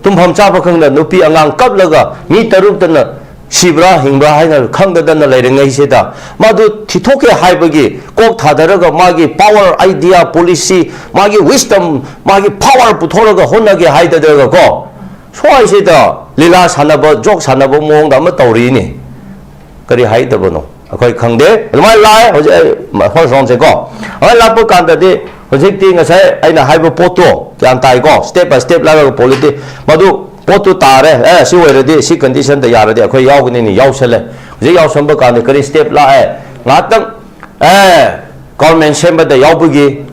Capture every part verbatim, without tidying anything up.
ꯇꯨꯝꯐꯝ ꯆꯥꯐꯝ ꯈꯪꯗ ꯅꯨꯄꯤ ꯑꯉꯥꯡ ꯀꯞꯂꯒ ꯃꯤ ꯇꯔꯨꯛꯇꯅ ꯁꯤꯕ꯭ꯔꯥ ꯍꯤꯡꯕ꯭ꯔꯥ ꯍꯥꯏꯅ ꯈꯪꯗꯗꯅ ꯂꯩꯔꯤꯉꯩꯁꯤꯗ, ꯃꯗꯨ ꯊꯤꯊꯣꯛꯀꯦ ꯍꯥꯏꯕꯒꯤ ꯀꯣꯛ ꯊꯥꯗꯔꯒ ꯃꯥꯒꯤ power, idea, policy, ꯃꯥꯒꯤ wisdom, ꯃꯥꯒꯤ power ꯄꯨꯊꯣꯛꯂꯒ ꯍꯣꯠꯅꯒꯦ ꯍꯥꯏꯗꯗ꯭ꯔꯒ ꯀꯣ, ꯁ꯭ꯋꯥꯏꯁꯤꯗ ꯂꯤꯂꯥ ꯁꯥꯟꯅꯕ, ꯖꯣꯛ ꯁꯥꯟꯅꯕ ꯃꯑꯣꯡꯗ ꯑꯃ ꯇꯧꯔꯤꯅꯤ꯫ ꯀꯔꯤ ꯍꯥꯏꯗꯕꯅꯣ ꯑꯩꯈꯣꯏ ꯈꯪꯗꯦ꯫ ꯑꯗꯨꯃꯥꯏꯅ ꯂꯥꯛꯑꯦ ꯍꯧꯖꯤꯛ ꯑꯩ ꯐꯥꯔꯁ ꯔꯥꯎꯟꯁꯦꯀꯣ꯫ ꯑꯗꯨꯃꯥꯏꯅ ꯂꯥꯛꯄ ꯀꯥꯟꯗꯗꯤ ꯍꯧꯖꯤꯛꯇꯤ ꯉꯁꯥꯏ ꯑꯩꯅ ꯍꯥꯏꯕ ꯄꯣꯠꯇꯣ ꯒ꯭ꯌꯥꯟ ꯇꯥꯏꯀꯣ, step by step ꯂꯥꯛꯂꯒ ꯄꯣꯂꯤꯇꯤ ꯃꯗꯨ ꯄꯣꯠꯇꯨ ꯇꯥꯔꯦ꯫ ꯑꯦ, ꯁꯤ ꯑꯣꯏꯔꯗꯤ, ꯁꯤ ꯀꯟꯗꯤꯁꯟꯗ ꯌꯥꯔꯗꯤ ꯑꯩꯈꯣꯏ ꯌꯥꯎꯒꯅꯤꯅ ꯌꯥꯎꯁꯜꯂꯦ꯫ ꯍꯧꯖꯤꯛ ꯌꯥꯎꯁꯟꯕ ꯀꯥꯟꯗ ꯀꯔꯤ step ꯂꯥꯛꯑꯦ? ꯉꯥꯏꯍꯥꯛꯇꯪ ꯑꯦ, ꯒꯣꯔꯃꯦꯟ ꯁꯦꯝꯕꯗ ꯌꯥꯎꯕꯒꯤ,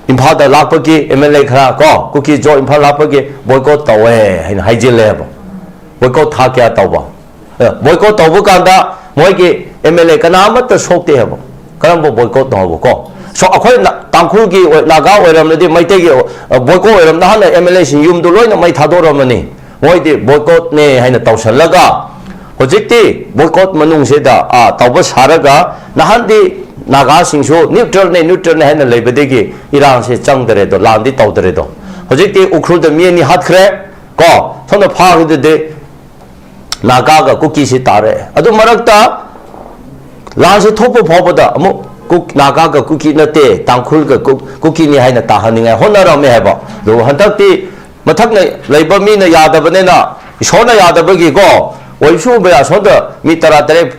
ꯏꯝꯐꯥꯜꯗ ꯂꯥꯛꯄꯒꯤ ꯑꯦꯝ ꯑꯦꯜ ꯑꯦ ꯈꯔ ꯀꯣ, ꯀꯨꯀꯤ ꯖꯣ ꯏꯝꯐꯥꯜ ꯂꯥꯛꯄꯒꯤ ꯕꯣꯏꯀꯣꯠ ꯇꯧꯋꯦ ꯍꯥꯏꯅ ꯍꯥꯏꯖꯤꯜꯂꯦꯕ꯫ ꯕꯣꯏꯀꯣꯠ ꯊꯥ ꯀꯌꯥ ꯇꯧꯕ? ꯕꯣꯏꯀꯣꯠ ꯇꯧꯕ ꯀꯥꯟꯗ ꯃꯣꯏꯒꯤ ꯑꯦꯝ ꯑꯦꯜ ꯑꯦ ꯀꯅꯥ ꯑꯃꯠꯇ ꯁꯣꯛꯇꯦ ꯍꯥꯏꯕ꯫ ꯀꯔꯝꯕ ꯕꯣꯏꯀꯣꯠꯅꯣ ꯍꯥꯏꯕ ꯀꯣ? ꯁꯣ ꯑꯩꯈꯣꯏ ꯅ-, ꯇꯥꯡꯈꯨꯜꯒꯤ ꯑꯣꯏ-, ꯅꯥꯒꯥ ꯑꯣꯏꯔꯝꯂꯗꯤ ꯃꯩꯇꯩꯒꯤ, ꯑ, ꯕꯣꯏꯀꯣꯠ ꯑꯣꯏꯔꯝ ꯅꯍꯥꯟꯅ ꯑꯦꯝ ꯑꯦꯜ ꯑꯦꯁꯤꯡ ꯌꯨꯝꯗꯨ ꯂꯣꯏꯅ ꯃꯩ ꯊꯥꯗꯣꯔꯝꯃꯅꯤ꯫ ꯃꯣꯏꯗꯤ ꯕꯣꯏꯀꯣꯠꯅꯦ ꯍꯥꯏꯅ ꯇꯧꯁꯜꯂꯒ ꯍꯧꯖꯤꯛꯇꯤ ꯕꯣꯏꯀꯣꯠ ꯃꯅꯨꯡꯁꯤꯗ, ꯑ, ꯇꯧꯕ ꯁꯥꯔꯒ ꯅꯍꯥꯟꯗꯤ ꯅꯥꯒꯥꯁꯤꯡꯁꯨ ꯅ꯭ꯌꯨꯇ꯭ꯔꯦꯜꯅꯦ, ꯅ꯭ꯌꯨꯇ꯭ꯔꯦꯜꯅꯦ ꯍꯥꯏꯅ ꯂꯩꯕꯗꯒꯤ ꯏꯔꯥꯡꯁꯦ ꯆꯪꯗꯔꯦꯗꯣ, ꯂꯥꯟꯗꯤ ꯇꯧꯗꯔꯦꯗꯣ꯫ ꯍꯧꯖꯤꯛꯇꯤ ꯎꯈ꯭ꯔꯨꯜꯗ ꯃꯤ ꯑꯅꯤ ꯍꯥꯠꯈ꯭ꯔꯦ ꯀꯣ, ꯁꯣꯝꯗ ꯐꯥꯈꯤꯗꯨꯗꯤ ꯅꯥꯒꯥꯒ ꯀꯨꯀꯤꯁꯤ ꯇꯥꯔꯦ꯫ ꯑꯗꯨ ꯃꯔꯛꯇ ꯂꯥꯟꯁꯤ ꯊꯣꯛꯄ ꯐꯥꯎꯕꯗ ꯑꯃꯨꯛ ꯀꯨꯛ-, ꯅꯥꯒꯥꯒ ꯀꯨꯀꯤ ꯅꯠꯇꯦ, ꯇꯥꯡꯈꯨꯜꯒ ꯀꯨꯛ-, ꯀꯨꯀꯤꯅꯤ ꯍꯥꯏꯅ ꯇꯥꯍꯟꯅꯤꯡꯉꯥꯏ ꯍꯣꯠꯅꯔꯝꯃꯦ ꯍꯥꯏꯕ꯫ ꯑꯗꯨꯕꯨ ꯍꯟꯗꯛꯇꯤ ꯃꯊꯛꯅ ꯂꯩꯕ ꯃꯤꯅ ꯌꯥꯗꯕꯅꯤꯅ, ꯏꯁꯣꯔꯅ ꯌꯥꯗꯕꯒꯤꯀꯣ, ꯑꯣꯏꯕꯁꯨ ꯑꯣꯏꯕ ꯌꯥꯏ, ꯑꯁꯣꯝꯗ ꯃꯤ ꯇꯔꯥ ꯇꯔꯦꯠ,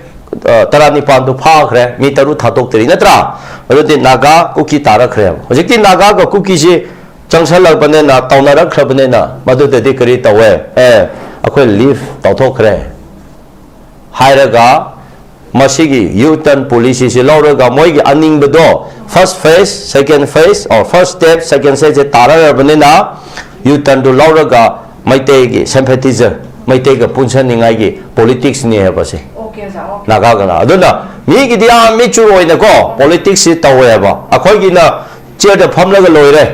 ꯑ, ꯇꯔꯥꯅꯤꯄꯥꯟꯗꯨ ꯐꯥꯈ꯭ꯔꯦ, ꯃꯤ ꯇꯔꯨꯛ ꯊꯥꯗꯣꯛꯇ꯭ꯔꯤ ꯅꯠꯇ꯭ꯔꯥ? ꯑꯗꯨꯗꯤ ꯅꯥꯒꯥ ꯀꯨꯀꯤ ꯇꯥꯔꯛꯈ꯭ꯔꯦꯕ꯫ ꯍꯧꯖꯤꯛꯇꯤ ꯅꯥꯒꯥꯒ ꯀꯨꯀꯤꯁꯤ ꯆꯪꯁꯜꯂꯛꯄꯅꯤꯅ, ꯇꯧꯅꯔꯛꯈ꯭ꯔꯕꯅꯤꯅ, ꯃꯗꯨꯗꯗꯤ ꯀꯔꯤ ꯇꯧꯋꯦ? ꯑꯦ, ꯑꯩꯈꯣꯏ ꯂꯤꯐ ꯇꯧꯊꯣꯛꯈ꯭ꯔꯦ ꯍꯥꯏꯔꯒ ꯃꯁꯤꯒꯤ ꯌꯨ ꯇꯔꯟ ꯄꯣꯂꯤꯁꯤꯁꯤ ꯂꯧꯔꯒ ꯃꯣꯏꯒꯤ ꯑꯅꯤꯡꯕꯗꯣ first phase, second phase, or first step, second stage ꯁꯦ ꯇꯥꯔꯛꯑꯕꯅꯤꯅ ꯌꯨ ꯇꯔꯟꯗꯨ ꯂꯧꯔꯒ ꯃꯩꯇꯩꯒꯤ sympathizer, ꯃꯩꯇꯩꯒ ꯄꯨꯟꯁꯟꯅꯤꯡꯉꯥꯏꯒꯤ ꯄꯣꯂꯤꯇꯤꯛꯁꯅꯤ ꯍꯥꯏꯕ ꯁꯤ꯫ ꯑꯣꯀꯦ, ꯑꯣꯖꯥ, ꯑꯣꯀꯦ꯫ ꯅꯥꯒꯥꯒꯅ꯫ ꯑꯗꯨꯅ ꯃꯤꯒꯤꯗꯤ ꯌꯥꯝ mature ꯑꯣꯏꯅꯀꯣ ꯄꯣꯂꯤꯇꯤꯛꯁꯁꯤ ꯇꯧꯋꯦꯕ꯫ ꯑꯩꯈꯣꯏꯒꯤꯅ ꯆꯤꯌꯔꯗ ꯐꯝꯂꯒ ꯂꯣꯏꯔꯦ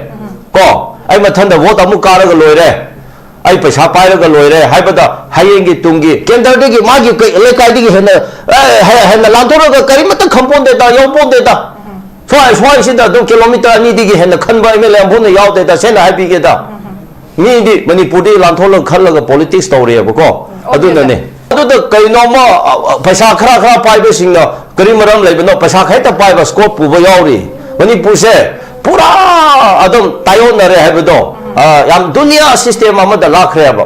ꯀꯣ, ꯑꯩ ꯃꯊꯟꯗ ꯚꯣꯠ ꯑꯃꯨꯛ ꯀꯥꯔꯒ ꯂꯣꯏꯔꯦ, ꯑꯩ ꯄꯩꯁꯥ ꯄꯥꯏꯔꯒ ꯂꯣꯏꯔꯦ ꯍꯥꯏꯕꯗ ꯍꯌꯦꯡꯒꯤ ꯇꯨꯡꯒꯤ ꯀꯦꯟꯗ꯭ꯔꯗꯒꯤ ꯃꯥꯒꯤ ꯀꯩ-, ꯂꯩꯀꯥꯏꯗꯒꯤ ꯍꯦꯟꯅ, ꯑꯦ, ꯍꯦ-, ꯍꯦꯟꯅ ꯂꯥꯟꯊꯣꯔꯒ ꯀꯔꯤꯃꯠꯇ ꯈꯪꯄꯣꯟꯗꯦꯗ, ꯌꯧꯄꯣꯟꯗꯦꯗ꯫ ꯁ꯭ꯋꯥꯏ, ꯁ꯭ꯋꯥꯏꯁꯤꯗ ꯑꯗꯨꯝ ꯀꯤꯂꯣꯃꯤꯇꯔ ꯑꯅꯤꯗꯒꯤ ꯍꯦꯟꯅ ꯈꯟꯕ ꯑꯦꯝ ꯑꯦꯜ ꯑꯦ ꯑꯃꯐꯥꯎꯅ ꯌꯥꯎꯗꯦꯗ, ꯁꯦꯡꯅ ꯍꯥꯏꯕꯤꯒꯦꯗ꯫ ꯃꯤꯗꯤ ꯃꯅꯤꯄꯨꯔꯗꯤ ꯂꯥꯟꯊꯣꯛꯂꯒ ꯈꯜꯂꯒ ꯄꯣꯂꯤꯇꯤꯛꯁ ꯇꯧꯔꯤꯑꯕꯀꯣ꯫ ꯑꯗꯨꯅꯅꯦ꯫ ꯑꯗꯨꯗ ꯀꯩꯅꯣꯝꯃ, ꯑ, ꯑ, ꯄꯩꯁꯥ ꯈꯔ ꯈꯔ ꯄꯥꯏꯕꯁꯤꯡꯅ ꯀꯔꯤ ꯃꯔꯝ ꯂꯩꯕꯅꯣ? ꯄꯩꯁꯥ ꯈꯛꯇ ꯄꯥꯏꯕ ꯁ꯭ꯀꯣꯞ ꯄꯨꯕ ꯌꯥꯎꯔꯤ꯫ ꯃꯅꯤꯄꯨꯔꯁꯦ ꯄꯨꯔꯥ ꯑꯗꯨꯝ ꯇꯥꯏꯑꯣꯟꯅꯔꯦ ꯍꯥꯏꯕꯗꯣ, ꯑ, ꯌꯥꯝ ꯗꯨꯅꯤꯌꯥ ꯁꯤꯁꯇꯦꯝ ꯑꯃꯗ ꯂꯥꯛꯈ꯭ꯔꯦꯕ꯫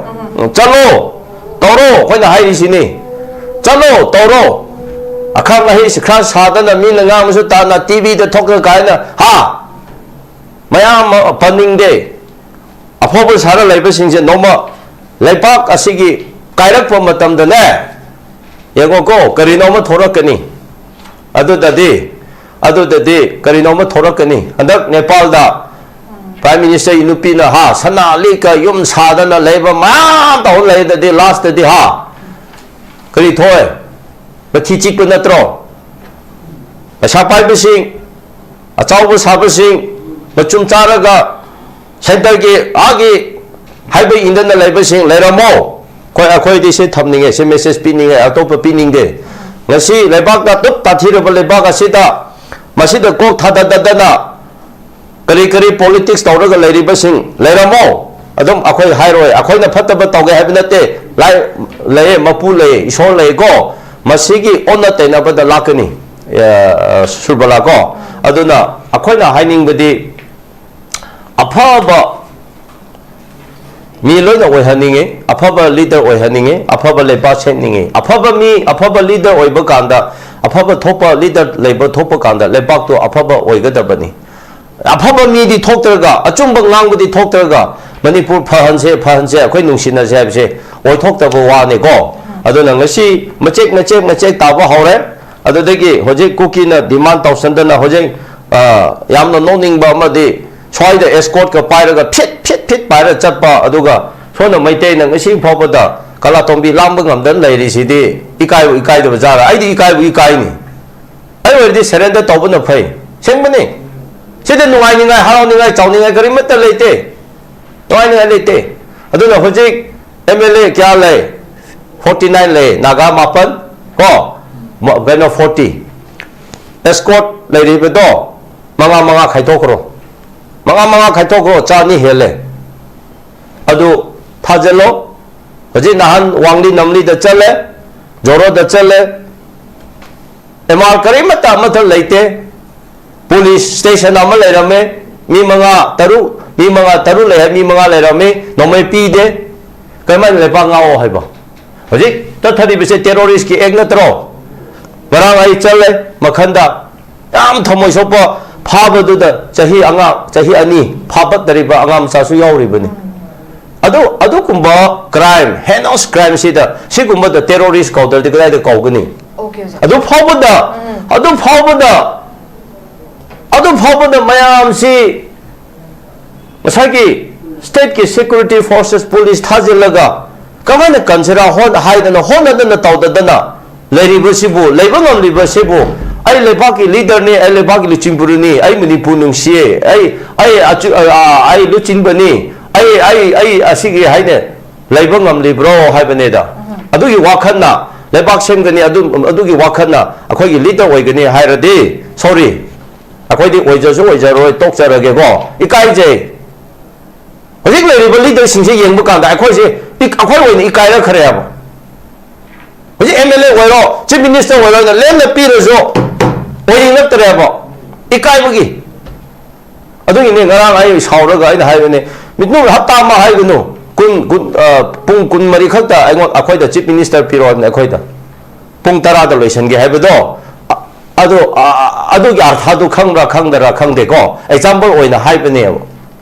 ꯆꯠꯂꯣ, ꯇꯧꯔꯣ, ꯑꯩꯈꯣꯏꯅ ꯍꯥꯏꯔꯤꯁꯤꯅꯤ꯫ ꯆꯠꯂꯣ, ꯇꯧꯔꯣ꯫ ꯑꯈꯪ ꯑꯍꯩꯁꯤ ꯈꯔ ꯁꯥꯗꯅ ꯃꯤꯅ ꯉꯥꯡꯕꯁꯨ ꯇꯥꯅ ꯇꯤꯚꯤꯗ ꯊꯣꯛꯂ ꯀꯥꯏꯅ, ꯍꯥ? ꯃꯌꯥꯝ ꯑꯃ ꯄꯟꯅꯤꯡꯗꯦ꯫ ꯑꯐꯥꯎꯕ ꯁꯥꯔ ꯂꯩꯕꯁꯤꯡꯁꯦ ꯅꯣꯡꯃ ꯂꯩꯄꯥꯛ ꯑꯁꯤꯒꯤ ꯀꯥꯏꯔꯛꯄ ꯃꯇꯝꯗꯅꯦ, ꯌꯦꯡꯉꯣꯀꯣ, ꯀꯔꯤꯅꯣ ꯑꯃ ꯊꯣꯔꯛꯀꯅꯤ꯫ ꯑꯗꯨꯗꯗꯤ, ꯑꯗꯨꯗꯗꯤ ꯀꯔꯤꯅꯣ ꯑꯃ ꯊꯣꯔꯛꯀꯅꯤ꯫ ꯍꯟꯗꯛ ꯅꯦꯄꯥꯜꯗ ꯄ꯭ꯔꯥꯏꯝ ꯃꯤꯅꯤꯁꯇꯔꯒꯤ ꯅꯨꯄꯤꯅ, ꯍꯥ, ꯁꯅꯥ ꯂꯤꯛꯀ ꯌꯨꯝ ꯁꯥꯗꯅ ꯂꯩꯕ ꯃꯌꯥꯝ ꯇꯧꯍꯜꯂꯦꯗꯗꯤ, ꯂꯥꯁꯇꯗꯤ, ꯍꯥ, ꯀꯔꯤ ꯊꯣꯛꯑꯦ? ꯃꯊꯤ ꯆꯤꯛꯄ ꯅꯠꯇ꯭ꯔꯣ? ꯄꯩꯁꯥ ꯄꯥꯏꯕꯁꯤꯡ, ꯑꯆꯥꯎꯕ ꯁꯥꯕꯁꯤꯡ, ꯃꯆꯨꯝ ꯆꯥꯔꯒ ꯁꯦꯟꯇꯔꯒꯤ ꯑꯥꯒꯤ ꯍꯥꯏꯕ ꯏꯟꯗꯅ ꯂꯩꯕꯁꯤꯡ ꯂꯩꯔꯝꯃꯣ꯫ ꯑꯩꯈꯣꯏ, ꯑꯩꯈꯣꯏꯗꯤ ꯁꯤ ꯊꯝꯅꯤꯡꯉꯦ, ꯁꯤ ꯃꯦꯁꯦꯖ ꯄꯤꯅꯤꯡꯉꯦ, ꯑꯇꯣꯞꯄ ꯄꯤꯅꯤꯡꯗꯦ꯫ ꯉꯁꯤ ꯂꯩꯕꯥꯛꯇ ꯑꯗꯨꯛ ꯇꯥꯊꯤꯔꯕ ꯂꯩꯕꯥꯛ ꯑꯁꯤꯗ, ꯃꯁꯤꯗ ꯀꯣꯛ ꯊꯥꯗꯗꯗꯅ ꯀꯔꯤ ꯀꯔꯤ ꯄꯣꯂꯤꯇꯤꯛꯁ ꯇꯧꯔꯒ ꯂꯩꯔꯤꯕꯁꯤꯡ ꯂꯩꯔꯝꯃꯣ꯫ ꯑꯗꯨꯝ ꯑꯩꯈꯣꯏ ꯍꯥꯏꯔꯣꯏ, ꯑꯩꯈꯣꯏꯅ ꯐꯠꯇꯕ ꯇꯧꯒꯦ ꯍꯥꯏꯕ ꯅꯠꯇꯦ꯫ ꯂꯥꯏ ꯂꯩꯌꯦ, ꯃꯄꯨ ꯂꯩꯌꯦ, ꯏꯁꯣꯔ ꯂꯩꯌꯦꯀꯣ꯫ ꯃꯁꯤꯒꯤ ꯑꯣꯟꯅ ꯇꯩꯅꯕꯗ ꯂꯥꯛꯀꯅꯤ, ꯑ, ꯁꯨꯔꯕꯂꯥ ꯀꯣ꯫ ꯑꯗꯨꯅ ꯑꯩꯈꯣꯏꯅ ꯍꯥꯏꯅꯤꯡꯕꯗꯤ, ꯑꯐꯕ ꯃꯤ ꯂꯣꯏꯅ ꯑꯣꯏꯍꯟꯅꯤꯡꯉꯤ, ꯑꯐꯕ ꯂꯤꯗꯔ ꯑꯣꯏꯍꯟꯅꯤꯡꯉꯤ, ꯑꯐꯕ ꯂꯩꯕꯥꯛ ꯁꯦꯝꯅꯤꯡꯉꯤ꯫ ꯑꯐꯕ ꯃꯤ, ꯑꯐꯕ ꯂꯤꯗꯔ ꯑꯣꯏꯕ ꯀꯥꯟꯗ, ꯑꯐꯕ ꯊꯣꯛꯄ ꯂꯤꯗꯔ ꯂꯩꯕ ꯊꯣꯛꯄ ꯀꯥꯟꯗ, ꯂꯩꯕꯥꯛꯇꯨ ꯑꯐꯕ ꯑꯣꯏꯒꯗꯕꯅꯤ꯫ ꯑꯐꯕ ꯃꯤꯗꯤ ꯊꯣꯛꯇ꯭ꯔꯒ, ꯑꯆꯨꯝꯕ ꯉꯥꯡꯕꯗꯤ ꯊꯣꯛꯇ꯭ꯔꯒ, ꯃꯅꯤꯄꯨꯔ ꯐꯍꯟꯁꯦ, ꯐꯍꯟꯁꯦ, ꯑꯩꯈꯣꯏ ꯅꯨꯡꯁꯤꯅꯁꯦ ꯍꯥꯏꯕꯁꯦ ꯑꯣꯏꯊꯣꯛꯇꯕ ꯋꯥꯅꯤꯀꯣ꯫ ꯑꯗꯨꯅ ꯉꯁꯤ ꯃꯆꯦꯛ, ꯃꯆꯦꯛ, ꯃꯆꯦꯛ ꯇꯥꯕ ꯍꯧꯔꯦ꯫ ꯑꯗꯨꯗꯒꯤ ꯍꯧꯖꯤꯛ ꯀꯨꯀꯤꯅ ꯗꯤꯃꯥꯟ ꯇꯧꯁꯟꯗꯅ ꯍꯧꯖꯤꯛ, ꯑ, ꯌꯥꯝꯅ ꯅꯣꯛꯅꯤꯡꯕ ꯑꯃꯗꯤ ꯁ꯭ꯋꯥꯏꯗ ꯑꯦꯁꯀꯣꯔꯠꯀ ꯄꯥꯏꯔꯒ ꯐꯤꯠ, ꯐꯤꯠ, ꯐꯤꯠ ꯄꯥꯏꯔ ꯆꯠꯄ, ꯑꯗꯨꯒ ꯁꯣꯝꯗ ꯃꯩꯇꯩꯅ ꯉꯁꯤ ꯐꯥꯎꯕꯗ ꯀꯂꯥꯇꯣꯝꯕꯤ ꯂꯥꯝꯕ ꯉꯝꯗꯅ ꯂꯩꯔꯤꯁꯤꯗꯤ ꯏꯀꯥꯏꯕꯨ ꯏꯀꯥꯏꯗꯕ ꯖꯥꯔ? ꯑꯩꯗꯤ ꯏꯀꯥꯏꯕꯨ ꯏꯀꯥꯏꯅꯤ꯫ ꯑꯩ ꯑꯣꯏꯔꯗꯤ ꯁꯔꯦꯟꯗꯔ ꯇꯧꯕꯅ ꯐꯩ꯫ ꯑꯁꯦꯡꯕꯅꯤ꯫ ꯁꯤꯗ ꯅꯨꯡꯉꯥꯏꯅꯤꯡꯉꯥꯏ, ꯍꯔꯥꯎꯅꯤꯡꯉꯥꯏ, ꯆꯥꯎꯅꯤꯡꯉꯥꯏ ꯀꯔꯤꯃꯠꯇ ꯂꯩꯇꯦ꯫ ꯅꯨꯡꯉꯥꯏꯅꯤꯡꯉꯥꯏ ꯂꯩꯇꯦ꯫ ꯑꯗꯨꯅ ꯍꯧꯖꯤꯛ ꯑꯦꯝ ꯑꯦꯜ ꯑꯦ ꯀꯌꯥ ꯂꯩ? ꯐꯣꯔꯇꯤ ꯅꯥꯏꯟ ꯂꯩ, ꯅꯥꯒꯥ ꯃꯥꯄꯟ, ꯀꯣ? ꯃ-, ꯀꯩꯅꯣ, ꯐꯣꯔꯇꯤ꯫ ꯑꯦꯁꯀꯣꯔꯠ ꯂꯩꯔꯤꯕꯗꯣ ꯃꯉꯥ ꯃꯉꯥ ꯈꯥꯏꯗꯣꯛꯈ꯭ꯔꯣ꯫ ꯃꯉꯥ ꯃꯉꯥ ꯈꯥꯏꯗꯣꯛꯈ꯭ꯔꯣ, ꯆꯥꯅꯤ ꯍꯦꯜꯂꯦ꯫ ꯑꯗꯨ ꯊꯥꯖꯤꯜꯂꯣ꯫ ꯍꯧꯖꯤꯛ ꯅꯍꯥꯟ ꯋꯥꯡꯂꯤ ꯅꯝꯂꯤꯗ ꯆꯠꯂꯦ, ꯖꯣꯔꯣꯗ ꯆꯠꯂꯦ, ꯑꯦꯝ ꯑꯥꯔ ꯀꯔꯤꯃꯠꯇ ꯑꯃꯠꯇ ꯂꯩꯇꯦ꯫ ꯄꯨꯂꯤꯁ ꯁ꯭ꯇꯦꯁꯟ ꯑꯃ ꯂꯩꯔꯝꯃꯦ, ꯃꯤ ꯃꯉꯥ ꯇꯔꯨꯛ, ꯃꯤ ꯃꯉꯥ ꯇꯔꯨꯛ ꯂꯩ ꯍꯥꯏ, ꯃꯤ ꯃꯉꯥ ꯂꯩꯔꯝꯃꯤ, ꯅꯣꯡꯃꯩ ꯄꯤꯗꯦ꯫ ꯀꯔꯝꯍꯥꯏꯅ ꯂꯩꯕꯥꯛ ꯉꯥꯛꯑꯣ ꯍꯥꯏꯕ? ꯍꯧꯖꯤꯛ ꯆꯠꯊꯔꯤꯕꯁꯦ ꯇꯦꯔꯣꯔꯤꯁꯀꯤ ꯑꯦꯛ ꯅꯠꯇ꯭ꯔꯣ? ꯉꯔꯥꯡ ꯑꯩ ꯆꯠꯂꯦ ꯃꯈꯟꯗ, ꯌꯥꯝ ꯊꯃꯣꯏ ꯁꯣꯛꯄ, ꯐꯥꯕꯗꯨꯗ ꯆꯍꯤ ꯑꯉꯥꯡ, ꯆꯍꯤ ꯑꯅꯤ ꯐꯥꯕꯠꯇꯔꯤꯕ ꯑꯉꯥꯡ ꯃꯆꯥꯁꯨ ꯌꯥꯎꯔꯤꯕꯅꯤ꯫ ꯑꯗꯨ, ꯑꯗꯨꯒꯨꯝꯕ ꯀ꯭ꯔꯥꯏꯝ, ꯍꯦꯅꯁ ꯀ꯭ꯔꯥꯏꯝꯁꯤꯗ, ꯁꯤꯒꯨꯝꯕꯗ ꯇꯦꯔꯣꯔꯤꯁ ꯀꯧꯗ꯭ꯔꯗꯤ ꯀꯗꯥꯏꯗ ꯀꯧꯒꯅꯤ? ꯑꯣꯀꯦ ꯑꯣꯖꯥ꯫ ꯑꯗꯨ ꯐꯥꯎꯕꯗ, ꯑꯗꯨ ꯐꯥꯎꯕꯗ, ꯑꯗꯨ ꯐꯥꯎꯕꯗ ꯃꯌꯥꯝꯁꯤ ꯉꯁꯥꯏꯒꯤ ꯁ꯭ꯇꯦꯠꯀꯤ ꯁꯦꯀ꯭ꯌꯨꯔꯤꯇꯤ ꯐꯣꯔꯁꯦꯁ, ꯄꯨꯂꯤꯁ ꯊꯥꯖꯤꯜꯂꯒ ꯀꯃꯥꯏꯅ ꯀꯟꯁꯤꯔꯥ ꯍꯣꯠ-, ꯍꯥꯏꯗꯅ ꯍꯣꯠꯅꯗꯅ ꯇꯧꯗꯗꯅ ꯂꯩꯔꯤꯕꯁꯤꯕꯨ, ꯂꯩꯕ ꯉꯝꯂꯤꯕꯁꯤꯕꯨ, "ꯑꯩ ꯂꯩꯕꯥꯛꯀꯤ ꯂꯤꯗꯔꯅꯤ, ꯑꯩ ꯂꯩꯕꯥꯛꯀꯤ ꯂꯨꯆꯤꯡꯕꯨꯔꯨꯅꯤ, ꯑꯩ ꯃꯅꯤꯄꯨꯔ ꯅꯨꯡꯁꯤꯌꯦ, ꯑꯩ, ꯑꯩ ꯑꯆꯨ-, ꯑ, ꯑ, ꯑꯩ ꯂꯨꯆꯤꯡꯕꯅꯤ, ꯑꯩ, ꯑꯩ, ꯑꯩ ꯑꯁꯤꯒꯤ" ꯍꯥꯏꯅ ꯂꯩꯕ ꯉꯝꯂꯤꯕ꯭ꯔꯣ ꯍꯥꯏꯕꯅꯤꯗ꯫ ꯑꯗꯨꯒꯤ ꯋꯥꯈꯜꯅ ꯂꯩꯕꯥꯛ ꯁꯦꯝꯒꯅꯤ, ꯑꯗꯨ, ꯑꯗꯨꯒꯤ ꯋꯥꯈꯜꯅ ꯑꯩꯈꯣꯏꯒꯤ ꯂꯤꯗꯔ ꯑꯣꯏꯒꯅꯤ ꯍꯥꯏꯔꯗꯤ, ꯁꯣꯔꯤ, ꯑꯩꯈꯣꯏꯗꯤ ꯑꯣꯏꯖꯁꯨ ꯑꯣꯏꯖꯔꯣꯏ, ꯇꯣꯛꯆꯔꯒꯦꯀꯣ꯫ ꯏꯀꯥꯏꯖꯩ꯫ ꯍꯧꯖꯤꯛ ꯂꯩꯔꯤꯕ ꯂꯤꯗꯔꯁꯤꯡꯁꯦ ꯌꯦꯡꯕ ꯀꯥꯟꯗ ꯑꯩꯈꯣꯏꯁꯦ ꯏꯛ-, ꯑꯩꯈꯣꯏ ꯑꯣꯏꯅ ꯏꯀꯥꯏꯔꯛꯈ꯭ꯔꯦꯕ꯫ ꯍꯧꯖꯤꯛ ꯑꯦꯝ ꯑꯦꯜ ꯑꯦ ꯑꯣꯏꯔꯣ, ꯆꯤꯐ ꯃꯤꯅꯤꯁꯇꯔ ꯑꯣꯏꯔꯣ, ꯂꯦꯝꯅ ꯄꯤꯔꯁꯨ ꯑꯣꯏꯅꯤꯡꯂꯛꯇ꯭ꯔꯦꯕ, ꯏꯀꯥꯏꯕꯒꯤ꯫ ꯑꯗꯨꯒꯤꯅꯦ ꯉꯔꯥꯡ ꯑꯩ ꯁꯥꯎꯔꯒ ꯑꯩꯅ ꯍꯥꯏꯕꯅꯦ, "ꯃꯤꯠꯅꯨꯡ ꯍꯞꯇꯥ ꯑꯃ ꯍꯥꯏꯒꯅꯨ, ꯀꯨꯟ, ꯀꯨꯟ, ꯑ, ꯄꯨꯡ ꯀꯨꯟꯃꯔꯤ ꯈꯛꯇ ꯑꯩꯉꯣꯟ-, ꯑꯩꯈꯣꯏꯗ ꯆꯤꯐ ꯃꯤꯅꯤꯁꯇꯔ ꯄꯤꯔꯛꯑꯣ ꯍꯥꯏꯕꯅꯦ, ꯑꯩꯈꯣꯏꯗ ꯄꯨꯡ ꯇꯔꯥꯗ ꯂꯣꯏꯁꯤꯟꯒꯦ" ꯍꯥꯏꯕꯗꯣ꯫ ꯑ-, ꯑꯗꯨ, ꯑ-, ꯑ-, ꯑꯗꯨꯒꯤ ꯑꯥꯔꯊꯥꯗꯨ ꯈꯪꯕ꯭ꯔꯥ ꯈꯪꯗ꯭ꯔꯥ ꯈꯪꯗꯦꯀꯣ, ꯑꯦꯛꯖꯥꯝꯄꯜ ꯑꯣꯏꯅ ꯍꯥꯏꯕꯅꯦꯕ꯫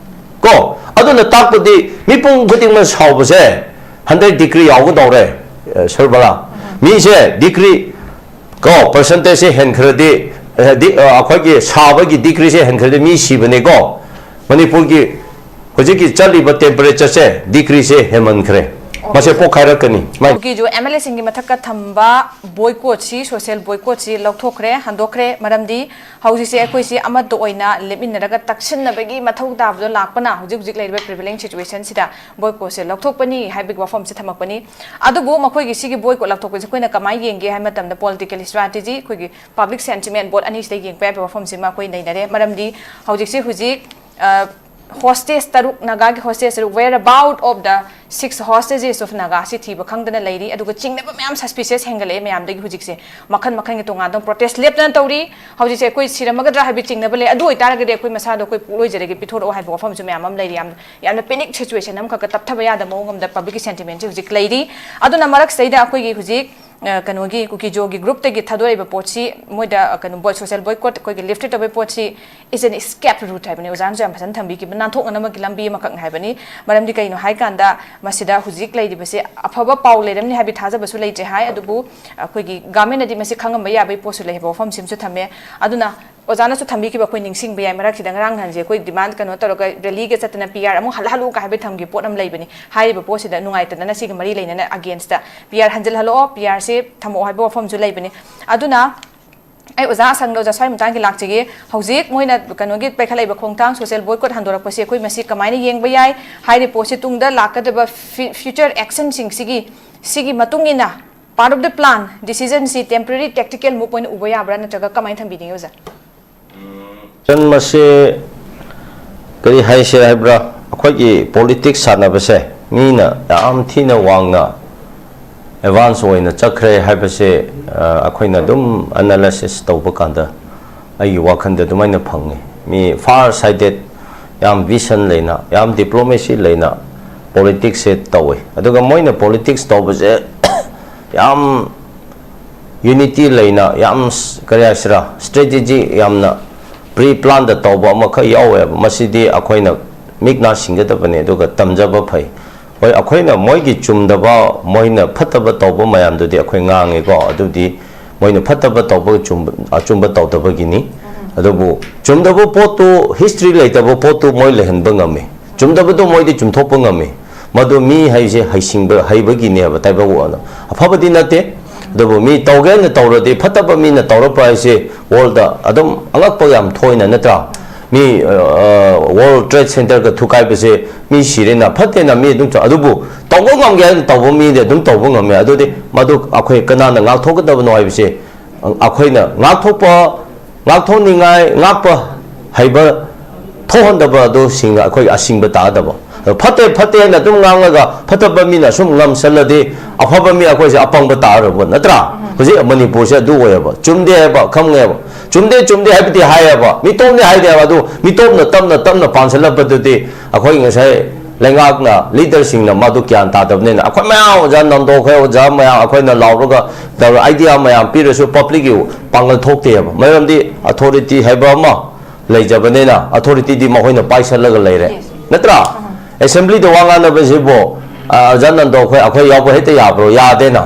ꯀꯣ, ꯑꯗꯨꯅ ꯇꯥꯛꯄꯗꯤ ꯃꯤꯄꯨꯝ ꯈꯨꯗꯤꯡꯃꯛ ꯁꯥꯎꯕꯁꯦ ꯍꯟꯗꯛ ꯗꯤꯒ꯭ꯔꯤ ꯌꯥꯎꯒꯗꯧꯔꯦ꯫ ꯑ, ꯁꯔꯕꯂꯥ, ꯃꯤꯁꯦ ꯗꯤꯒ꯭ꯔꯤ, ꯀꯣ, ꯄꯔꯁꯦꯟꯇꯦꯖꯁꯦ ꯍꯦꯟꯈ꯭ꯔꯗꯤ, ꯑ, ꯗꯤ-, ꯑ, ꯑꯩꯈꯣꯏꯒꯤ ꯁꯥꯕꯒꯤ ꯗꯤꯒ꯭ꯔꯤꯁꯦ ꯍꯦꯟꯈ꯭ꯔꯗꯤ ꯃꯤ ꯁꯤꯕꯅꯦꯀꯣ꯫ ꯃꯅꯤꯄꯨꯔꯒꯤ ꯍꯧꯖꯤꯛꯀꯤ ꯆꯠꯂꯤꯕ ꯇꯦꯝꯄꯔꯦꯆꯔꯁꯦ, ꯗꯤꯒ꯭ꯔꯤꯁꯦ ꯍꯦꯟꯃꯟꯈ꯭ꯔꯦ꯫ ꯃꯁꯦ ꯄꯣꯛꯈꯥꯏꯔꯛꯀꯅꯤ꯫ ꯁꯨꯃꯥꯏꯅ ꯀꯨꯀꯤꯁꯨ ꯑꯦꯝ ꯑꯦꯜ ꯑꯦꯁꯤꯡꯒꯤ ꯃꯊꯛꯇ ꯊꯝꯕ ꯕꯣꯏꯀꯣꯠꯁꯤ, ꯁꯣꯁꯤꯌꯦꯜ ꯕꯣꯏꯀꯣꯠꯁꯤ ꯂꯧꯊꯣꯛꯈ꯭ꯔꯦ, ꯍꯟꯗꯣꯛꯈ꯭ꯔꯦ꯫ ꯃꯔꯝꯗꯤ ꯍꯧꯖꯤꯛꯁꯦ ꯑꯩꯈꯣꯏꯁꯤ ꯑꯃꯠꯇ ꯑꯣꯏꯅ ꯂꯦꯞꯃꯤꯟꯅꯔꯒ ꯇꯛꯁꯤꯟꯅꯕꯒꯤ ꯃꯊꯧ ꯇꯥꯕꯗꯣ ꯂꯥꯛꯄꯅ ꯍꯧꯖꯤꯛ ꯍꯧꯖꯤꯛ ꯂꯩꯔꯤꯕ ꯄ꯭ꯔꯤꯚꯦꯂꯦꯟ ꯁꯤꯆꯨꯋꯦꯁꯟꯁꯤꯗ ꯕꯣꯏꯀꯣꯠꯁꯦ ꯂꯧꯊꯣꯛꯄꯅꯤ ꯍꯥꯏꯕꯒꯤ ꯋꯥꯐꯝꯁꯦ ꯊꯝꯃꯛꯄꯅꯤ꯫ ꯑꯗꯨꯕꯨ ꯃꯈꯣꯏꯒꯤ ꯁꯤꯒꯤ ꯕꯣꯏꯀꯣꯠ ꯂꯧꯊꯣꯛꯄꯁꯦ ꯑꯩꯈꯣꯏꯅ ꯀꯃꯥꯏꯅ ꯌꯦꯡꯒꯦ ꯍꯥꯏꯕ ꯃꯇꯝꯗ, ꯄꯣꯂꯤꯇꯤꯀꯦꯜ ꯁ꯭ꯇ꯭ꯔꯦꯇꯦꯖꯤ, ꯑꯩꯈꯣꯏꯒꯤ ꯄꯕ꯭ꯂꯤꯛ ꯁꯦꯟꯇꯤꯃꯦꯟ, ꯚꯣꯠ ꯑꯅꯤꯁꯤꯗ ꯌꯦꯡꯕ ꯌꯥꯕꯒꯤ ꯋꯥꯐꯝꯁꯤꯃ ꯑꯩꯈꯣꯏ ꯅꯩꯅꯔꯦ꯫ ꯃꯔꯝꯗꯤ ꯍꯧꯖꯤꯛꯁꯦ ꯍꯧꯖꯤꯛ, ꯑ, ꯍꯣꯁꯇꯦꯖ ꯇꯔꯨꯛ, ꯅꯥꯒꯥꯒꯤ ꯍꯣꯁꯇꯦꯖ ꯇꯔꯨꯛ, whereabout of the six hostages of Naga ꯁꯤ ꯊꯤꯕ ꯈꯪꯗꯅ ꯂꯩꯔꯤ꯫ ꯑꯗꯨꯒ ꯆꯤꯡꯅꯕ ꯃꯌꯥꯝ, suspicious ꯍꯦꯟꯒꯠꯂꯛꯑꯦ ꯃꯌꯥꯝꯗꯒꯤ ꯍꯧꯖꯤꯛꯁꯦ꯫ ꯃꯈꯜ ꯃꯈꯜꯒꯤ ꯇꯣꯉꯥꯟꯕ protest ꯂꯦꯞꯇꯅ ꯇꯧꯔꯤ꯫ ꯍꯧꯖꯤꯛꯁꯦ ꯑꯩꯈꯣꯏ ꯁꯤꯔꯝꯃꯒꯗ꯭ꯔꯥ ꯍꯥꯏꯕꯒꯤ ꯆꯤꯡꯅꯕ ꯂꯩ꯫ ꯑꯗꯨ ꯑꯣꯏꯇꯥꯔꯒꯗꯤ ꯑꯩꯈꯣꯏ ꯃꯁꯥꯗꯣ ꯑꯩꯈꯣꯏ ꯄꯣꯛꯂꯣꯏꯖꯔꯒꯦ, ꯄꯤꯊꯣꯔꯛꯑꯣ ꯍꯥꯏꯕ ꯋꯥꯐꯝꯁꯨ ꯃꯌꯥꯝ ꯑꯃ ꯂꯩꯔꯤ꯫ ꯌꯥꯝ, ꯌꯥꯝꯅ panic situation ꯑꯃꯈꯛꯀ ꯇꯞꯊꯕ ꯌꯥꯗꯕ ꯃꯑꯣꯡ ꯑꯃꯗ publicꯀꯤ sentimentꯁꯦ ꯍꯧꯖꯤꯛ ꯂꯩꯔꯤ꯫ ꯑꯗꯨꯅ ꯃꯔꯛꯁꯤꯗꯩꯗ ꯑꯩꯈꯣꯏꯒꯤ ꯍꯧꯖꯤꯛ ꯑ, ꯀꯩꯅꯣꯒꯤ ꯀꯨꯀꯤꯖꯣꯒꯤ groupꯇꯒꯤ ꯊꯥꯗꯣꯔꯛꯏꯕ ꯄꯣꯠꯁꯤ, ꯃꯣꯏꯗ, ꯑ, ꯀꯩꯅꯣ, ꯕꯣꯏ-, social boycott ꯑꯩꯈꯣꯏꯒꯤ lift ꯇꯧꯕꯒꯤ ꯄꯣꯠꯁꯤ is an escape route ꯍꯥꯏꯕꯅꯤ꯫ ꯑꯣꯖꯥꯅꯁꯨ ꯌꯥꯝ ꯐꯖꯅ ꯊꯝꯕꯤꯈꯤꯕ, ꯅꯥꯟꯊꯣꯛꯅꯅꯕꯒꯤ ꯂꯝꯕꯤ ꯑꯃꯈꯛꯅꯤ ꯍꯥꯏꯕꯅꯤ꯫ ꯃꯔꯝꯗꯤ ꯀꯩꯅꯣ ꯍꯥꯏꯀꯥꯟꯗ, ꯃꯁꯤꯗ ꯍꯧꯖꯤꯛ ꯂꯩꯔꯤꯕꯁꯦ ꯑꯐꯕ ꯄꯥꯎ ꯂꯩꯔꯝꯅꯤ ꯍꯥꯏꯕꯒꯤ ꯊꯥꯖꯕꯁꯨ ꯂꯩꯇ꯭ꯔꯦ ꯍꯥꯏ꯫ ꯑꯗꯨꯕꯨ ꯑꯩꯈꯣꯏꯒꯤ governmentꯅꯗꯤ ꯃꯁꯤ ꯈꯪꯉꯝꯕ ꯌꯥꯕꯒꯤ ꯄꯣꯠꯁꯨ ꯂꯩ ꯍꯥꯏꯕ ꯋꯥꯐꯝꯁꯤꯃꯁꯨ ꯊꯝꯃꯦ꯫ ꯑꯗꯨꯅ ꯑꯣꯖꯥꯅꯁꯨ ꯊꯝꯕꯤꯈꯤꯕ ꯑꯩꯈꯣꯏ ꯅꯤꯡꯁꯤꯡꯕ ꯌꯥꯏ, ꯃꯔꯛꯁꯤꯗ ꯉꯔꯥꯡ ꯅꯍꯥꯟꯁꯦ ꯑꯩꯈꯣꯏ demand ꯀꯩꯅꯣ ꯇꯧꯔꯒ rallyꯒ ꯆꯠꯇꯅ P R ꯑꯃꯨꯛ ꯍꯜꯂꯍꯜꯂꯨ ꯀꯥꯏ ꯍꯥꯏꯕꯒꯤ ꯊꯝꯈꯤꯕ ꯄꯣꯠ ꯑꯃ ꯂꯩꯕꯅꯤ꯫ ꯍꯥꯏꯔꯤꯕ ꯄꯣꯠꯁꯤꯗ ꯅꯨꯡꯉꯥꯏꯇꯗꯅ ꯁꯤꯒ ꯃꯔꯤ ꯂꯩꯅꯅ againstꯇ P R ꯍꯟꯖꯤꯜꯍꯜꯂꯛꯑꯣ, P Rꯁꯦ ꯊꯝꯃꯛꯑꯣ ꯍꯥꯏꯕ ꯋꯥꯐꯝꯁꯨ ꯂꯩꯕꯅꯤ꯫ ꯑꯗꯨꯅ ꯑꯩ ꯑꯣꯖꯥ ꯑꯁꯪꯗ ꯑꯣꯖꯥ ꯁ꯭ꯋꯥꯏ ꯃꯇꯥꯡꯒꯤ ꯂꯥꯛꯆꯒꯦ꯫ ꯍꯧꯖꯤꯛ ꯃꯣꯏꯅ ꯀꯩꯅꯣꯒꯤ ꯄꯥꯏꯈꯠꯂꯛꯏꯕ ꯈꯣꯡꯊꯥꯡ, social boycott ꯍꯟꯗꯣꯔꯛꯄꯁꯦ ꯑꯩꯈꯣꯏ ꯃꯁꯤ ꯀꯃꯥꯏꯅ ꯌꯦꯡꯕ ꯌꯥꯏ? ꯍꯥꯏꯔꯤꯕ ꯄꯣꯠꯁꯤ ꯇꯨꯡꯗ ꯂꯥꯛꯀꯗꯕ ꯐꯤ-, future actionꯁꯤꯡꯁꯤꯒꯤ, ꯁꯤꯒꯤ ꯃꯇꯨꯡ ꯏꯟꯅ part of the plan, decisionꯁꯤ temporary tactical move ꯑꯣꯏꯅ ꯎꯕ ꯌꯥꯕ꯭ꯔꯥ, ꯅꯠꯇ꯭ꯔꯒ ꯀꯃꯥꯏꯅ ꯊꯝꯕꯤꯅꯤꯡꯉꯤ ꯑꯣꯖꯥ? ꯆꯟ ꯃꯁꯦ ꯀꯔꯤ ꯍꯥꯏꯁꯦ ꯍꯥꯏꯕ꯭ꯔꯥ, ꯑꯩꯈꯣꯏꯒꯤ politics ꯁꯥꯟꯅꯕꯁꯦ ꯃꯤꯅ ꯌꯥꯝ ꯊꯤꯅ ꯋꯥꯡꯅ advance ꯑꯣꯏꯅ ꯆꯠꯈ꯭ꯔꯦ ꯍꯥꯏꯕꯁꯦ, ꯑ, ꯑꯩꯈꯣꯏꯅ ꯑꯗꯨꯝ analysis ꯇꯧꯕ ꯀꯥꯟꯗ ꯑꯩꯒꯤ ꯋꯥꯈꯜꯗ ꯑꯗꯨꯃꯥꯏꯅ ꯐꯪꯉꯤ꯫ ꯃꯤ far sighted, ꯌꯥꯝ vision ꯂꯩꯅ, ꯌꯥꯝ diplomacy ꯂꯩꯅ politicsꯁꯦ ꯇꯧꯋꯤ꯫ ꯑꯗꯨꯒ ꯃꯣꯏꯅ politics ꯇꯧꯕꯁꯦ ꯌꯥꯝ unity ꯂꯩꯅ, ꯌꯥꯝ ꯀꯔꯤ ꯍꯥꯏꯁꯤꯔꯥ, strategy ꯌꯥꯝꯅ pre planꯗ ꯇꯧꯕ ꯑꯃꯈꯛ ꯌꯥꯎꯋꯦꯕ꯫ ꯃꯁꯤꯗꯤ ꯑꯩꯈꯣꯏꯅ ꯃꯤꯠ ꯅꯥ ꯁꯤꯡꯒꯗꯕꯅꯤ, ꯑꯗꯨꯒ ꯇꯝꯖꯕ ꯐꯩ꯫ ꯍꯣꯏ, ꯑꯩꯈꯣꯏꯅ ꯃꯣꯏꯒꯤ ꯆꯨꯝꯗꯕ, ꯃꯣꯏꯅ ꯐꯠꯇꯕ ꯇꯧꯕ ꯃꯌꯥꯝꯗꯨꯗꯤ ꯑꯩꯈꯣꯏ ꯉꯥꯡꯉꯤꯀꯣ, ꯑꯗꯨꯗꯤ ꯃꯣꯏꯅ ꯐꯠꯇꯕ ꯇꯧꯕꯒꯤ ꯆꯨꯝꯕ, ꯑꯆꯨꯝꯕ ꯇꯧꯗꯕꯒꯤꯅꯤ꯫ ꯑꯗꯨꯕꯨ ꯆꯨꯝꯗꯕ ꯄꯣꯠꯇꯨ, history ꯂꯩꯇꯕ ꯄꯣꯠꯇꯨ ꯃꯣꯏ ꯂꯩꯍꯟꯕ ꯉꯝꯃꯤ꯫ ꯆꯨꯝꯗꯕꯗꯣ ꯃꯣꯏꯗꯤ ꯆꯨꯝꯊꯣꯛꯄ ꯉꯝꯃꯤ꯫ ꯃꯗꯨ ꯃꯤ ꯍꯥꯏꯁꯦ ꯍꯩꯁꯤꯡꯕ, ꯍꯩꯕꯒꯤꯅꯦꯕ, ꯇꯥꯏꯕꯪ ꯋꯥꯗ꯫ ꯑꯐꯕꯗꯤ ꯅꯠꯇꯦ꯫ ꯑꯗꯨꯕꯨ ꯃꯤ ꯇꯧꯒꯦꯅ ꯇꯧꯔꯗꯤ, ꯐꯠꯇꯕ ꯃꯤꯅ ꯇꯧꯔꯛꯄ ꯍꯥꯏꯁꯦ worldꯗ ꯑꯗꯨꯝ ꯑꯉꯛꯄ ꯌꯥꯝ ꯊꯣꯛꯏꯅ, ꯅꯠꯇ꯭ꯔꯥ? ꯃꯤ, ꯑ, World Trade Centerꯒ ꯊꯨꯒꯥꯏꯕꯁꯦ ꯃꯤ ꯁꯤꯔꯦꯅ, ꯐꯠꯇꯦꯅ, ꯃꯤ ꯑꯗꯨꯝ ꯆ-, ꯑꯗꯨꯕꯨ ꯇꯧꯕ ꯉꯝꯒꯦ ꯍꯥꯏꯅ ꯇꯧꯕ ꯃꯤꯗꯤ ꯑꯗꯨꯝ ꯇꯧꯕ ꯉꯝꯃꯦ꯫ ꯑꯗꯨꯗꯤ ꯃꯗꯨ ꯑꯩꯈꯣꯏ ꯀꯅꯥꯅ ꯉꯥꯛꯊꯣꯛꯀꯗꯕꯅꯣ ꯍꯥꯏꯕꯁꯦ ꯑꯩꯈꯣꯏꯅ ꯉꯥꯛꯊꯣꯛꯄ, ꯉꯥꯛꯊꯣꯛꯅꯤꯡꯉꯥꯏ, ꯉꯥꯛꯄ ꯍꯩꯕ ꯊꯣꯛꯍꯟꯗꯕ ꯑꯗꯨꯁꯤꯡ ꯑꯩꯈꯣꯏꯒꯤ ꯑꯁꯤꯡꯕ ꯇꯥꯒꯗꯕ꯫ ꯑꯗꯣ ꯐꯠꯇꯦ ꯐꯠꯇꯦ ꯍꯥꯏꯅ ꯑꯗꯨꯝ ꯉꯥꯡꯂꯒ ꯐꯠꯇꯕ ꯃꯤꯅ ꯁꯨꯝ ꯉꯝꯁꯜꯂꯗꯤ ꯑꯐꯕ ꯃꯤ ꯑꯩꯈꯣꯏꯁꯦ ꯑꯄꯪꯕ ꯇꯥꯔꯕ ꯅꯠꯇ꯭ꯔꯥ? ꯍꯧꯖꯤꯛ ꯃꯅꯤꯄꯨꯔꯁꯦ ꯑꯗꯨ ꯑꯣꯏꯌꯦꯕ꯫ ꯆꯨꯝꯗꯦ ꯍꯥꯏꯕ ꯈꯪꯉꯦꯕ꯫ ꯆꯨꯝꯗꯦ ꯆꯨꯝꯗꯦ ꯍꯥꯏꯕꯗꯤ ꯍꯥꯏꯌꯦꯕ, ꯃꯤꯇꯣꯞꯅꯤ ꯍꯥꯏꯗꯦꯕ꯫ ꯑꯗꯨ ꯃꯤꯇꯣꯞꯅ ꯇꯞꯅ ꯇꯞꯅ ꯄꯥꯟꯁꯤꯜꯂꯛꯄꯗꯨꯗꯤ ꯑꯩꯈꯣꯏ ꯉꯁꯥꯏ ꯂꯩꯉꯥꯛꯅ, ꯂꯤꯗꯔꯁꯤꯡꯅ ꯃꯗꯨ ꯒ꯭ꯌꯥꯟ ꯇꯥꯗꯕꯅꯤꯅ ꯑꯩꯈꯣꯏ ꯃꯌꯥꯝ ꯑꯣꯖꯥ ꯅꯟꯗꯣ, ꯑꯩꯈꯣꯏ ꯑꯣꯖꯥ ꯃꯌꯥꯝ ꯑꯩꯈꯣꯏꯅ ꯂꯥꯎꯔꯒ ꯇꯧꯔ ꯑꯥꯏꯗꯤꯌꯥ ꯃꯌꯥꯝ ꯄꯤꯔꯁꯨ ꯄꯕ꯭ꯂꯤꯛꯀꯤ ꯄꯥꯡꯒꯜ ꯊꯣꯛꯇꯦꯕ꯫ ꯃꯔꯝꯗꯤ ꯑꯣꯊꯣꯔꯤꯇꯤ ꯍꯥꯏꯕ ꯑꯃ ꯂꯩꯖꯕꯅꯤꯅ ꯑꯣꯊꯣꯔꯤꯇꯤꯗꯤ ꯃꯈꯣꯏꯅ ꯄꯥꯏꯁꯜꯂꯒ ꯂꯩꯔꯦ꯫ ꯅꯠꯇ꯭ꯔꯥ? ꯑꯦꯁꯦꯝꯕ꯭ꯂꯤꯗ ꯋꯥ ꯉꯥꯡꯅꯕꯁꯤꯕꯨ, ꯑ, ꯑꯣꯖꯥ ꯅꯟꯗꯣ, ꯑꯩꯈꯣꯏ, ꯑꯩꯈꯣꯏ ꯌꯥꯎꯕ ꯍꯦꯛꯇ ꯌꯥꯕ꯭ꯔꯣ? ꯌꯥꯗꯦꯅ꯫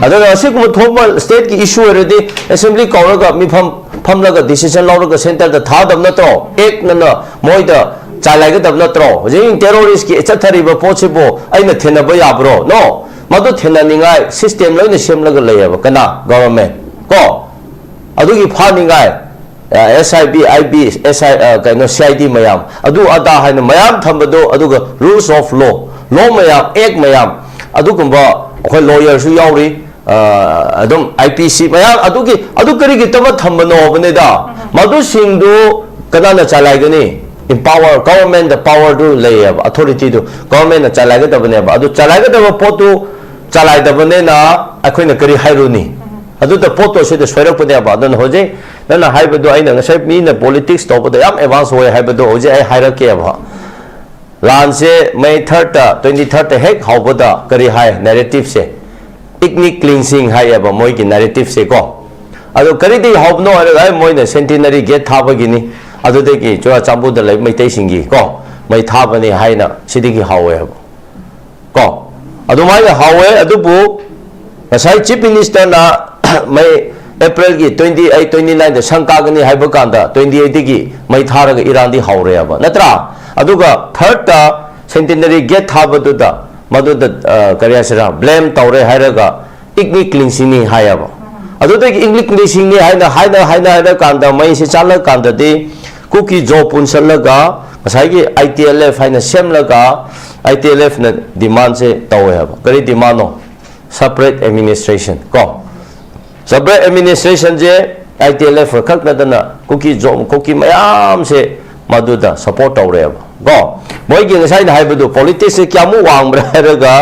ꯑꯗꯨꯅ ꯑꯁꯤꯒꯨꯝꯕ ꯊꯣꯛꯄ ꯁ꯭ꯇꯦꯠꯀꯤ ꯏꯁꯨ ꯑꯣꯏꯔꯗꯤ ꯑꯦꯁꯦꯝꯕ꯭ꯂꯤ ꯀꯧꯔꯒ ꯃꯤꯐꯝ ꯐꯝꯂꯒ ꯗꯤꯁꯤꯖꯟ ꯂꯧꯔꯒ ꯁꯦꯟꯇꯔꯗ ꯊꯥꯗꯕ ꯅꯠꯇ꯭ꯔꯣ? ꯑꯦꯛꯅꯅ ꯃꯣꯏꯗ ꯆꯥꯏꯂꯥꯏꯒꯗꯕ ꯅꯠꯇ꯭ꯔꯣ? ꯍꯧꯖꯤꯛ ꯇꯦꯔꯣꯔꯤꯁꯀꯤ ꯆꯠꯊꯔꯤꯕ ꯄꯣꯠꯁꯤꯕꯨ ꯑꯩꯅ ꯊꯦꯟꯅꯕ ꯌꯥꯕ꯭ꯔꯣ? ꯅꯣ꯫ ꯃꯗꯨ ꯊꯦꯟꯅꯅꯤꯡꯉꯥꯏ ꯁꯤꯁꯇꯦꯝ ꯂꯣꯏꯅ ꯁꯦꯝꯂꯒ ꯂꯩꯌꯦꯕ꯫ ꯀꯅꯥ? ꯒꯚꯔꯟꯃꯦꯟ꯫ ꯀꯣ? ꯑꯗꯨꯒꯤ ꯐꯥꯅꯤꯡꯉꯥꯏ, ꯑ, ꯑꯦꯁ ꯑꯥꯏ ꯕꯤ, ꯑꯥꯏ ꯕꯤ, ꯑꯦꯁ ꯑꯥꯏ, ꯑ, ꯀꯩꯅꯣ, ꯁꯤ ꯑꯥꯏ ꯗꯤ ꯃꯌꯥꯝ, ꯑꯗꯨ ꯑꯗꯥ ꯍꯥꯏꯅ ꯃꯌꯥꯝ ꯊꯝꯕꯗꯣ, ꯑꯗꯨꯒ ꯔꯨꯜꯁ ꯑꯣꯐ ꯂꯣ, ꯂꯣ ꯃꯌꯥꯝ, ꯑꯦꯛ ꯃꯌꯥꯝ, ꯑꯗꯨꯒꯨꯝꯕ ꯑꯩꯈꯣꯏ ꯂꯣꯌꯔꯁꯨ ꯌꯥꯎꯔꯤ, ꯑ, ꯑꯗꯨꯝ ꯑꯥꯏ ꯄꯤ ꯁꯤ ꯃꯌꯥꯝ, ꯑꯗꯨꯒꯤ, ꯑꯗꯨ ꯀꯔꯤꯒꯤꯗꯃꯛ ꯊꯝꯕꯅꯣ ꯍꯥꯏꯕꯅꯤꯗ꯫ ꯃꯗꯨꯁꯤꯡꯗꯨ ꯀꯅꯥꯅ ꯆꯂꯥꯏꯒꯅꯤ? ꯏꯝꯄꯥꯋꯔ, ꯒꯚꯔꯟꯃꯦꯟꯗ ꯄꯥꯋꯔꯗꯨ ꯂꯩꯌꯦꯕ, ꯑꯣꯊꯣꯔꯤꯇꯤꯗꯨ ꯒꯚꯔꯟꯃꯦꯟꯅ ꯆꯂꯥꯏꯒꯗꯕꯅꯦꯕ꯫ ꯑꯗꯨ ꯆꯂꯥꯏꯒꯗꯕ ꯄꯣꯠꯇꯨ ꯆꯂꯥꯏꯗꯕꯅꯤꯅ ꯑꯩꯈꯣꯏꯅ ꯀꯔꯤ ꯍꯥꯏꯔꯨꯅꯤ? ꯑꯗꯨꯗ ꯄꯣꯠꯇꯣ ꯁꯤꯗ ꯁꯣꯏꯔꯛꯄꯅꯦꯕ꯫ ꯑꯗꯨꯅ ꯍꯧꯖꯤꯛ ꯅꯪꯅ ꯍꯥꯏꯕꯗꯣ, ꯑꯩꯅ ꯉꯁꯥꯏ ꯃꯤꯅ ꯄꯣꯂꯤꯇꯤꯛꯁ ꯇꯧꯕꯗ ꯌꯥꯝ ꯑꯦꯗꯚꯥꯟꯁ ꯑꯣꯏ ꯍꯥꯏꯕꯗꯣ ꯍꯧꯖꯤꯛ ꯑꯩ ꯍꯥꯏꯔꯛꯀꯦꯕ꯫ ꯂꯥꯟꯁꯦ ꯃꯦ ꯊꯥꯔꯠꯇ, ꯇ꯭ꯋꯦꯟꯇꯤ ꯊꯥꯔꯠꯇ ꯍꯦꯛ ꯍꯧꯕꯗ ꯀꯔꯤ ꯍꯥꯏ ꯅꯦꯔꯦꯇꯤꯞꯁꯦ? ꯏꯊꯅꯤꯛ ꯀ꯭ꯂꯤꯟꯁꯤꯡ ꯍꯥꯏꯌꯦꯕ ꯃꯣꯏꯒꯤ ꯅꯦꯔꯦꯇꯤꯞꯁꯦ ꯀꯣ꯫ ꯑꯗꯣ ꯀꯔꯤꯗꯒꯤ ꯍꯧꯕꯅꯣ ꯍꯥꯏꯔꯒ, "ꯑꯩ, ꯃꯣꯏꯅ ꯁꯦꯟꯇꯤꯅꯔꯤ ꯒꯦꯠ ꯊꯥꯕꯒꯤꯅꯤ, ꯑꯗꯨꯗꯒꯤ ꯆꯨꯔꯥꯆꯥꯟꯄꯨꯔꯗ ꯂꯩꯕ ꯃꯩꯇꯩꯁꯤꯡꯒꯤ ꯀꯣ ꯃꯩ ꯊꯥꯕꯅꯤ" ꯍꯥꯏꯅ ꯁꯤꯗꯒꯤ ꯍꯧꯋꯦꯕ꯫ ꯀꯣ꯫ ꯑꯗꯨꯃꯥꯏꯅ ꯍꯧꯋꯦ, ꯑꯗꯨꯕꯨ ꯉꯁꯥꯏ ꯆꯤꯐ ꯃꯤꯅꯤꯁꯇꯔꯅ ꯃꯩ ꯑꯦꯄ꯭ꯔꯤꯜꯒꯤ ꯇ꯭ꯋꯦꯟꯇꯤ ꯑꯩꯠ, ꯇ꯭ꯋꯦꯟꯇꯤ ꯅꯥꯏꯟꯗ ꯁꯪ ꯀꯥꯒꯅꯤ ꯍꯥꯏꯕ ꯀꯥꯟꯗ ꯇ꯭ꯋꯦꯟꯇꯤ ꯑꯩꯠꯇꯒꯤ ꯃꯩ ꯊꯥꯔꯒ ꯏꯔꯥꯡꯗꯤ ꯍꯧꯔꯦꯕ, ꯅꯠꯇ꯭ꯔꯥ? ꯑꯗꯨꯒ ꯊꯥꯔꯠꯇ ꯁꯦꯟꯇꯤꯅꯔꯤ ꯒꯦꯠ ꯊꯥꯕꯗꯨꯗ ꯃꯗꯨꯗ, ꯑ, ꯀꯔꯤ ꯍꯥꯏꯁꯤꯔꯥ, ꯕ꯭ꯂꯦꯝ ꯇꯧꯔꯦ ꯍꯥꯏꯔꯒ ꯏꯊꯅꯤꯛ ꯀ꯭ꯂꯤꯟꯁꯤꯡꯅꯤ ꯍꯥꯏꯌꯦꯕ꯫ ꯑꯗꯨꯗꯒꯤ ꯏꯊꯅꯤꯛ ꯀ꯭ꯂꯤꯟꯁꯤꯡꯅꯤ ꯍꯥꯏꯅ, ꯍꯥꯏꯅ, ꯍꯥꯏꯅ, ꯍꯥꯏꯅ ꯀꯥꯟꯗ ꯃꯩꯁꯤ ꯆꯥꯜꯂꯀꯥꯟꯗꯗꯤ ꯀꯨꯀꯤ ꯖꯣ ꯄꯨꯟꯁꯜꯂꯒ ꯉꯁꯥꯏꯒꯤ ꯑꯥꯏ ꯇꯤ ꯑꯦꯜ ꯑꯦꯐ ꯍꯥꯏꯅ ꯁꯦꯝꯂꯒ ꯑꯥꯏ ꯇꯤ ꯑꯦꯜ ꯑꯦꯐꯅ ꯗꯤꯃꯥꯟꯁꯦ ꯇꯧꯋꯦ ꯍꯥꯏꯕ꯫ ꯀꯔꯤ ꯗꯤꯃꯥꯟꯅꯣ? ꯁꯄꯔꯦꯠ ꯑꯦꯗꯃꯤꯅꯤꯁꯇ꯭ꯔꯦꯁꯟ ꯀꯣ꯫ ꯁꯄꯔꯦꯠ ꯑꯦꯗꯃꯤꯅꯤꯁꯇ꯭ꯔꯦꯁꯟꯁꯦ ꯑꯥꯏ ꯇꯤ ꯑꯦꯜ ꯑꯦꯐ ꯈꯛ ꯅꯠꯇꯅ ꯀꯨꯀꯤ ꯖꯣ-, ꯀꯨꯀꯤ ꯃꯌꯥꯝꯁꯦ ꯃꯗꯨꯗ ꯁꯄꯣꯔꯠ ꯇꯧꯔꯦꯕ ꯀꯣ꯫ ꯃꯣꯏꯒꯤ ꯉꯁꯥꯏꯅ ꯍꯥꯏꯕꯗꯨ ꯄꯣꯂꯤꯇꯤꯛꯁꯁꯦ ꯀꯌꯥꯃꯨꯛ ꯋꯥꯡꯕ꯭ꯔꯥ ꯍꯥꯏꯔꯒ,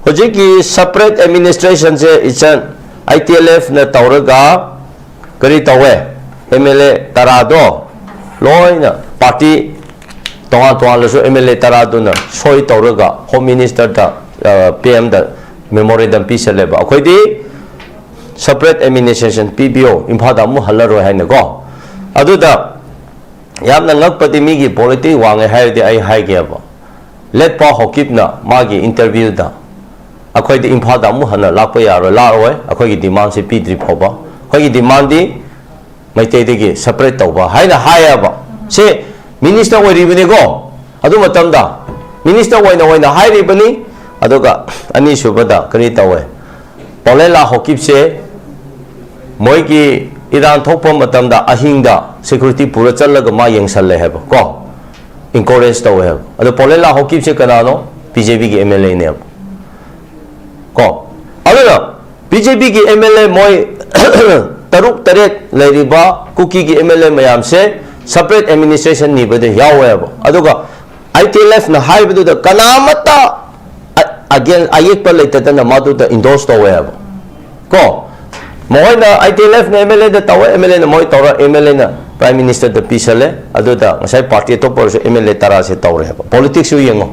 ꯍꯧꯖꯤꯛꯀꯤ ꯁꯄꯔꯦꯠ ꯑꯦꯗꯃꯤꯅꯤꯁꯇ꯭ꯔꯦꯁꯟꯁꯦ ꯏꯆꯟ ꯑꯥꯏ ꯇꯤ ꯑꯦꯜ ꯑꯦꯐꯅ ꯇꯧꯔꯒ ꯀꯔꯤ ꯇꯧꯋꯦ? ꯑꯦꯝ ꯑꯦꯜ ꯑꯦ ꯇꯔꯥꯗꯣ ꯂꯣꯏꯅ ꯄꯥꯔꯇꯤ ꯇꯣꯉꯥꯟ ꯇꯣꯉꯥꯟꯂꯁꯨ ꯑꯦꯝ ꯑꯦꯜ ꯑꯦ ꯇꯔꯥꯗꯨꯅ ꯁꯣꯏ ꯇꯧꯔꯒ ꯍꯣꯝ ꯃꯤꯅꯤꯁꯇꯔꯗ, ꯄꯤ ꯑꯦꯝꯗ ꯃꯦꯃꯣꯔꯦꯟꯗꯝ ꯄꯤꯁꯜꯂꯦꯕ, ꯑꯩꯈꯣꯏꯗꯤ ꯁꯄꯔꯦꯠ ꯑꯦꯗꯃꯤꯅꯤꯁꯇ꯭ꯔꯦꯁꯟ ꯄꯤꯕꯤꯌꯣ, ꯏꯝꯐꯥꯜꯗ ꯑꯃꯨꯛ ꯍꯜꯂꯔꯣꯏ ꯍꯥꯏꯅꯀꯣ꯫ ꯑꯗꯨꯗ ꯌꯥꯝꯅ ꯉꯛꯄꯗꯤ, ꯃꯤꯒꯤ ꯄꯣꯂꯤꯇꯤꯛꯁ ꯋꯥꯡꯉꯦ ꯍꯥꯏꯔꯗꯤ ꯑꯩ ꯍꯥꯏꯒꯦꯕ, ꯂꯦꯠꯄꯥꯎ ꯍꯣꯀꯤꯞꯅ ꯃꯥꯒꯤ ꯏꯟꯇꯔꯚ꯭ꯌꯨꯗ ꯑꯩꯈꯣꯏꯗꯤ ꯏꯝꯐꯥꯜꯗ ꯑꯃꯨꯛ ꯍꯟꯅ ꯂꯥꯛꯄ ꯌꯥꯔꯣꯏ, ꯂꯥꯛꯑꯣꯏ, ꯑꯩꯈꯣꯏꯒꯤ ꯗꯤꯃꯥꯟꯁꯦ ꯄꯤꯗ꯭ꯔꯤ ꯐꯥꯎꯕ, ꯑꯩꯈꯣꯏꯒꯤ ꯗꯤꯃꯥꯟꯗꯤ ꯃꯩꯇꯩꯗꯒꯤ ꯁꯄꯔꯦꯠ ꯇꯧꯕ ꯍꯥꯏꯅ ꯍꯥꯏꯌꯦꯕ꯫ ꯁꯦ ꯃꯤꯅꯤꯁꯇꯔ ꯑꯣꯏꯔꯤꯕꯅꯤꯀꯣ, ꯑꯗꯨ ꯃꯇꯝꯗ ꯃꯤꯅꯤꯁꯇꯔ ꯑꯣꯏꯅ ꯑꯣꯏꯅ ꯍꯥꯏꯔꯤꯕꯅꯤ꯫ ꯑꯗꯨꯒ ꯑꯅꯤꯁꯨꯕꯗ ꯀꯔꯤ ꯇꯧꯋꯦ? ꯄꯥꯎꯂꯦꯂꯥ ꯍꯣꯀꯤꯞꯁꯦ ꯃꯣꯏꯒꯤ ꯏꯔꯥꯡ ꯊꯣꯛꯄ ꯃꯇꯝꯗ ꯑꯍꯤꯡꯗ ꯁꯦꯀ꯭ꯌꯨꯔꯤꯇꯤ ꯄꯨꯔ ꯆꯠꯂꯒ ꯃꯥ ꯌꯦꯡꯁꯜꯂꯦ ꯍꯥꯏꯕ ꯀꯣ, ꯏꯟꯀꯔꯦꯖ ꯇꯧꯋꯦ ꯍꯥꯏꯕ꯫ ꯑꯗꯣ ꯄꯥꯎꯂꯦꯂꯥ ꯍꯣꯀꯤꯞꯁꯦ ꯀꯅꯥꯅꯣ? ꯕꯤ ꯖꯦ ꯄꯤꯒꯤ ꯑꯦꯝ ꯑꯦꯜ ꯑꯦꯅꯦꯕ ꯀꯣ꯫ ꯑꯗꯨꯅ ꯕꯤ ꯖꯦ ꯄꯤꯒꯤ ꯑꯦꯝ ꯑꯦꯜ ꯑꯦ ꯃꯣꯏ ꯇꯔꯨꯛ ꯇꯔꯦꯠ ꯂꯩꯔꯤꯕ ꯀꯨꯀꯤꯒꯤ ꯑꯦꯝ ꯑꯦꯜ ꯑꯦ ꯃꯌꯥꯝꯁꯦ ꯁꯄꯔꯦꯠ ꯑꯦꯗꯃꯤꯅꯤꯁꯇ꯭ꯔꯦꯁꯟ ꯅꯤꯕꯗ ꯌꯥꯎꯋꯦꯕ꯫ ꯑꯗꯨꯒ ꯑꯥꯏ ꯇꯤ ꯑꯦꯜ ꯑꯦꯐꯅ ꯍꯥꯏꯕꯗꯨꯗ ꯀꯅꯥꯃꯠꯇ ꯑ-, ꯑꯒꯦꯟ-, ꯑꯌꯦꯛꯄ ꯂꯩꯇꯗꯅ ꯃꯗꯨꯗ ꯏꯟꯗꯣꯔꯁ ꯇꯧꯋꯦ ꯍꯥꯏꯕ ꯀꯣ꯫ ꯃꯈꯣꯏꯅ ꯑꯥꯏ ꯇꯤ ꯑꯦꯜ ꯑꯦꯐꯅ ꯑꯦꯝ ꯑꯦꯜ ꯑꯦꯗ ꯇꯧꯋꯦ, ꯑꯦꯝ ꯑꯦꯜ ꯑꯦꯅ ꯃꯣꯏ ꯇꯧꯔ, ꯑꯦꯝ ꯑꯦꯜ ꯑꯦꯅ ꯄ꯭ꯔꯥꯏꯝ ꯃꯤꯅꯤꯁꯇꯔꯗ ꯄꯤꯁꯜꯂꯦ꯫ ꯑꯗꯨꯗ ꯉꯁꯥꯏ ꯄꯥꯔꯇꯤ ꯑꯇꯣꯞꯄ ꯑꯣꯏꯔꯁꯨ ꯑꯦꯝ ꯑꯦꯜ ꯑꯦ ꯇꯔꯥꯁꯦ ꯇꯧꯔꯦ ꯍꯥꯏꯕ꯫ ꯄꯣꯂꯤꯇꯤꯛꯁꯁꯨ ꯌꯦꯡꯉꯣ,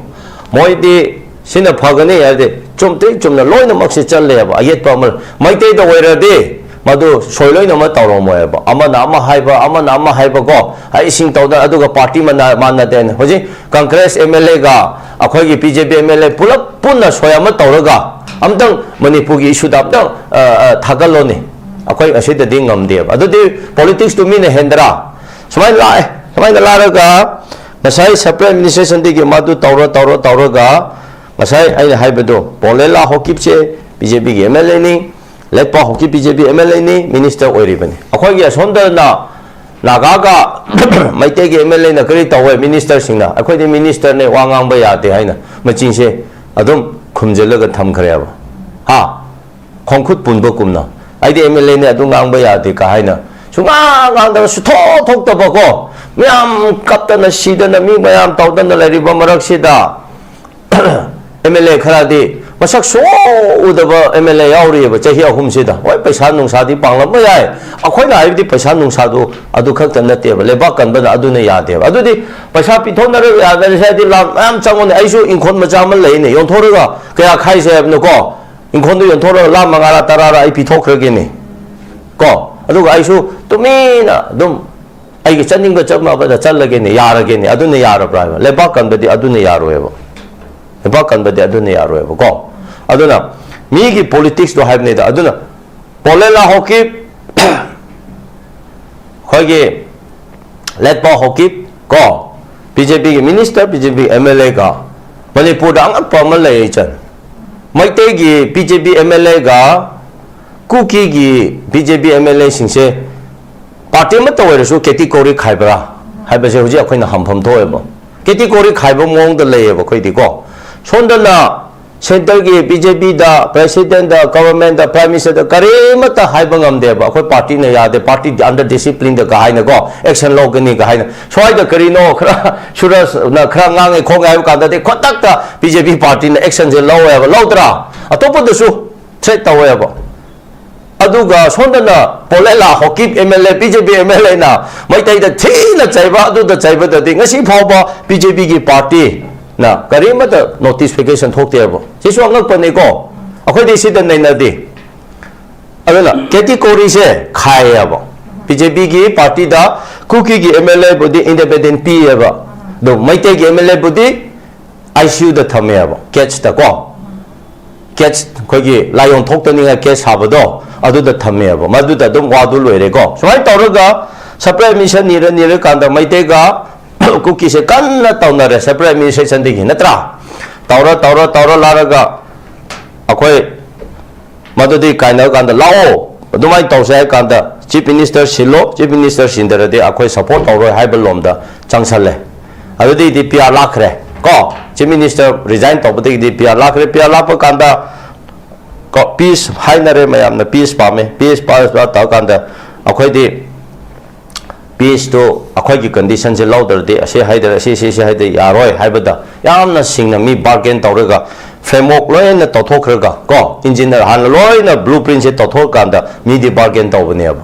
ꯃꯣꯏꯗꯤ ꯁꯤꯅ ꯐꯒꯅꯤ ꯍꯥꯏꯔꯗꯤ ꯆꯨꯝꯇ꯭ꯔꯤꯡ ꯆꯨꯝꯅ ꯂꯣꯏꯅꯃꯛꯁꯦ ꯆꯠꯂꯦ ꯍꯥꯏꯕ꯫ ꯑꯌꯦꯠꯄ ꯑꯃ ꯃꯩꯇꯩꯗ ꯑꯣꯏꯔꯗꯤ ꯃꯗꯨ ꯁꯣꯏ ꯂꯣꯏꯅꯃꯛ ꯇꯧꯔꯝꯃꯣꯏꯕ꯫ ꯑꯃꯅ ꯑꯃ ꯍꯥꯏꯕ, ꯑꯃꯅ ꯑꯃ ꯍꯥꯏꯕꯀꯣ, ꯑꯩ ꯏꯁꯤꯡ ꯇꯧꯗꯅ ꯑꯗꯨꯒ ꯄꯥꯔꯇꯤ ꯃꯥꯟꯅ-, ꯃꯥꯟꯅꯗꯦꯅ꯫ ꯍꯧꯖꯤꯛ ꯀꯪꯒ꯭ꯔꯦꯁ ꯑꯦꯝ ꯑꯦꯜ ꯑꯦꯒ ꯑꯩꯈꯣꯏꯒꯤ B J P M L ꯑꯦ ꯄꯨꯂꯞ ꯄꯨꯟꯅ ꯁꯣꯏ ꯑꯃ ꯇꯧꯔꯒ ꯑꯝꯇꯪ ꯃꯅꯤꯄꯨꯔꯒꯤ ꯏꯁꯨꯗ ꯑꯝꯇꯪ, ꯑ, ꯑ, ꯊꯥꯒꯠꯂꯣꯅꯦ꯫ ꯑꯩꯈꯣꯏ ꯑꯁꯤꯗꯗꯤ ꯉꯝꯗꯦꯕ꯫ ꯑꯗꯨꯗꯤ ꯄꯣꯂꯤꯇꯤꯛꯁꯇꯨ ꯃꯤꯅ ꯍꯦꯟꯗ꯭ꯔꯥ? ꯁꯨꯃꯥꯏꯅ ꯂꯥꯛꯑꯦ, ꯁꯨꯃꯥꯏꯅ ꯂꯥꯛꯑꯒ ꯉꯁꯥꯏ ꯁꯄꯔꯦꯠ ꯑꯦꯗꯃꯤꯅꯤꯁꯇ꯭ꯔꯦꯁꯟꯗꯒꯤ ꯃꯗꯨ ꯇꯧꯔ, ꯇꯧꯔ, ꯇꯧꯔꯒ ꯉꯁꯥꯏ ꯑꯩꯅ ꯍꯥꯏꯕꯗꯣ, ꯄꯥꯎꯂꯦꯂꯥ ꯍꯣꯀꯤꯞꯁꯦ ꯕꯤ ꯖꯦ ꯄꯤꯒꯤ ꯑꯦꯝ ꯑꯦꯜ ꯑꯦꯅꯤ, ꯂꯦꯠꯄꯥꯎ ꯍꯣꯀꯤꯞ B J P M L ꯑꯦꯅꯤ, ꯃꯤꯅꯤꯁꯇꯔ ꯑꯣꯏꯔꯤꯕꯅꯤ꯫ ꯑꯩꯈꯣꯏꯒꯤ ꯑꯁꯣꯝꯗꯅ ꯅꯥꯒꯥꯒ ꯃꯩꯇꯩꯒꯤ ꯑꯦꯝ ꯑꯦꯜ ꯑꯦꯅ ꯀꯔꯤ ꯇꯧꯋꯦ? ꯃꯤꯅꯤꯁꯇꯔꯁꯤꯡꯅ, "ꯑꯩꯈꯣꯏꯗꯤ ꯃꯤꯅꯤꯁꯇꯔꯅꯦ, ꯋꯥ ꯉꯥꯡꯕ ꯌꯥꯗꯦ" ꯍꯥꯏꯅ ꯃꯆꯤꯟꯁꯦ ꯑꯗꯨꯝ ꯈꯨꯝꯖꯤꯜꯂꯒ ꯊꯝꯈ꯭ꯔꯦꯕ꯫ ꯍꯥ? ꯈꯣꯡꯈꯨꯠ ꯄꯨꯟꯕꯒꯨꯝꯅ, "ꯑꯩꯗꯤ ꯑꯦꯝ ꯑꯦꯜ ꯑꯦꯅꯦ, ꯑꯗꯨ ꯉꯥꯡꯕ ꯌꯥꯗꯦ" ꯀ ꯍꯥꯏꯅ ꯁꯨꯡꯉꯥꯡ ꯉꯥꯡꯗꯕ, ꯁꯨꯊꯣꯛ ꯊꯣꯛꯇꯕꯀꯣ, ꯃꯌꯥꯝ ꯀꯞꯇꯅ ꯁꯤꯗꯅ ꯃꯤ ꯃꯌꯥꯝ ꯇꯧꯗꯅ ꯂꯩꯔꯤꯕ ꯃꯔꯛꯁꯤꯗ, ꯑꯦꯝ ꯑꯦꯜ ꯑꯦ ꯈꯔꯗꯤ ꯃꯁꯛ ꯁꯨꯡꯎ ꯎꯗꯕ ꯑꯦꯝ ꯑꯦꯜ ꯑꯦ ꯌꯥꯎꯔꯤꯑꯕ ꯆꯍꯤ ꯑꯍꯨꯝꯁꯤꯗ꯫ ꯍꯣꯏ, ꯄꯩꯁꯥ ꯅꯨꯡꯁꯥꯗꯤ ꯄꯥꯡꯂꯝꯕ ꯌꯥꯏ, ꯑꯩꯈꯣꯏꯅ ꯍꯥꯏꯕꯗꯤ ꯄꯩꯁꯥ ꯅꯨꯡꯁꯥꯗꯨ ꯑꯗꯨ ꯈꯛꯇ ꯅꯠꯇꯦꯕ, ꯂꯩꯕꯥꯛ ꯀꯟꯕꯅ ꯑꯗꯨꯅ ꯌꯥꯗꯦꯕ꯫ ꯑꯗꯨꯗꯤ ꯄꯩꯁꯥ ꯄꯤꯊꯣꯛꯅꯔꯒ ꯌꯥꯗꯔꯦ ꯍꯥꯏꯗꯤ ꯂꯥꯛ ꯃꯌꯥꯝ ꯆꯪꯉꯨꯅꯦ꯫ ꯑꯩꯁꯨ ꯏꯪꯈꯣꯜ ꯃꯆꯥ ꯑꯃ ꯂꯩꯅꯦ, ꯌꯣꯟꯊꯣꯛꯑꯒ ꯀꯌꯥ ꯈꯥꯏꯁꯦ ꯍꯥꯏꯕꯅꯣꯀꯣ? ꯏꯪꯈꯣꯜꯗꯨ ꯌꯣꯟꯊꯣꯛꯑꯒ ꯂꯥꯛ ꯃꯉꯥꯔ ꯇꯔꯥꯔ ꯑꯩ ꯄꯤꯊꯣꯛꯈ꯭ꯔꯒꯦꯅꯦ ꯀꯣ, ꯑꯗꯨꯒ ꯑꯩꯁꯨ ꯇꯨꯃꯤꯟꯅ ꯑꯗꯨꯝ ꯑꯩꯒꯤ ꯆꯠꯅꯤꯡꯕ ꯆꯠꯅꯕꯗ ꯆꯠꯂꯒꯦꯅꯦ, ꯌꯥꯔꯒꯦꯅꯦ꯫ ꯑꯗꯨꯅ ꯌꯥꯔꯕ꯭ꯔꯥ ꯍꯥꯏꯕ? ꯂꯩꯕꯥꯛ ꯀꯟꯕꯗꯤ ꯑꯗꯨꯅ ꯌꯥꯔꯣꯏꯕ꯫ ꯂꯩꯕꯥꯛ ꯀꯟꯕꯗꯤ ꯑꯗꯨꯅ ꯌꯥꯔꯣꯏꯕꯀꯣ꯫ ꯑꯗꯨꯅ ꯃꯤꯒꯤ ꯄꯣꯂꯤꯇꯤꯛꯁꯇꯣ ꯍꯥꯏꯕꯅꯤꯗ꯫ ꯑꯗꯨꯅ ꯄꯣꯂꯦꯂꯥ ꯍꯣꯀꯤꯞ, ꯑꯩꯈꯣꯏꯒꯤ ꯂꯦꯠꯄꯥ ꯍꯣꯀꯤꯞ ꯀꯣ, ꯕꯤ ꯖꯦ ꯄꯤꯒꯤ minister, B J P M L ꯑꯦꯒ ꯃꯅꯤꯄꯨꯔꯗ ꯑꯉꯛꯄ ꯑꯃ ꯂꯩ ꯏꯆꯟ꯫ ꯃꯩꯇꯩꯒꯤ B J P M L ꯑꯦꯒ ꯀꯨꯀꯤꯒꯤ B J P M L ꯑꯦꯁꯤꯡꯁꯦ ꯄꯥꯔꯇꯤ ꯑꯃꯠꯇ ꯑꯣꯏꯔꯁꯨ ꯀꯦꯇꯤꯒꯣꯔꯤ ꯈꯥꯏꯕ꯭ꯔꯥ ꯍꯥꯏꯕꯁꯦ ꯍꯧꯖꯤꯛ ꯑꯩꯈꯣꯏꯅ ꯍꯪꯐꯝ ꯊꯣꯛꯑꯦꯕ꯫ ꯀꯦꯇꯤꯒꯣꯔꯤ ꯈꯥꯏꯕ ꯃꯑꯣꯡꯗ ꯂꯩꯌꯦꯕ ꯑꯩꯈꯣꯏꯗꯤꯀꯣ꯫ ꯁꯣꯝꯗꯅ ꯁꯦꯟꯇꯔꯒꯤ ꯕꯤ ꯖꯦ ꯄꯤꯗ, ꯄ꯭ꯔꯦꯁꯤꯗꯦꯟꯗ, ꯒꯚꯔꯟꯃꯦꯟꯗ, ꯄ꯭ꯔꯥꯏꯝ ꯃꯤꯅꯤꯁꯇꯔꯗ ꯀꯔꯤꯃꯠꯇ ꯍꯥꯏꯕ ꯉꯝꯗꯦꯕ꯫ ꯑꯩꯈꯣꯏ ꯄꯥꯔꯇꯤꯅ ꯌꯥꯗꯦ, ꯄꯥꯔꯇꯤꯗꯤ ꯑꯟꯗꯔ ꯗꯤꯁꯤꯄ꯭ꯂꯤꯟꯗ ꯀ ꯍꯥꯏꯅꯀꯣ, ꯑꯦꯛꯁꯟ ꯂꯧꯒꯅꯤ ꯀ ꯍꯥꯏꯅ꯫ ꯁ꯭ꯋꯥꯏꯗ ꯀꯔꯤꯅꯣ ꯈꯔ ꯁꯨꯔꯁꯅ ꯈꯔ ꯉꯥꯡꯉꯦ ꯈꯣꯡꯉꯦ ꯍꯥꯏꯕ ꯀꯥꯟꯗꯗꯤ ꯈꯨꯗꯛꯇ ꯕꯤ ꯖꯦ ꯄꯤ ꯄꯥꯔꯇꯤꯅ ꯑꯦꯛꯁꯟꯁꯦ ꯂꯧꯋꯦꯕ, ꯂꯧꯗ꯭ꯔꯥ? ꯑꯇꯣꯞꯄꯗꯁꯨ ꯊ꯭ꯔꯦꯠ ꯇꯧꯋꯦꯕ꯫ ꯑꯗꯨꯒ ꯁꯣꯝꯗꯅ ꯄꯣꯂꯦꯂꯥ ꯍꯣꯀꯤꯞ M L A, B J P M L ꯑꯦꯅ ꯃꯩꯇꯩꯗ ꯊꯤꯅ ꯆꯩꯕ, ꯑꯗꯨꯗ ꯆꯩꯕꯗꯗꯤ ꯉꯁꯤ ꯐꯥꯎꯕ ꯕꯤ ꯖꯦ ꯄꯤꯒꯤ ꯄꯥꯔꯇꯤꯅ ꯀꯔꯤꯃꯠꯇ ꯅꯣꯇꯤꯐꯤꯀꯦꯁꯟ ꯊꯣꯛꯇꯦꯕ꯫ ꯁꯤꯁꯨ ꯑꯉꯛꯄꯅꯤꯀꯣ꯫ ꯑꯩꯈꯣꯏꯗꯤ ꯁꯤꯗ ꯅꯩꯅꯗꯦ꯫ ꯑꯗꯨꯅ ꯀꯦꯇꯤꯒꯣꯔꯤꯁꯦ ꯈꯥꯏꯌꯦꯕ꯫ ꯕꯤ ꯖꯦ ꯄꯤꯒꯤ ꯄꯥꯔꯇꯤꯗ ꯀꯨꯀꯤꯒꯤ ꯑꯦꯝ ꯑꯦꯜ ꯑꯦꯕꯨꯗꯤ ꯏꯟꯗꯤꯄꯦꯟꯗꯦꯟ ꯄꯤꯌꯦꯕ, ꯑꯗꯨ ꯃꯩꯇꯩꯒꯤ ꯑꯦꯝ ꯑꯦꯜ ꯑꯦꯕꯨꯗꯤ ꯑꯥꯏ ꯁꯤ ꯌꯨꯗ ꯊꯝꯃꯦꯕ, ꯀꯦꯖꯇ ꯀꯣ꯫ ꯀꯦꯖ, ꯑꯩꯈꯣꯏꯒꯤ ꯂꯥꯏꯑꯣꯟ ꯊꯣꯛꯇꯅꯤꯡꯉꯥꯏ ꯀꯦꯖ ꯁꯥꯕꯗꯣ, ꯑꯗꯨꯗ ꯊꯝꯃꯦꯕ꯫ ꯃꯗꯨꯗ ꯑꯗꯨꯝ ꯋꯥꯗꯨ ꯂꯣꯏꯔꯦꯀꯣ꯫ ꯁꯨꯃꯥꯏꯅ ꯇꯧꯔꯒ ꯁꯄꯔꯦꯠ ꯑꯦꯗꯃꯤꯅꯤꯁꯇ꯭ꯔꯦꯁꯟ ꯅꯤꯔ ꯅꯤꯔꯀꯥꯟꯗ ꯃꯩꯇꯩꯒ ꯀꯨꯀꯤꯁꯦ ꯀꯟꯅ ꯇꯧꯅꯔꯦ ꯁꯄꯔꯦꯠ ꯑꯦꯗꯃꯤꯅꯤꯁꯇ꯭ꯔꯦꯁꯟꯗꯒꯤ, ꯅꯠꯇ꯭ꯔꯥ? ꯇꯧꯔ ꯇꯧꯔ ꯇꯧꯔ ꯂꯥꯛꯂꯒ ꯑꯩꯈꯣꯏ ꯃꯗꯨꯗꯤ ꯀꯥꯏꯅꯔ ꯀꯥꯟꯗ ꯂꯥꯛꯑꯣ, ꯑꯗꯨꯃꯥꯏꯅ ꯇꯧꯁꯦ ꯍꯥꯏ ꯀꯥꯟꯗ ꯆꯤꯐ ꯃꯤꯅꯤꯁꯇꯔ ꯁꯤꯜꯂꯣ, ꯆꯤꯐ ꯃꯤꯅꯤꯁꯇꯔ ꯁꯤꯟꯗ꯭ꯔꯗꯤ ꯑꯩꯈꯣꯏ ꯁꯄꯣꯔꯠ ꯇꯧꯔꯣꯏ ꯍꯥꯏꯕ ꯂꯣꯝꯗ ꯆꯪꯁꯜꯂꯦ꯫ ꯑꯗꯨꯗꯒꯤꯗꯤ ꯄꯤ ꯑꯥꯔ ꯂꯥꯛꯈ꯭ꯔꯦ ꯀꯣ, ꯆꯤꯐ ꯃꯤꯅꯤꯁꯇꯔ ꯔꯤꯖꯥꯏꯟ ꯇꯧꯕꯗꯒꯤꯗꯤ ꯄꯤ ꯑꯥꯔ ꯂꯥꯛꯈ꯭ꯔꯦ꯫ ꯄꯤ ꯑꯥꯔ ꯂꯥꯛꯄ ꯀꯥꯟꯗ ꯀꯣ, ꯄꯤꯁ ꯍꯥꯏꯅꯔꯦ, ꯃꯌꯥꯝꯅ ꯄꯤꯁ ꯄꯥꯝꯃꯦ, ꯄꯤꯁ ꯄꯥꯝꯃꯦ ꯇꯧꯔ ꯀꯥꯟꯗ ꯑꯩꯈꯣꯏꯗꯤ ꯄꯤꯁꯇꯨ ꯑꯩꯈꯣꯏꯒꯤ ꯀꯟꯗꯤꯁꯟꯁꯦ ꯂꯧꯗ꯭ꯔꯗꯤ ꯑꯁꯤ ꯍꯥꯏꯗ꯭ꯔꯦ, ꯑꯁꯤ ꯁꯤ ꯁꯤ ꯍꯥꯏꯗ꯭ꯔꯦ, ꯌꯥꯔꯣꯏ ꯍꯥꯏꯕꯗ ꯌꯥꯝꯅ ꯁꯤꯡꯅ ꯃꯤ ꯕꯥꯔꯒꯦꯟ ꯇꯧꯔꯒ ꯐ꯭ꯔꯦꯝꯋꯔꯛ ꯂꯣꯏꯅ ꯇꯧꯊꯣꯛꯈ꯭ꯔꯒ ꯀꯣ, ꯏꯟꯖꯤꯅꯤꯌꯔ ꯍꯥꯟꯅ ꯂꯣꯏꯅ ꯕ꯭ꯂꯨ ꯄ꯭ꯔꯤꯟꯁꯦ ꯇꯧꯊꯣꯛꯑꯀꯥꯟꯗ ꯃꯤꯗꯤ ꯕꯥꯔꯒꯦꯟ ꯇꯧꯕꯅꯦꯕ꯫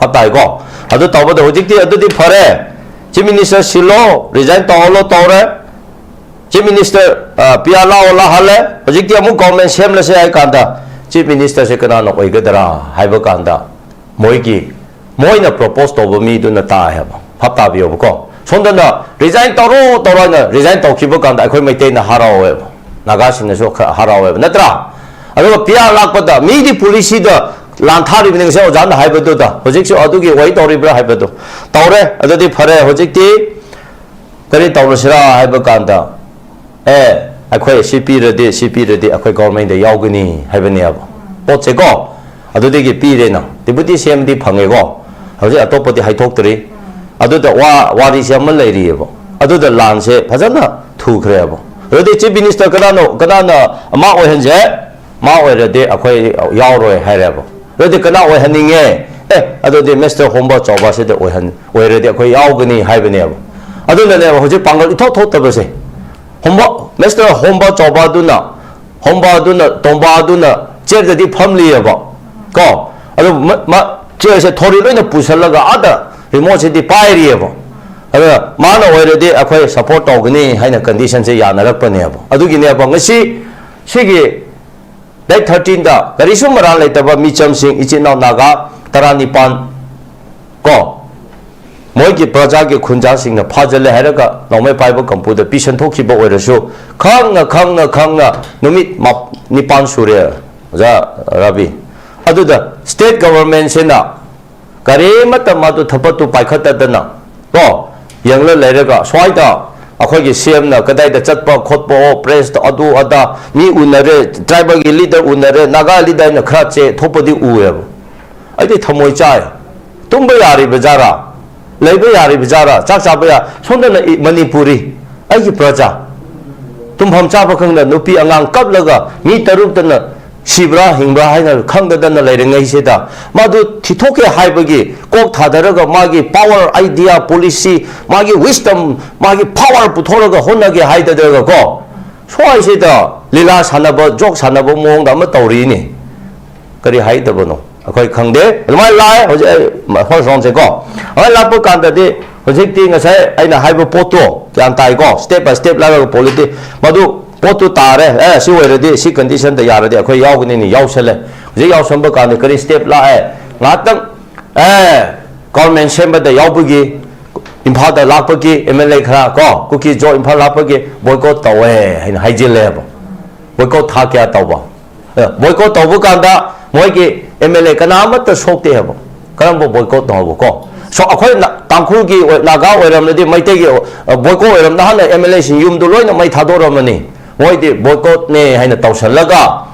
ꯚꯥꯞ ꯇꯥꯏꯀꯣ? ꯑꯗꯨ ꯇꯧꯕꯗ ꯍꯧꯖꯤꯛꯇꯤ ꯑꯗꯨꯗꯤ ꯐꯔꯦ, ꯆꯤꯐ ꯃꯤꯅꯤꯁꯇꯔ ꯁꯤꯜꯂꯣ, ꯔꯤꯖꯥꯏꯟ ꯇꯧꯍꯜꯂꯣ ꯇꯧꯔꯦ, ꯆꯤꯐ ꯃꯤꯅꯤꯁꯇꯔ ꯄꯤ ꯑꯥꯔ ꯂꯥꯛꯑꯣ ꯂꯥꯛꯍꯜꯂꯦ, ꯍꯧꯖꯤꯛꯇꯤ ꯑꯃꯨꯛ ꯒꯣꯔꯃꯦꯟ ꯁꯦꯝꯂꯁꯦ ꯍꯥꯏ ꯀꯥꯟꯗ ꯆꯤꯐ ꯃꯤꯅꯤꯁꯇꯔꯁꯦ ꯀꯅꯥꯅ ꯑꯣꯏꯒꯗ꯭ꯔꯥ ꯍꯥꯏꯕ ꯀꯥꯟꯗ ꯃꯣꯏꯒꯤ, ꯃꯣꯏꯅ ꯄ꯭ꯔꯣꯄꯣꯁ ꯇꯧꯕ ꯃꯤꯗꯨꯅ ꯇꯥꯏ ꯍꯥꯏꯕ꯫ ꯚꯥꯞ ꯇꯥꯕꯤꯌꯣꯕꯀꯣ, ꯁꯣꯝꯗꯅ ꯔꯤꯖꯥꯏꯟ ꯇꯧꯔꯣ ꯇꯧꯔꯣ ꯍꯥꯏꯅ ꯔꯤꯖꯥꯏꯟ ꯇꯧꯈꯤꯕ ꯀꯥꯟꯗ ꯑꯩꯈꯣꯏ ꯃꯩꯇꯩꯅ ꯍꯔꯥꯎꯋꯦꯕ, ꯅꯥꯒꯥꯁꯤꯡꯅꯁꯨ ꯈꯔ ꯍꯔꯥꯎꯋꯦꯕ, ꯅꯠꯇ꯭ꯔꯥ? ꯑꯗꯨꯒ ꯄꯤ ꯑꯥꯔ ꯂꯥꯛꯄꯗ ꯃꯤꯗꯤ ꯄꯣꯂꯤꯁꯤꯗ ꯂꯥꯟ ꯊꯥꯔꯤꯕꯅꯤ, ꯉꯁꯥꯏ ꯑꯣꯖꯥꯅ ꯍꯥꯏꯕꯗꯨꯗ ꯍꯧꯖꯤꯛꯁꯨ ꯑꯗꯨꯒꯤ ꯋꯥꯔꯤ ꯇꯧꯔꯤꯕ꯭ꯔꯥ ꯍꯥꯏꯕꯗꯨ ꯇꯧꯔꯦ꯫ ꯑꯗꯨꯗꯤ ꯐꯔꯦ, ꯍꯧꯖꯤꯛꯇꯤ ꯀꯔꯤ ꯇꯧꯔꯁꯤꯔꯥ ꯍꯥꯏꯕ ꯀꯥꯟꯗ, ꯑꯦ, ꯑꯩꯈꯣꯏ ꯁꯤ ꯄꯤꯔꯗꯤ, ꯁꯤ ꯄꯤꯔꯗꯤ ꯑꯩꯈꯣꯏ ꯒꯣꯔꯃꯦꯟꯗ ꯌꯥꯎꯒꯅꯤ ꯍꯥꯏꯕꯅꯦꯕ ꯄꯣꯠꯁꯦꯀꯣ꯫ ꯑꯗꯨꯗꯒꯤ ꯄꯤꯔꯦꯅ, ꯗꯤꯄꯨꯇꯤ ꯁꯤ ꯑꯦꯝꯗꯤ ꯐꯪꯉꯦꯀꯣ꯫ ꯍꯧꯖꯤꯛ ꯑꯇꯣꯞꯄꯗꯤ ꯍꯥꯏꯊꯣꯛꯇ꯭ꯔꯤ꯫ ꯑꯗꯨꯗ ꯋꯥ, ꯋꯥꯔꯤꯁꯦ ꯑꯃ ꯂꯩꯔꯤꯑꯕ꯫ ꯑꯗꯨꯗ ꯂꯥꯟꯁꯦ ꯐꯖꯅ ꯊꯨꯈ꯭ꯔꯦꯕ꯫ ꯑꯗꯨꯗꯤ ꯆꯤꯐ ꯃꯤꯅꯤꯁꯇꯔ ꯀꯅꯥꯅꯣ, ꯀꯅꯥꯅ ꯑꯃ ꯑꯣꯏꯍꯟꯁꯦ? ꯃꯥ ꯑꯣꯏꯔꯗꯤ ꯑꯩꯈꯣꯏ ꯌꯥꯎꯔꯣꯏ ꯍꯥꯏꯔꯦꯕ꯫ ꯑꯗꯨꯗꯤ ꯀꯅꯥ ꯑꯣꯏꯍꯟꯅꯤꯡꯉꯦ? ꯑꯦ, ꯑꯗꯨꯗꯤ ꯃꯤꯁꯇꯔ ꯍꯣꯝꯕ ꯆꯥꯎꯕꯁꯤꯗ ꯑꯣꯏꯍꯟ-, ꯑꯣꯏꯔꯗꯤ ꯑꯩꯈꯣꯏ ꯌꯥꯎꯒꯅꯤ ꯍꯥꯏꯕꯅꯦꯕ꯫ ꯑꯗꯨꯅꯅꯦꯕ ꯍꯧꯖꯤꯛ ꯄꯥꯡꯒꯜ ꯏꯊꯣꯛ ꯊꯣꯛꯇꯕꯁꯦ꯫ ꯍꯣꯝꯕ, ꯃꯤꯁꯇꯔ ꯍꯣꯝꯕ ꯆꯥꯎꯕꯗꯨꯅ, ꯍꯣꯝꯕꯗꯨꯅ, ꯇꯣꯝꯕꯗꯨꯅ ꯆꯦꯌꯔꯗꯗꯤ ꯐꯝꯂꯤꯑꯕ ꯀꯣ꯫ ꯑꯗꯨ ꯃ-, ꯃ-, ꯆꯦꯌꯔꯁꯦ ꯊꯣꯔꯤ ꯂꯣꯏꯅ ꯄꯨꯁꯜꯂꯒ ꯑꯥꯗ ꯔꯤꯃꯣꯠꯁꯤꯗꯤ ꯄꯥꯏꯔꯤꯑꯕ꯫ ꯑꯗꯨꯅ ꯃꯥꯅ ꯑꯣꯏꯔꯗꯤ ꯑꯩꯈꯣꯏ ꯁꯞꯄꯣꯔꯠ ꯇꯧꯒꯅꯤ ꯍꯥꯏꯅ ꯀꯟꯗꯤꯁꯟꯁꯦ ꯌꯥꯅꯔꯛꯄꯅꯦꯕ꯫ ꯑꯗꯨꯒꯤꯅꯦꯕ ꯉꯁꯤ ꯁꯤꯒꯤ ꯗꯦꯠ ꯊꯥꯔꯇꯤꯟꯗ ꯀꯔꯤꯁꯨ ꯃꯔꯥꯜ ꯂꯩꯇꯕ ꯃꯤꯆꯝꯁꯤꯡ, ꯏꯆꯤꯟ ꯏꯅꯥꯎ ꯅꯥꯒꯥ ꯇꯔꯥꯅꯤꯄꯥꯟ ꯀꯣ, ꯃꯣꯏꯒꯤ ꯄ꯭ꯔꯖꯥꯒꯤ ꯈꯨꯟꯖꯥꯁꯤꯡꯅ ꯐꯥꯖꯤꯜꯂꯦ ꯍꯥꯏꯔꯒ ꯅꯣꯡꯃꯩ ꯄꯥꯏꯕ ꯀꯝꯄꯨꯗ ꯄꯤꯁꯟꯊꯣꯛꯈꯤꯕ ꯑꯣꯏꯔꯁꯨ, ꯈꯪꯅ, ꯈꯪꯅ, ꯈꯪꯅ ꯅꯨꯃꯤꯠ ꯃꯥ-, ꯅꯤꯄꯥꯟ ꯁꯨꯔꯦ, ꯑꯣꯖꯥ ꯔꯥꯕꯤ꯫ ꯑꯗꯨꯗ ꯁ꯭ꯇꯦꯠ ꯒꯚꯔꯟꯃꯦꯟꯠꯁꯤꯅ ꯀꯔꯤꯃꯠꯇ ꯃꯗꯨ ꯊꯕꯛꯇꯨ ꯄꯥꯏꯈꯠꯇꯗꯅ ꯀꯣ, ꯌꯦꯡꯂ ꯂꯩꯔꯒ ꯁ꯭ꯋꯥꯏꯗ ꯑꯩꯈꯣꯏꯒꯤ ꯁꯤ ꯑꯦꯝꯅ ꯀꯗꯥꯏꯗ ꯆꯠꯄ ꯈꯣꯠꯄ, ꯑꯣ, ꯄ꯭ꯔꯦꯁꯇ ꯑꯗꯨ ꯑꯗꯥ ꯃꯤ ꯎꯅꯔꯦ, ꯇ꯭ꯔꯥꯏꯕꯦꯜꯒꯤ ꯂꯤꯗꯔ ꯎꯅꯔꯦ, ꯅꯥꯒꯥ ꯂꯤꯗꯔꯅ ꯈꯔ ꯆꯦ ꯊꯣꯛꯄꯗꯤ ꯎꯑꯦꯕ꯫ ꯑꯩꯗꯤ ꯊꯃꯣꯏ ꯆꯥꯏ꯫ ꯇꯨꯝꯕ ꯌꯥꯔꯤꯕ ꯖꯥꯔꯥ? ꯂꯩꯕ ꯌꯥꯔꯤꯕ ꯖꯥꯔꯥ? ꯆꯥꯛ ꯆꯥꯕ ꯌꯥ-, ꯁꯣꯝꯗꯅ ꯏ-, ꯃꯅꯤꯄꯨꯔꯤ, ꯑꯩꯒꯤ ꯄ꯭ꯔꯖꯥ, ꯇꯨꯝꯐꯝ ꯆꯥꯕ ꯈꯪꯗ ꯅꯨꯄꯤ ꯑꯉꯥꯡ ꯀꯞꯂꯒ ꯃꯤ ꯇꯔꯨꯛꯇꯅ ꯁꯤꯕ꯭ꯔꯥ ꯍꯤꯡꯕ꯭ꯔꯥ ꯍꯥꯏꯅ ꯈꯪꯗꯗꯅ ꯂꯩꯔꯤꯉꯩꯁꯤꯗ, ꯃꯥꯗꯨ ꯊꯤꯊꯣꯛꯀꯦ ꯍꯥꯏꯕꯒꯤ ꯀꯣꯛ ꯊꯥꯗꯔꯒ, ꯃꯥꯒꯤ power, idea, policy, ꯃꯥꯒꯤ wisdom, ꯃꯥꯒꯤ power ꯄꯨꯊꯣꯛꯂꯒ ꯍꯣꯠꯅꯒꯦ ꯍꯥꯏꯗꯗ꯭ꯔꯒ ꯀꯣ, ꯁ꯭ꯋꯥꯏꯁꯤꯗ ꯂꯤꯂꯥ ꯁꯥꯟꯅꯕ, ꯖꯣꯛ ꯁꯥꯟꯅꯕ ꯃꯑꯣꯡꯗ ꯑꯃ ꯇꯧꯔꯤꯅꯤ꯫ ꯀꯔꯤ ꯍꯥꯏꯗꯕꯅꯣ ꯑꯩꯈꯣꯏ ꯈꯪꯗꯦ꯫ ꯑꯗꯨꯃꯥꯏꯅ ꯂꯥꯛꯑꯦ ꯍꯧꯖꯤꯛ ꯑꯩ first round ꯁꯦ ꯀꯣ꯫ ꯑꯗꯨꯃꯥꯏꯅ ꯂꯥꯛꯄ ꯀꯥꯟꯗꯗꯤ ꯍꯧꯖꯤꯛꯇꯤ ꯉꯁꯥꯏ ꯑꯩꯅ ꯍꯥꯏꯕ ꯄꯣꯠꯇꯣ ꯒ꯭ꯌꯥꯟ ꯇꯥꯏꯀꯣ, step by step ꯂꯥꯛꯂꯒ ꯄꯣꯂꯤꯇꯤ ꯃꯗꯨ ꯄꯣꯠꯇꯨ ꯇꯥꯔꯦ꯫ ꯑꯦ, ꯁꯤ ꯑꯣꯏꯔꯗꯤ, ꯁꯤ condition ꯗ ꯌꯥꯔꯗꯤ ꯑꯩꯈꯣꯏ ꯌꯥꯎꯒꯅꯤꯅ ꯌꯥꯎꯁꯜꯂꯦ꯫ ꯍꯧꯖꯤꯛ ꯌꯥꯎꯁꯟꯕ ꯀꯥꯟꯗ ꯀꯔꯤ step ꯂꯥꯛꯑꯦ? ꯉꯥꯏꯍꯥꯛꯇꯪ ꯑꯦ, government ꯁꯦꯝꯕꯗ ꯌꯥꯎꯕꯒꯤ, ꯏꯝꯐꯥꯜꯗ ꯂꯥꯛꯄꯒꯤ, M L A ꯈꯔ ꯀꯣ, ꯀꯨꯀꯤ ꯖꯣ ꯏꯝꯐꯥꯜ ꯂꯥꯛꯄꯒꯤ boycott ꯇꯧꯋꯦ ꯍꯥꯏꯅ ꯍꯥꯏꯖꯤꯜꯂꯦꯕ꯫ Boycott ꯊꯥ ꯀꯌꯥ ꯇꯧꯕ? ꯑꯦ, boycott ꯇꯧꯕ ꯀꯥꯟꯗ ꯃꯣꯏꯒꯤ M L A ꯀꯅꯥ ꯑꯃꯠꯇ ꯁꯣꯛꯇꯦ ꯍꯥꯏꯕ꯫ ꯀꯔꯝꯕ boycott ꯅꯣ ꯍꯥꯏꯕ ꯀꯣ? So, ꯑꯩꯈꯣꯏ ꯅ-, ꯇꯥꯡꯈꯨꯜꯒꯤ ꯑꯣꯏ-, ꯅꯥꯒꯥ ꯑꯣꯏꯔꯝꯂꯗꯤ, ꯃꯩꯇꯩꯒꯤ, ꯑ, boycott ꯑꯣꯏꯔꯝꯗ ꯍꯥꯟꯅ M L A ꯁꯤꯡ ꯌꯨꯝꯗꯨ ꯂꯣꯏꯅ ꯃꯩ ꯊꯥꯗꯣꯛꯔꯝꯃꯅꯤ꯫ ꯃꯣꯏꯗꯤ boycott ꯅꯦ ꯍꯥꯏꯅ ꯇꯧꯁꯜꯂꯒ,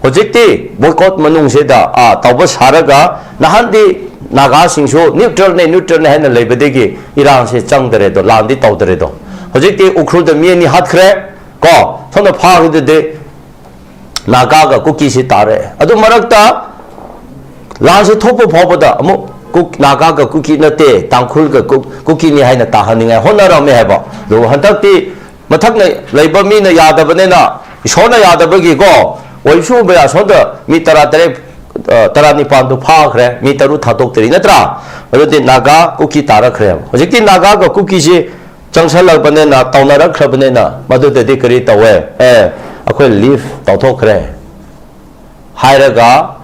ꯍꯧꯖꯤꯛꯇꯤ boycott ꯃꯅꯨꯡꯁꯤꯗ, ꯑꯥ, ꯇꯧꯕ ꯁꯥꯔꯒ, ꯅꯍꯥꯟꯗꯤ ꯅꯥꯒꯥꯁꯤꯡꯁꯨ neutral ꯅꯦ, neutral ꯅꯦ ꯍꯥꯏꯅ ꯂꯩꯕꯗꯒꯤ ꯏꯔꯥꯡꯁꯦ ꯆꯪꯗꯔꯦꯗꯣ, ꯂꯥꯟꯗꯤ ꯇꯧꯗꯔꯦꯗꯣ꯫ ꯍꯧꯖꯤꯛꯇꯤ ꯎꯈ꯭ꯔꯨꯜꯗ ꯃꯤ ꯑꯅꯤ ꯍꯥꯠꯈ꯭ꯔꯦ ꯀꯣ, ꯁꯣꯝꯗ ꯐꯥꯈꯤꯗꯨꯗꯤ ꯅꯥꯒꯥꯒ ꯀꯨꯀꯤꯁꯤ ꯇꯥꯔꯦ꯫ ꯑꯗꯨ ꯃꯔꯛꯇ ꯂꯥꯟꯁꯤ ꯊꯣꯛꯄ ꯐꯥꯎꯕꯗ ꯑꯃꯨꯛ ꯀꯨꯛ-, ꯅꯥꯒꯥꯒ ꯀꯨꯀꯤ ꯅꯠꯇꯦ, ꯇꯥꯡꯈꯨꯜꯒ ꯀꯨꯛ-, ꯀꯨꯀꯤꯅꯤ ꯍꯥꯏꯅ ꯇꯥꯍꯟꯅꯤꯡꯉꯥꯏ ꯍꯣꯠꯅꯔꯝꯃꯦ ꯍꯥꯏꯕ꯫ ꯑꯗꯨꯕꯨ ꯍꯟꯗꯛꯇꯤ ꯃꯊꯛꯅ ꯂꯩꯕ ꯃꯤꯅ ꯌꯥꯗꯕꯅꯤꯅ, ꯏꯁꯣꯔꯅ ꯌꯥꯗꯕꯒꯤꯀꯣ, ꯑꯣꯏꯕꯁꯨ ꯑꯣꯏꯕ ꯌꯥ, ꯁꯣꯝꯗ ꯃꯤ ꯇꯔꯥ ꯇꯔꯦꯠ, ꯑ, ꯇꯔꯥ ꯅꯤꯄꯥꯟꯗꯨ ꯐꯥꯈ꯭ꯔꯦ, ꯃꯤ ꯇꯔꯨꯛ ꯊꯥꯗꯣꯛꯇ꯭ꯔꯤ, ꯅꯠꯇ꯭ꯔꯥ? ꯑꯗꯨꯗꯤ ꯅꯥꯒꯥ ꯀꯨꯀꯤ ꯇꯥꯔꯛꯈ꯭ꯔꯦꯕ꯫ ꯍꯧꯖꯤꯛꯇꯤ ꯅꯥꯒꯥꯒ ꯀꯨꯀꯤꯁꯤ ꯆꯪꯁꯜꯂꯛꯄꯅꯤꯅ, ꯇꯧꯅꯔꯛꯈ꯭ꯔꯕꯅꯤꯅ, ꯃꯗꯨꯗꯗꯤ ꯀꯔꯤ ꯇꯧꯋꯦ? ꯑꯦ, ꯑꯩꯈꯣꯏ leave ꯇꯧꯊꯣꯛꯈ꯭ꯔꯦ ꯍꯥꯏꯔꯒ,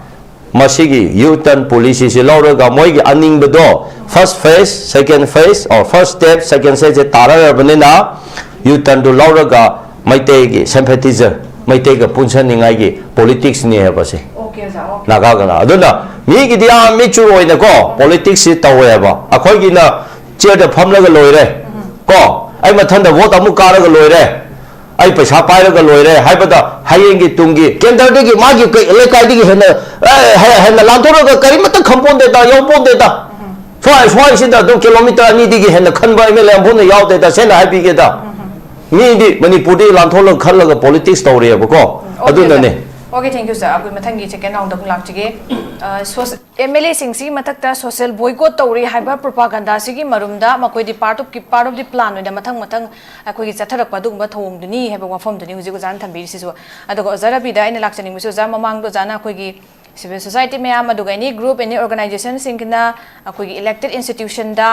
ꯃꯁꯤꯒꯤ U-turn policy ꯁꯤ ꯂꯧꯔꯒ, ꯃꯣꯏꯒꯤ ꯑꯅꯤꯡꯕꯗꯣ, first phase, second phase, or first step, second step say ꯇꯥꯔꯛꯑꯕꯅꯤꯅ, U-turn ꯗꯨ ꯂꯧꯔꯒ ꯃꯩꯇꯩꯒꯤ sympathizer, ꯃꯩꯇꯩꯒ ꯄꯨꯟꯁꯟꯅꯤꯡꯉꯥꯏꯒꯤ politics ꯅꯤ ꯍꯥꯏꯕ ꯁꯦ꯫ Okay, ꯑꯣꯖꯥ, okay. ꯅꯥꯒꯥꯒꯅ꯫ ꯑꯗꯨꯅ ꯃꯤꯒꯤꯗꯤ ꯌꯥꯝ mature ꯑꯣꯏꯅꯀꯣ politics ꯁꯤ ꯇꯧꯋꯦꯕ꯫ ꯑꯩꯈꯣꯏꯒꯤꯅ chair ꯗ ꯐꯝꯂꯒ ꯂꯣꯏꯔꯦ ꯀꯣ, ꯑꯩ ꯃꯊꯟꯗ vote ꯑꯃꯨꯛ ꯀꯥꯔꯒ ꯂꯣꯏꯔꯦ, ꯑꯩ ꯄꯩꯁꯥ ꯄꯥꯏꯔꯒ ꯂꯣꯏꯔꯦ ꯍꯥꯏꯕꯗ, ꯍꯌꯦꯡꯒꯤ ꯇꯨꯡꯒꯤ ꯀꯦꯟꯗ꯭ꯔꯗꯒꯤ ꯃꯥꯒꯤ ꯀꯩ-, ꯂꯩꯀꯥꯏꯗꯒꯤ ꯍꯦꯟꯅ, ꯑꯦ, ꯍꯦ-, ꯍꯦꯟꯅ ꯂꯥꯟꯊꯣꯔꯒ ꯀꯔꯤꯃꯠꯇ ꯈꯪꯄꯣꯟꯗꯦꯗ, ꯌꯥꯎꯄꯣꯟꯗꯦꯗ꯫ ꯁ꯭ꯋꯥꯏ, ꯁ꯭ꯋꯥꯏꯁꯤꯗ ꯑꯗꯨꯝ kilometre ꯑꯅꯤꯗꯒꯤ ꯍꯦꯟꯅ ꯈꯟꯕ M L A ꯑꯃꯐꯥꯎꯅ ꯌꯥꯎꯗꯦꯗ, ꯁꯦꯡꯅ ꯍꯥꯏꯕꯤꯒꯦꯗ꯫ ꯃꯤꯗꯤ ꯃꯅꯤꯄꯨꯔꯗꯒꯤ ꯂꯥꯟꯊꯣꯛꯂꯒ ꯈꯜꯂꯒ politics ꯇꯧꯔꯤꯑꯕꯀꯣ꯫ Okay, ꯑꯗꯨꯅꯅꯦ꯫ sir. Okay, thank you, sir. ꯑꯩꯈꯣꯏ ꯃꯊꯪꯒꯤ second round ꯑꯃꯨꯛ ꯂꯥꯛꯆꯒꯦ꯫ ꯑ, ꯁꯣꯁ-, ꯑꯦꯝ ꯑꯦꯜ ꯑꯦꯁꯤꯡꯁꯤꯒꯤ ꯃꯊꯛꯇ social boycott ꯇꯧꯔꯤ ꯍꯥꯏꯕ propagandaꯁꯤꯒꯤ ꯃꯔꯨꯝꯗ ꯃꯈꯣꯏꯗꯤ part of, part of the plan ꯑꯣꯏꯅ ꯃꯊꯪ ꯃꯊꯪ ꯑꯩꯈꯣꯏꯒꯤ ꯆꯠꯊꯔꯛꯄ ꯑꯗꯨꯒꯨꯝꯕ ꯊꯧꯑꯣꯡꯗꯨꯅꯤ ꯍꯥꯏꯕ ꯋꯥꯐꯝꯗꯨꯅꯤ ꯍꯧꯖꯤꯛ ꯑꯣꯖꯥꯅ ꯊꯝꯕꯤꯔꯤꯁꯤꯁꯨ꯫ ꯑꯗꯨꯒ ꯑꯣꯖꯥ ꯔꯕꯤꯗ ꯑꯩꯅ ꯂꯥꯛꯆꯅꯤꯡꯕꯁꯤ, ꯑꯣꯖꯥ, ꯃꯃꯥꯡꯗ ꯑꯣꯖꯥꯅ ꯑꯩꯈꯣꯏꯒꯤ civil society ꯃꯌꯥꯝ, ꯑꯗꯨꯒ any group, any organizationꯁꯤꯡꯒꯤꯅ ꯑꯩꯈꯣꯏꯒꯤ elected institutionꯗ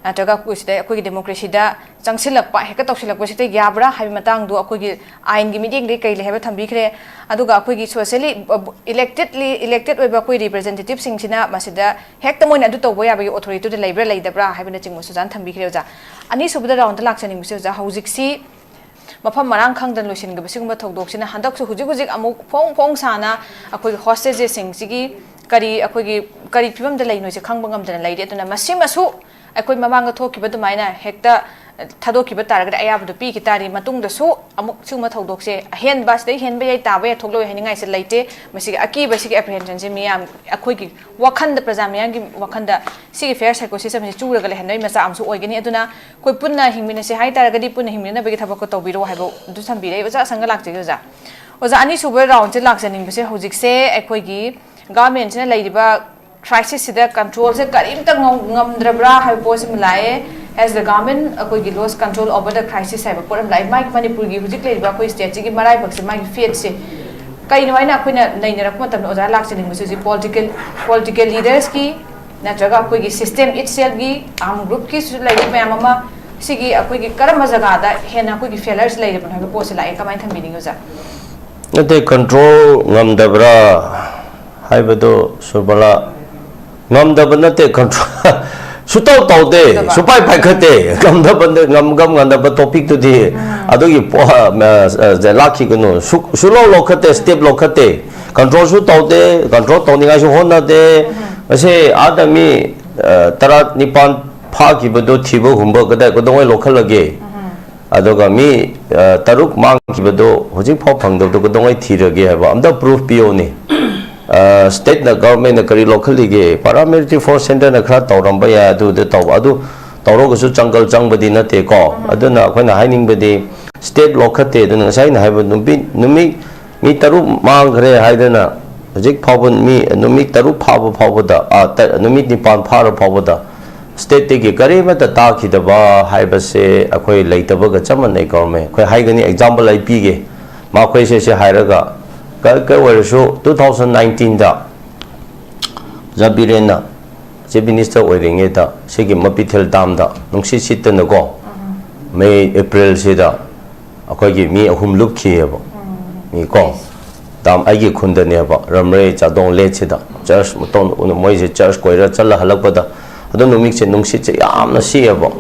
ꯅꯠꯇ꯭ꯔꯒ ꯑꯩꯈꯣꯏ ꯁꯤꯗ, ꯑꯩꯈꯣꯏꯒꯤ democracyꯗ ꯆꯪꯁꯤꯜꯂꯛꯄ, ꯍꯦꯛꯇ ꯇꯧꯁꯤꯜꯂꯛꯄꯁꯤꯗ ꯌꯥꯕ꯭ꯔꯥ ꯍꯥꯏꯕ ꯃꯇꯥꯡꯗꯣ ꯑꯩꯈꯣꯏꯒꯤ ꯑꯥꯏꯟꯒꯤ ꯃꯤꯠꯌꯦꯡꯗꯒꯤ ꯀꯩ ꯂꯩ ꯍꯥꯏꯕ ꯊꯝꯕꯤꯈ꯭ꯔꯦ꯫ ꯑꯗꯨꯒ ꯑꯩꯈꯣꯏꯒꯤ socially, electedly, elected ꯑꯣꯏꯕ ꯑꯩꯈꯣꯏ representativeꯁꯤꯡꯁꯤꯅ ꯃꯁꯤꯗ ꯍꯦꯛꯇ ꯃꯣꯏꯅ ꯑꯗꯨ ꯇꯧꯕ ꯌꯥꯕꯒꯤ authorityꯗꯨ ꯂꯩꯕ꯭ꯔꯥ ꯂꯩꯇꯕ꯭ꯔꯥ ꯍꯥꯏꯕꯅꯆꯤꯡꯕꯁꯨ ꯑꯣꯖꯥꯅ ꯊꯝꯕꯤꯈ꯭ꯔꯦ, ꯑꯣꯖꯥ꯫ ꯑꯅꯤꯁꯨꯕꯗ roundꯗ ꯂꯥꯛꯆꯅꯤꯡꯕꯁꯤ, ꯑꯣꯖꯥ, ꯍꯧꯖꯤꯛꯁꯤ ꯃꯐꯝ ꯃꯔꯥꯡ ꯈꯪꯗꯅ ꯂꯣꯏꯁꯤꯟꯈꯤꯕ ꯁꯤꯒꯨꯝꯕ ꯊꯧꯗꯣꯛꯁꯤꯅ ꯍꯟꯗꯛꯁꯨ ꯍꯧꯖꯤꯛ ꯍꯧꯖꯤꯛ ꯑꯃꯨꯛ ꯐꯣꯡ ꯐꯣꯡ ꯁꯥꯅ ꯑꯩꯈꯣꯏꯒꯤ hostagesꯁꯤꯡꯁꯤꯒꯤ ꯀꯔꯤ, ꯑꯩꯈꯣꯏꯒꯤ ꯀꯔꯤ ꯐꯤꯕꯝꯗ ꯂꯩꯅꯣꯁꯦ ꯈꯪꯕ ꯉꯝꯗꯅ ꯂꯩꯔꯤ꯫ ꯑꯗꯨꯅ ꯃꯁꯤꯃꯁꯨ ꯑꯩꯈꯣꯏ ꯃꯃꯥꯡꯗ ꯊꯣꯛꯈꯤꯕ ꯑꯗꯨꯃꯥꯏꯅ ꯍꯦꯛꯇ ꯊꯥꯗꯣꯛꯈꯤꯕ ꯇꯥꯔꯒꯗꯤ, ꯑꯌꯥꯕꯗꯨ ꯄꯤꯈꯤ ꯇꯥꯔꯗꯤ, ꯃꯇꯨꯡꯗꯁꯨ ꯑꯃꯨꯛ ꯁꯤꯒꯨꯝꯕ ꯊꯧꯗꯣꯛꯁꯦ ꯑꯍꯦꯟꯕ, ꯁꯤꯗꯩ ꯍꯦꯟꯕ ꯌꯥꯏ, ꯇꯥꯕ ꯌꯥꯏ, ꯊꯣꯛꯂꯛꯑꯣꯏ ꯍꯥꯏꯅꯤꯡꯉꯥꯏꯁꯦ ꯂꯩꯇꯦ꯫ ꯃꯁꯤꯒꯤ ꯑꯀꯤꯕꯁꯤꯒꯤ apprehensionꯁꯦ ꯃꯤꯌꯥꯝ, ꯑꯩꯈꯣꯏꯒꯤ ꯋꯥꯈꯜꯗ, ꯄ꯭ꯔꯖꯥ ꯃꯤꯌꯥꯝꯒꯤ ꯋꯥꯈꯜꯗ ꯁꯤꯒꯤ fear psychosisꯁꯦ ꯆꯨꯔꯒ ꯂꯩꯍꯟꯕꯒꯤ ꯃꯆꯥꯛ ꯑꯃꯁꯨ ꯑꯣꯏꯒꯅꯤ꯫ ꯑꯗꯨꯅ ꯑꯩꯈꯣꯏ ꯄꯨꯟꯅ ꯍꯤꯡꯃꯤꯟꯅꯁꯦ ꯍꯥꯏ ꯇꯥꯔꯒꯗꯤ, ꯄꯨꯟꯅ ꯍꯤꯡꯃꯤꯟꯅꯕꯒꯤ ꯊꯕꯛꯇꯣ ꯇꯧꯕꯤꯔꯣ ꯍꯥꯏꯕ ꯑꯗꯨ ꯊꯝꯕꯤꯔꯦ꯫ ꯑꯣꯖꯥ ꯑꯁꯪꯒ ꯂꯥꯛꯆꯒꯦ, ꯑꯣꯖꯥ꯫ ꯑꯣꯖꯥ, ꯑꯅꯤꯁꯨꯕ roundꯁꯦ ꯂꯥꯛꯆꯅꯤꯡꯕꯁꯦ, ꯍꯧꯖꯤꯛꯁꯦ ꯑꯩꯈꯣꯏꯒꯤ governmentꯁꯤꯅ ꯂꯩꯔꯤꯕ crisisꯁꯤꯗ controlꯁꯦ ꯀꯔꯤꯝꯇ ꯉꯝ-, ꯉꯝꯗ꯭ꯔꯕ꯭ꯔꯥ ꯍꯥꯏꯕ ꯄꯣꯠꯁꯤꯃ ꯂꯥꯛꯑꯦ꯫ Has the government, ꯑꯩꯈꯣꯏꯒꯤ, lost control over the crisis ꯍꯥꯏꯕ ꯄꯣꯠ ꯑꯃ ꯂꯥꯛꯑꯦ꯫ ꯃꯥꯒꯤ, ꯃꯅꯤꯄꯨꯔꯒꯤ ꯍꯧꯖꯤꯛ ꯂꯩꯔꯤꯕ ꯑꯩꯈꯣꯏ stateꯁꯤꯒꯤ ꯃꯔꯥꯏꯕꯛꯁꯦ, ꯃꯥꯒꯤ fateꯁꯦ ꯀꯩꯅꯣ ꯍꯥꯏꯅ ꯑꯩꯈꯣꯏꯅ ꯅꯩꯅꯔꯛꯄ ꯃꯇꯝꯗ, ꯑꯣꯖꯥ, ꯂꯥꯛꯆꯅꯤꯡꯕꯁꯦ ꯍꯧꯖꯤꯛ political, political leadersꯀꯤ ꯅꯠꯇ꯭ꯔꯒ ꯑꯩꯈꯣꯏꯒꯤ system itselfꯀꯤ, armed groupꯀꯤꯁꯨ ꯂꯩꯔꯤ ꯃꯌꯥꯝ ꯑꯃ, ꯁꯤꯒꯤ ꯑꯩꯈꯣꯏꯒꯤ ꯀꯔꯝꯕ ꯖꯒꯥꯗ ꯍꯦꯟꯅ ꯑꯩꯈꯣꯏꯒꯤ failures ꯂꯩꯔꯤꯕꯅꯣ ꯍꯥꯏꯕ ꯄꯣꯠꯁꯦ ꯂꯥꯛꯑꯦ꯫ ꯀꯃꯥꯏꯅ ꯊꯝꯕꯤꯅꯤꯡꯉꯤ, ꯑꯣꯖꯥ? ꯅꯠꯇꯦ, control ꯉꯝꯗꯕ꯭ꯔꯥ ꯍꯥꯏꯕꯗꯣ, ꯁꯨꯔꯕꯂꯥ, ꯉꯝꯗꯕ ꯅꯠꯇꯦ, control ꯁꯨꯇꯧ ꯇꯧꯗꯦ, ꯉꯝꯗꯕ꯫ ꯁꯨꯄꯥꯏ ꯄꯥꯏꯈꯠꯇꯦ꯫ ꯉꯝꯗꯕ, ꯉꯝꯒꯝ ꯉꯝꯗꯕ topicꯇꯨꯗꯤ ꯑꯗꯨꯒꯤ ꯄꯣ-, ꯑ, ꯑ, ꯂꯥꯛꯈꯤꯒꯅꯨ꯫ ꯁꯨ-, ꯁꯨꯂꯧ ꯂꯧꯈꯠꯇꯦ, step ꯂꯧꯈꯠꯇꯦ꯫ Controlꯁꯨ ꯇꯧꯗꯦ, control ꯇꯧꯅꯤꯡꯉꯥꯏꯁꯨ ꯍꯣꯠꯅꯗꯦ꯫ ꯃꯁꯤ ꯑꯥꯗ ꯃꯤ, ꯑ, ꯇꯔꯥ ꯅꯤꯄꯥꯟ ꯐꯥꯈꯤꯕꯗꯣ ꯊꯤꯕꯒꯨꯝꯕ ꯀꯗꯥꯏ, ꯀꯩꯗꯧꯉꯩ ꯂꯧꯈꯠꯂꯒꯦ? ꯑꯗꯨꯒ ꯃꯤ, ꯑ, ꯇꯔꯨꯛ ꯃꯥꯡꯈꯤꯕꯗꯣ ꯍꯧꯖꯤꯛꯐꯥꯎ ꯐꯪꯗꯕꯗꯣ ꯀꯩꯗꯧꯉꯩ ꯊꯤꯔꯒꯦ ꯍꯥꯏꯕ ꯑꯝꯇ proof ꯄꯤꯌꯣꯅꯦ꯫ ꯑ, stateꯅ, governmentꯅ ꯀꯔꯤ ꯂꯧꯈꯠꯂꯤꯒꯦ? Paramilitary force centreꯅ ꯈꯔ ꯇꯧꯔꯝꯕ ꯌꯥꯏ, ꯑꯗꯨꯗ ꯇꯧꯕ꯫ ꯑꯗꯨ ꯇꯧꯔꯒꯁꯨ jungle ꯆꯪꯕꯗꯤ ꯅꯠꯇꯦꯀꯣ꯫ ꯑꯗꯨꯅ ꯑꯩꯈꯣꯏꯅ ꯍꯥꯏꯅꯤꯡꯕꯗꯤ step ꯂꯧꯈꯠꯇꯦ꯫ ꯑꯗꯨꯅ ꯉꯁꯥꯏ ꯑꯩꯅ ꯍꯥꯏꯕ ꯅꯨꯄꯤ, ꯅꯨꯃꯤꯠ ꯃꯤ ꯇꯔꯨꯛ ꯃꯥꯡꯈ꯭ꯔꯦ ꯍꯥꯏꯗꯅ ꯍꯧꯖꯤꯛ ꯐꯥꯎꯕ ꯃꯤ ꯅꯨꯃꯤꯠ ꯇꯔꯨꯛ ꯐꯥꯕ ꯐꯥꯎꯕꯗ, ꯑ, ꯇ-, ꯅꯨꯃꯤꯠ ꯅꯤꯄꯥꯟ ꯐꯥꯔ ꯐꯥꯎꯕꯗ stateꯇꯒꯤ ꯀꯔꯤꯃꯠꯇ ꯇꯥꯈꯤꯗꯕ ꯍꯥꯏꯕꯁꯦ ꯑꯩꯈꯣꯏ ꯂꯩꯇꯕꯒ ꯆꯞ ꯃꯥꯟꯅꯩ꯫ Government ꯑꯩꯈꯣꯏ ꯍꯥꯏꯒꯅꯤ, example ꯑꯩ ꯄꯤꯒꯦ꯫ ꯃꯈꯣꯏꯁꯦ ꯁꯤ ꯍꯥꯏꯔꯒ ꯀ-, ꯀꯩ ꯑꯣꯏꯔꯁꯨ two thousand nineteenꯗ ꯑꯣꯖꯥ ꯕꯤꯔꯦꯟꯅ Chief Minister ꯑꯣꯏꯔꯤꯉꯩꯗ ꯁꯤꯒꯤ ꯃꯄꯤꯊꯦꯜ damꯗ ꯅꯨꯡꯁꯤꯠ ꯁꯤꯠꯇꯅꯀꯣ, May, Aprilꯁꯤꯗ ꯑꯩꯈꯣꯏꯒꯤ ꯃꯤ ꯑꯍꯨꯝ ꯂꯨꯞꯈꯤꯑꯕ꯫ ꯃꯤ ꯀꯣ, dam ꯑꯩꯒꯤ ꯈꯨꯟꯗꯅꯦꯕ, ꯔꯝꯔꯩ ꯆꯥꯗꯣꯡ ꯂꯦꯠꯁꯤꯗ꯫ Church ꯃꯇꯣꯟ ꯃꯣꯏꯁꯦ church ꯀꯣꯏꯔ ꯆꯠꯂ ꯍꯜꯂꯛꯄꯗ ꯑꯗꯨ ꯅꯨꯃꯤꯠꯁꯦ ꯅꯨꯡꯁꯤꯠꯁꯦ ꯌꯥꯝꯅ ꯁꯤꯑꯕ꯫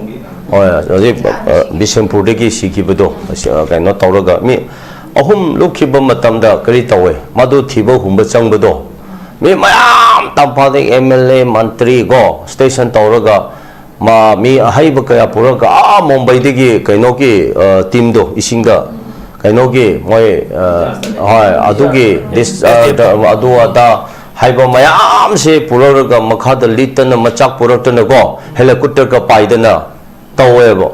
ꯍꯣꯏ, ꯍꯧꯖꯤꯛ, ꯑ, ꯕꯤꯁꯦꯝꯄꯨꯔꯗꯒꯤ ꯁꯤꯈꯤꯕꯗꯣ, ꯑꯁꯤ, ꯑ, ꯀꯩꯅꯣ ꯇꯧꯔꯒ ꯃꯤ ꯑꯍꯨꯝ ꯂꯨꯞꯈꯤꯕ ꯃꯇꯝꯗ ꯀꯔꯤ ꯇꯧꯋꯦ? ꯃꯗꯨ ꯊꯤꯕ ꯍꯨꯝꯕ ꯆꯪꯕꯗꯣ, ꯃꯤ ꯃꯌꯥꯝ, ꯇꯝꯄꯥꯛꯇꯒꯤ M L A, ꯃꯟꯇ꯭ꯔꯤ ꯀꯣ, station ꯇꯧꯔꯒ ꯃꯥ ꯃꯤ ꯑꯍꯩꯕ ꯀꯌꯥ ꯄꯨꯔꯒ, ꯑꯥ ꯃꯨꯝꯕꯩꯗꯒꯤ ꯀꯩꯅꯣꯒꯤ, ꯑ, teamꯗꯣ, ꯏꯁꯤꯡꯗ ꯀꯩꯅꯣꯒꯤ ꯃꯣꯏ, ꯑ, ꯍꯣꯏ, ꯑꯗꯨꯒꯤ dis-, ꯑ, ꯑꯗꯨ ꯑꯗꯥ ꯍꯥꯏꯕ ꯃꯌꯥꯝꯁꯦ ꯄꯨꯔꯛꯂꯒ ꯃꯈꯥꯗ ꯂꯤꯠꯇꯅ ꯃꯆꯥꯛ ꯄꯨꯔꯛꯇꯅꯀꯣ, helicopterꯒ ꯄꯥꯏꯗꯅ ꯇꯧꯋꯦꯕ꯫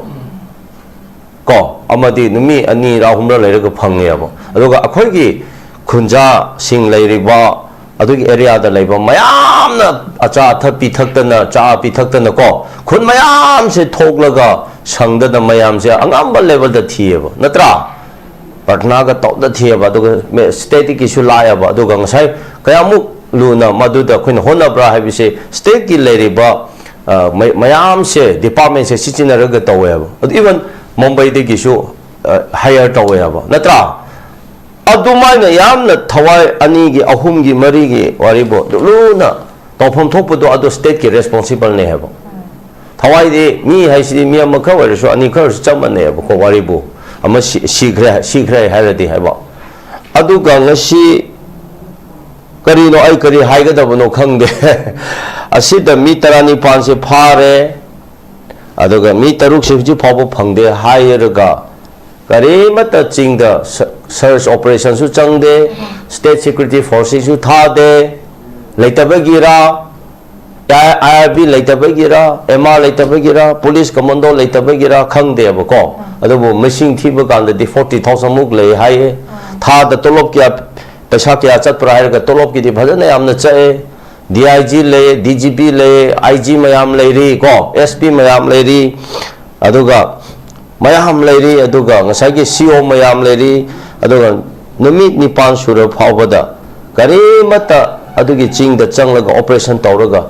ꯀꯣ, ꯑꯃꯗꯤ ꯅꯨꯃꯤꯠ ꯑꯅꯤꯔ ꯑꯍꯨꯝꯔ ꯂꯩꯔꯒ ꯐꯪꯉꯦꯕ꯫ ꯑꯗꯨꯒ ꯑꯩꯈꯣꯏꯒꯤ ꯈꯨꯟꯖꯥꯁꯤꯡ ꯂꯩꯔꯤꯕ ꯑꯗꯨꯒꯤ areaꯗ ꯂꯩꯕ ꯃꯌꯥꯝꯅ ꯑꯆꯥ ꯑꯊꯛ ꯄꯤꯊꯛꯇꯅ, ꯆꯥ ꯄꯤꯊꯛꯇꯅ ꯀꯣ, ꯈꯨꯟ ꯃꯌꯥꯝꯁꯦ ꯊꯣꯛꯂꯒ ꯁꯪꯗꯅ ꯃꯌꯥꯝꯁꯦ ꯑꯉꯝꯕ levelꯗ ꯊꯤꯌꯦꯕ, ꯅꯠꯇ꯭ꯔꯥ? ꯄ꯭ꯔꯊꯅꯥꯒ ꯇꯧꯗ ꯊꯤꯌꯦꯕ꯫ ꯑꯗꯨꯒ ꯃꯦ-, stateꯀꯤꯁꯨ ꯂꯥꯛꯑꯦꯕ꯫ ꯑꯗꯨꯒ ꯉꯁꯥꯏ ꯀꯌꯥꯃꯨꯛ ꯂꯨꯅ ꯃꯗꯨꯗ ꯑꯩꯈꯣꯏꯅ ꯍꯣꯠꯅꯕ꯭ꯔꯥ ꯍꯥꯏꯕꯁꯦ stateꯀꯤ ꯂꯩꯔꯤꯕ, ꯑ, ꯃꯩ-, ꯃꯌꯥꯝꯁꯦ departmentꯁꯦ ꯁꯤꯖꯤꯟꯅꯔꯒ ꯇꯧꯋꯦꯕ꯫ ꯑꯗꯨ even ꯃꯨꯝꯕꯩꯗꯒꯤꯁꯨ, ꯑ, hire ꯇꯧꯋꯦꯕ, ꯅꯠꯇ꯭ꯔꯥ? ꯑꯗꯨꯃꯥꯏꯅ ꯌꯥꯝꯅ ꯊꯋꯥꯏ ꯑꯅꯤꯒꯤ, ꯑꯍꯨꯝꯒꯤ, ꯃꯔꯤꯒꯤ ꯋꯥꯔꯤꯕꯨ ꯑꯗꯨ ꯂꯨꯅ ꯇꯧꯐꯝ ꯊꯣꯛꯄꯗꯣ ꯑꯗꯨ stateꯀꯤ responsible ꯅꯦ ꯍꯥꯏꯕ꯫ ꯊꯋꯥꯏꯗꯤ ꯃꯤ ꯍꯥꯏꯁꯤꯗꯤ ꯃꯤ ꯑꯃꯈꯛ ꯑꯣꯏꯔꯁꯨ ꯑꯅꯤꯈꯛ ꯑꯣꯏꯔꯁꯨ ꯆꯞ ꯃꯥꯟꯅꯩꯕꯀꯣ, ꯋꯥꯔꯤꯕꯨ꯫ ꯑꯃ ꯁꯤ-, ꯁꯤꯈ꯭ꯔꯦ, ꯁꯤꯈ꯭ꯔꯦ ꯍꯥꯏꯔꯗꯤ ꯍꯥꯏꯕ꯫ ꯑꯗꯨꯒ ꯉꯁꯤ ꯀꯔꯤꯅꯣ, ꯑꯩ ꯀꯔꯤ ꯍꯥꯏꯒꯗꯕꯅꯣ ꯈꯪꯗꯦ꯫ ꯑꯁꯤꯗ ꯃꯤ ꯇꯔꯥꯅꯤꯄꯥꯟꯁꯦ ꯐꯥꯔꯦ, ꯑꯗꯨꯒ ꯃꯤ ꯇꯔꯨꯛꯁꯦ ꯍꯧꯖꯤꯛ ꯐꯥꯎꯕ ꯐꯪꯗꯦ ꯍꯥꯏꯔꯒ ꯀꯔꯤꯃꯠꯇ ꯆꯤꯡꯗ ꯁ-, search operationꯁꯨ ꯆꯪꯗꯦ, state security forceꯁꯨ ꯊꯥꯗꯦ, ꯂꯩꯇꯕꯒꯤꯔ, I R B ꯂꯩꯇꯕꯒꯤꯔ, M R ꯂꯩꯇꯕꯒꯤꯔ, police commando ꯂꯩꯇꯕꯒꯤꯔ ꯈꯪꯗꯦꯕꯀꯣ꯫ ꯑꯗꯨꯕꯨ ꯃꯁꯤꯡ ꯊꯤꯕ ꯀꯥꯟꯗꯗꯤ forty thousand ꯃꯨꯛ ꯂꯩ ꯍꯥꯏꯌꯦ꯫ ꯊꯥꯗ ꯇꯣꯂꯣꯞ ꯀꯌꯥ, ꯄꯩꯁꯥ ꯀꯌꯥ ꯆꯠꯄ꯭ꯔꯥ ꯍꯥꯏꯔꯒ, ꯇꯣꯂꯣꯞꯀꯤꯗꯤ ꯐꯖꯅ ꯌꯥꯝꯅ ꯆꯠꯂꯦ꯫ ꯗꯤ ꯑꯥꯏ ꯖꯤ ꯂꯩ, ꯗꯤ ꯖꯤ ꯄꯤ ꯂꯩ, ꯑꯥꯏ ꯖꯤ ꯃꯌꯥꯝ ꯂꯩꯔꯤ ꯀꯣ, ꯑꯦꯁ ꯄꯤ ꯃꯌꯥꯝ ꯂꯩꯔꯤ, ꯑꯗꯨꯒ ꯃꯌꯥꯝ ꯂꯩꯔꯤ, ꯑꯗꯨꯒ ꯉꯁꯥꯏꯒꯤ ꯁꯤ ꯑꯣ ꯃꯌꯥꯝ ꯂꯩꯔꯤ꯫ ꯑꯗꯨꯒ ꯅꯨꯃꯤꯠ ꯅꯤꯄꯥꯟ ꯁꯨꯔ ꯐꯥꯎꯕꯗ ꯀꯔꯤꯃꯠꯇ ꯑꯗꯨꯒꯤ ꯆꯤꯡꯗ ꯆꯪꯂꯒ ꯑꯣꯄꯔꯦꯁꯟ ꯇꯧꯔꯒ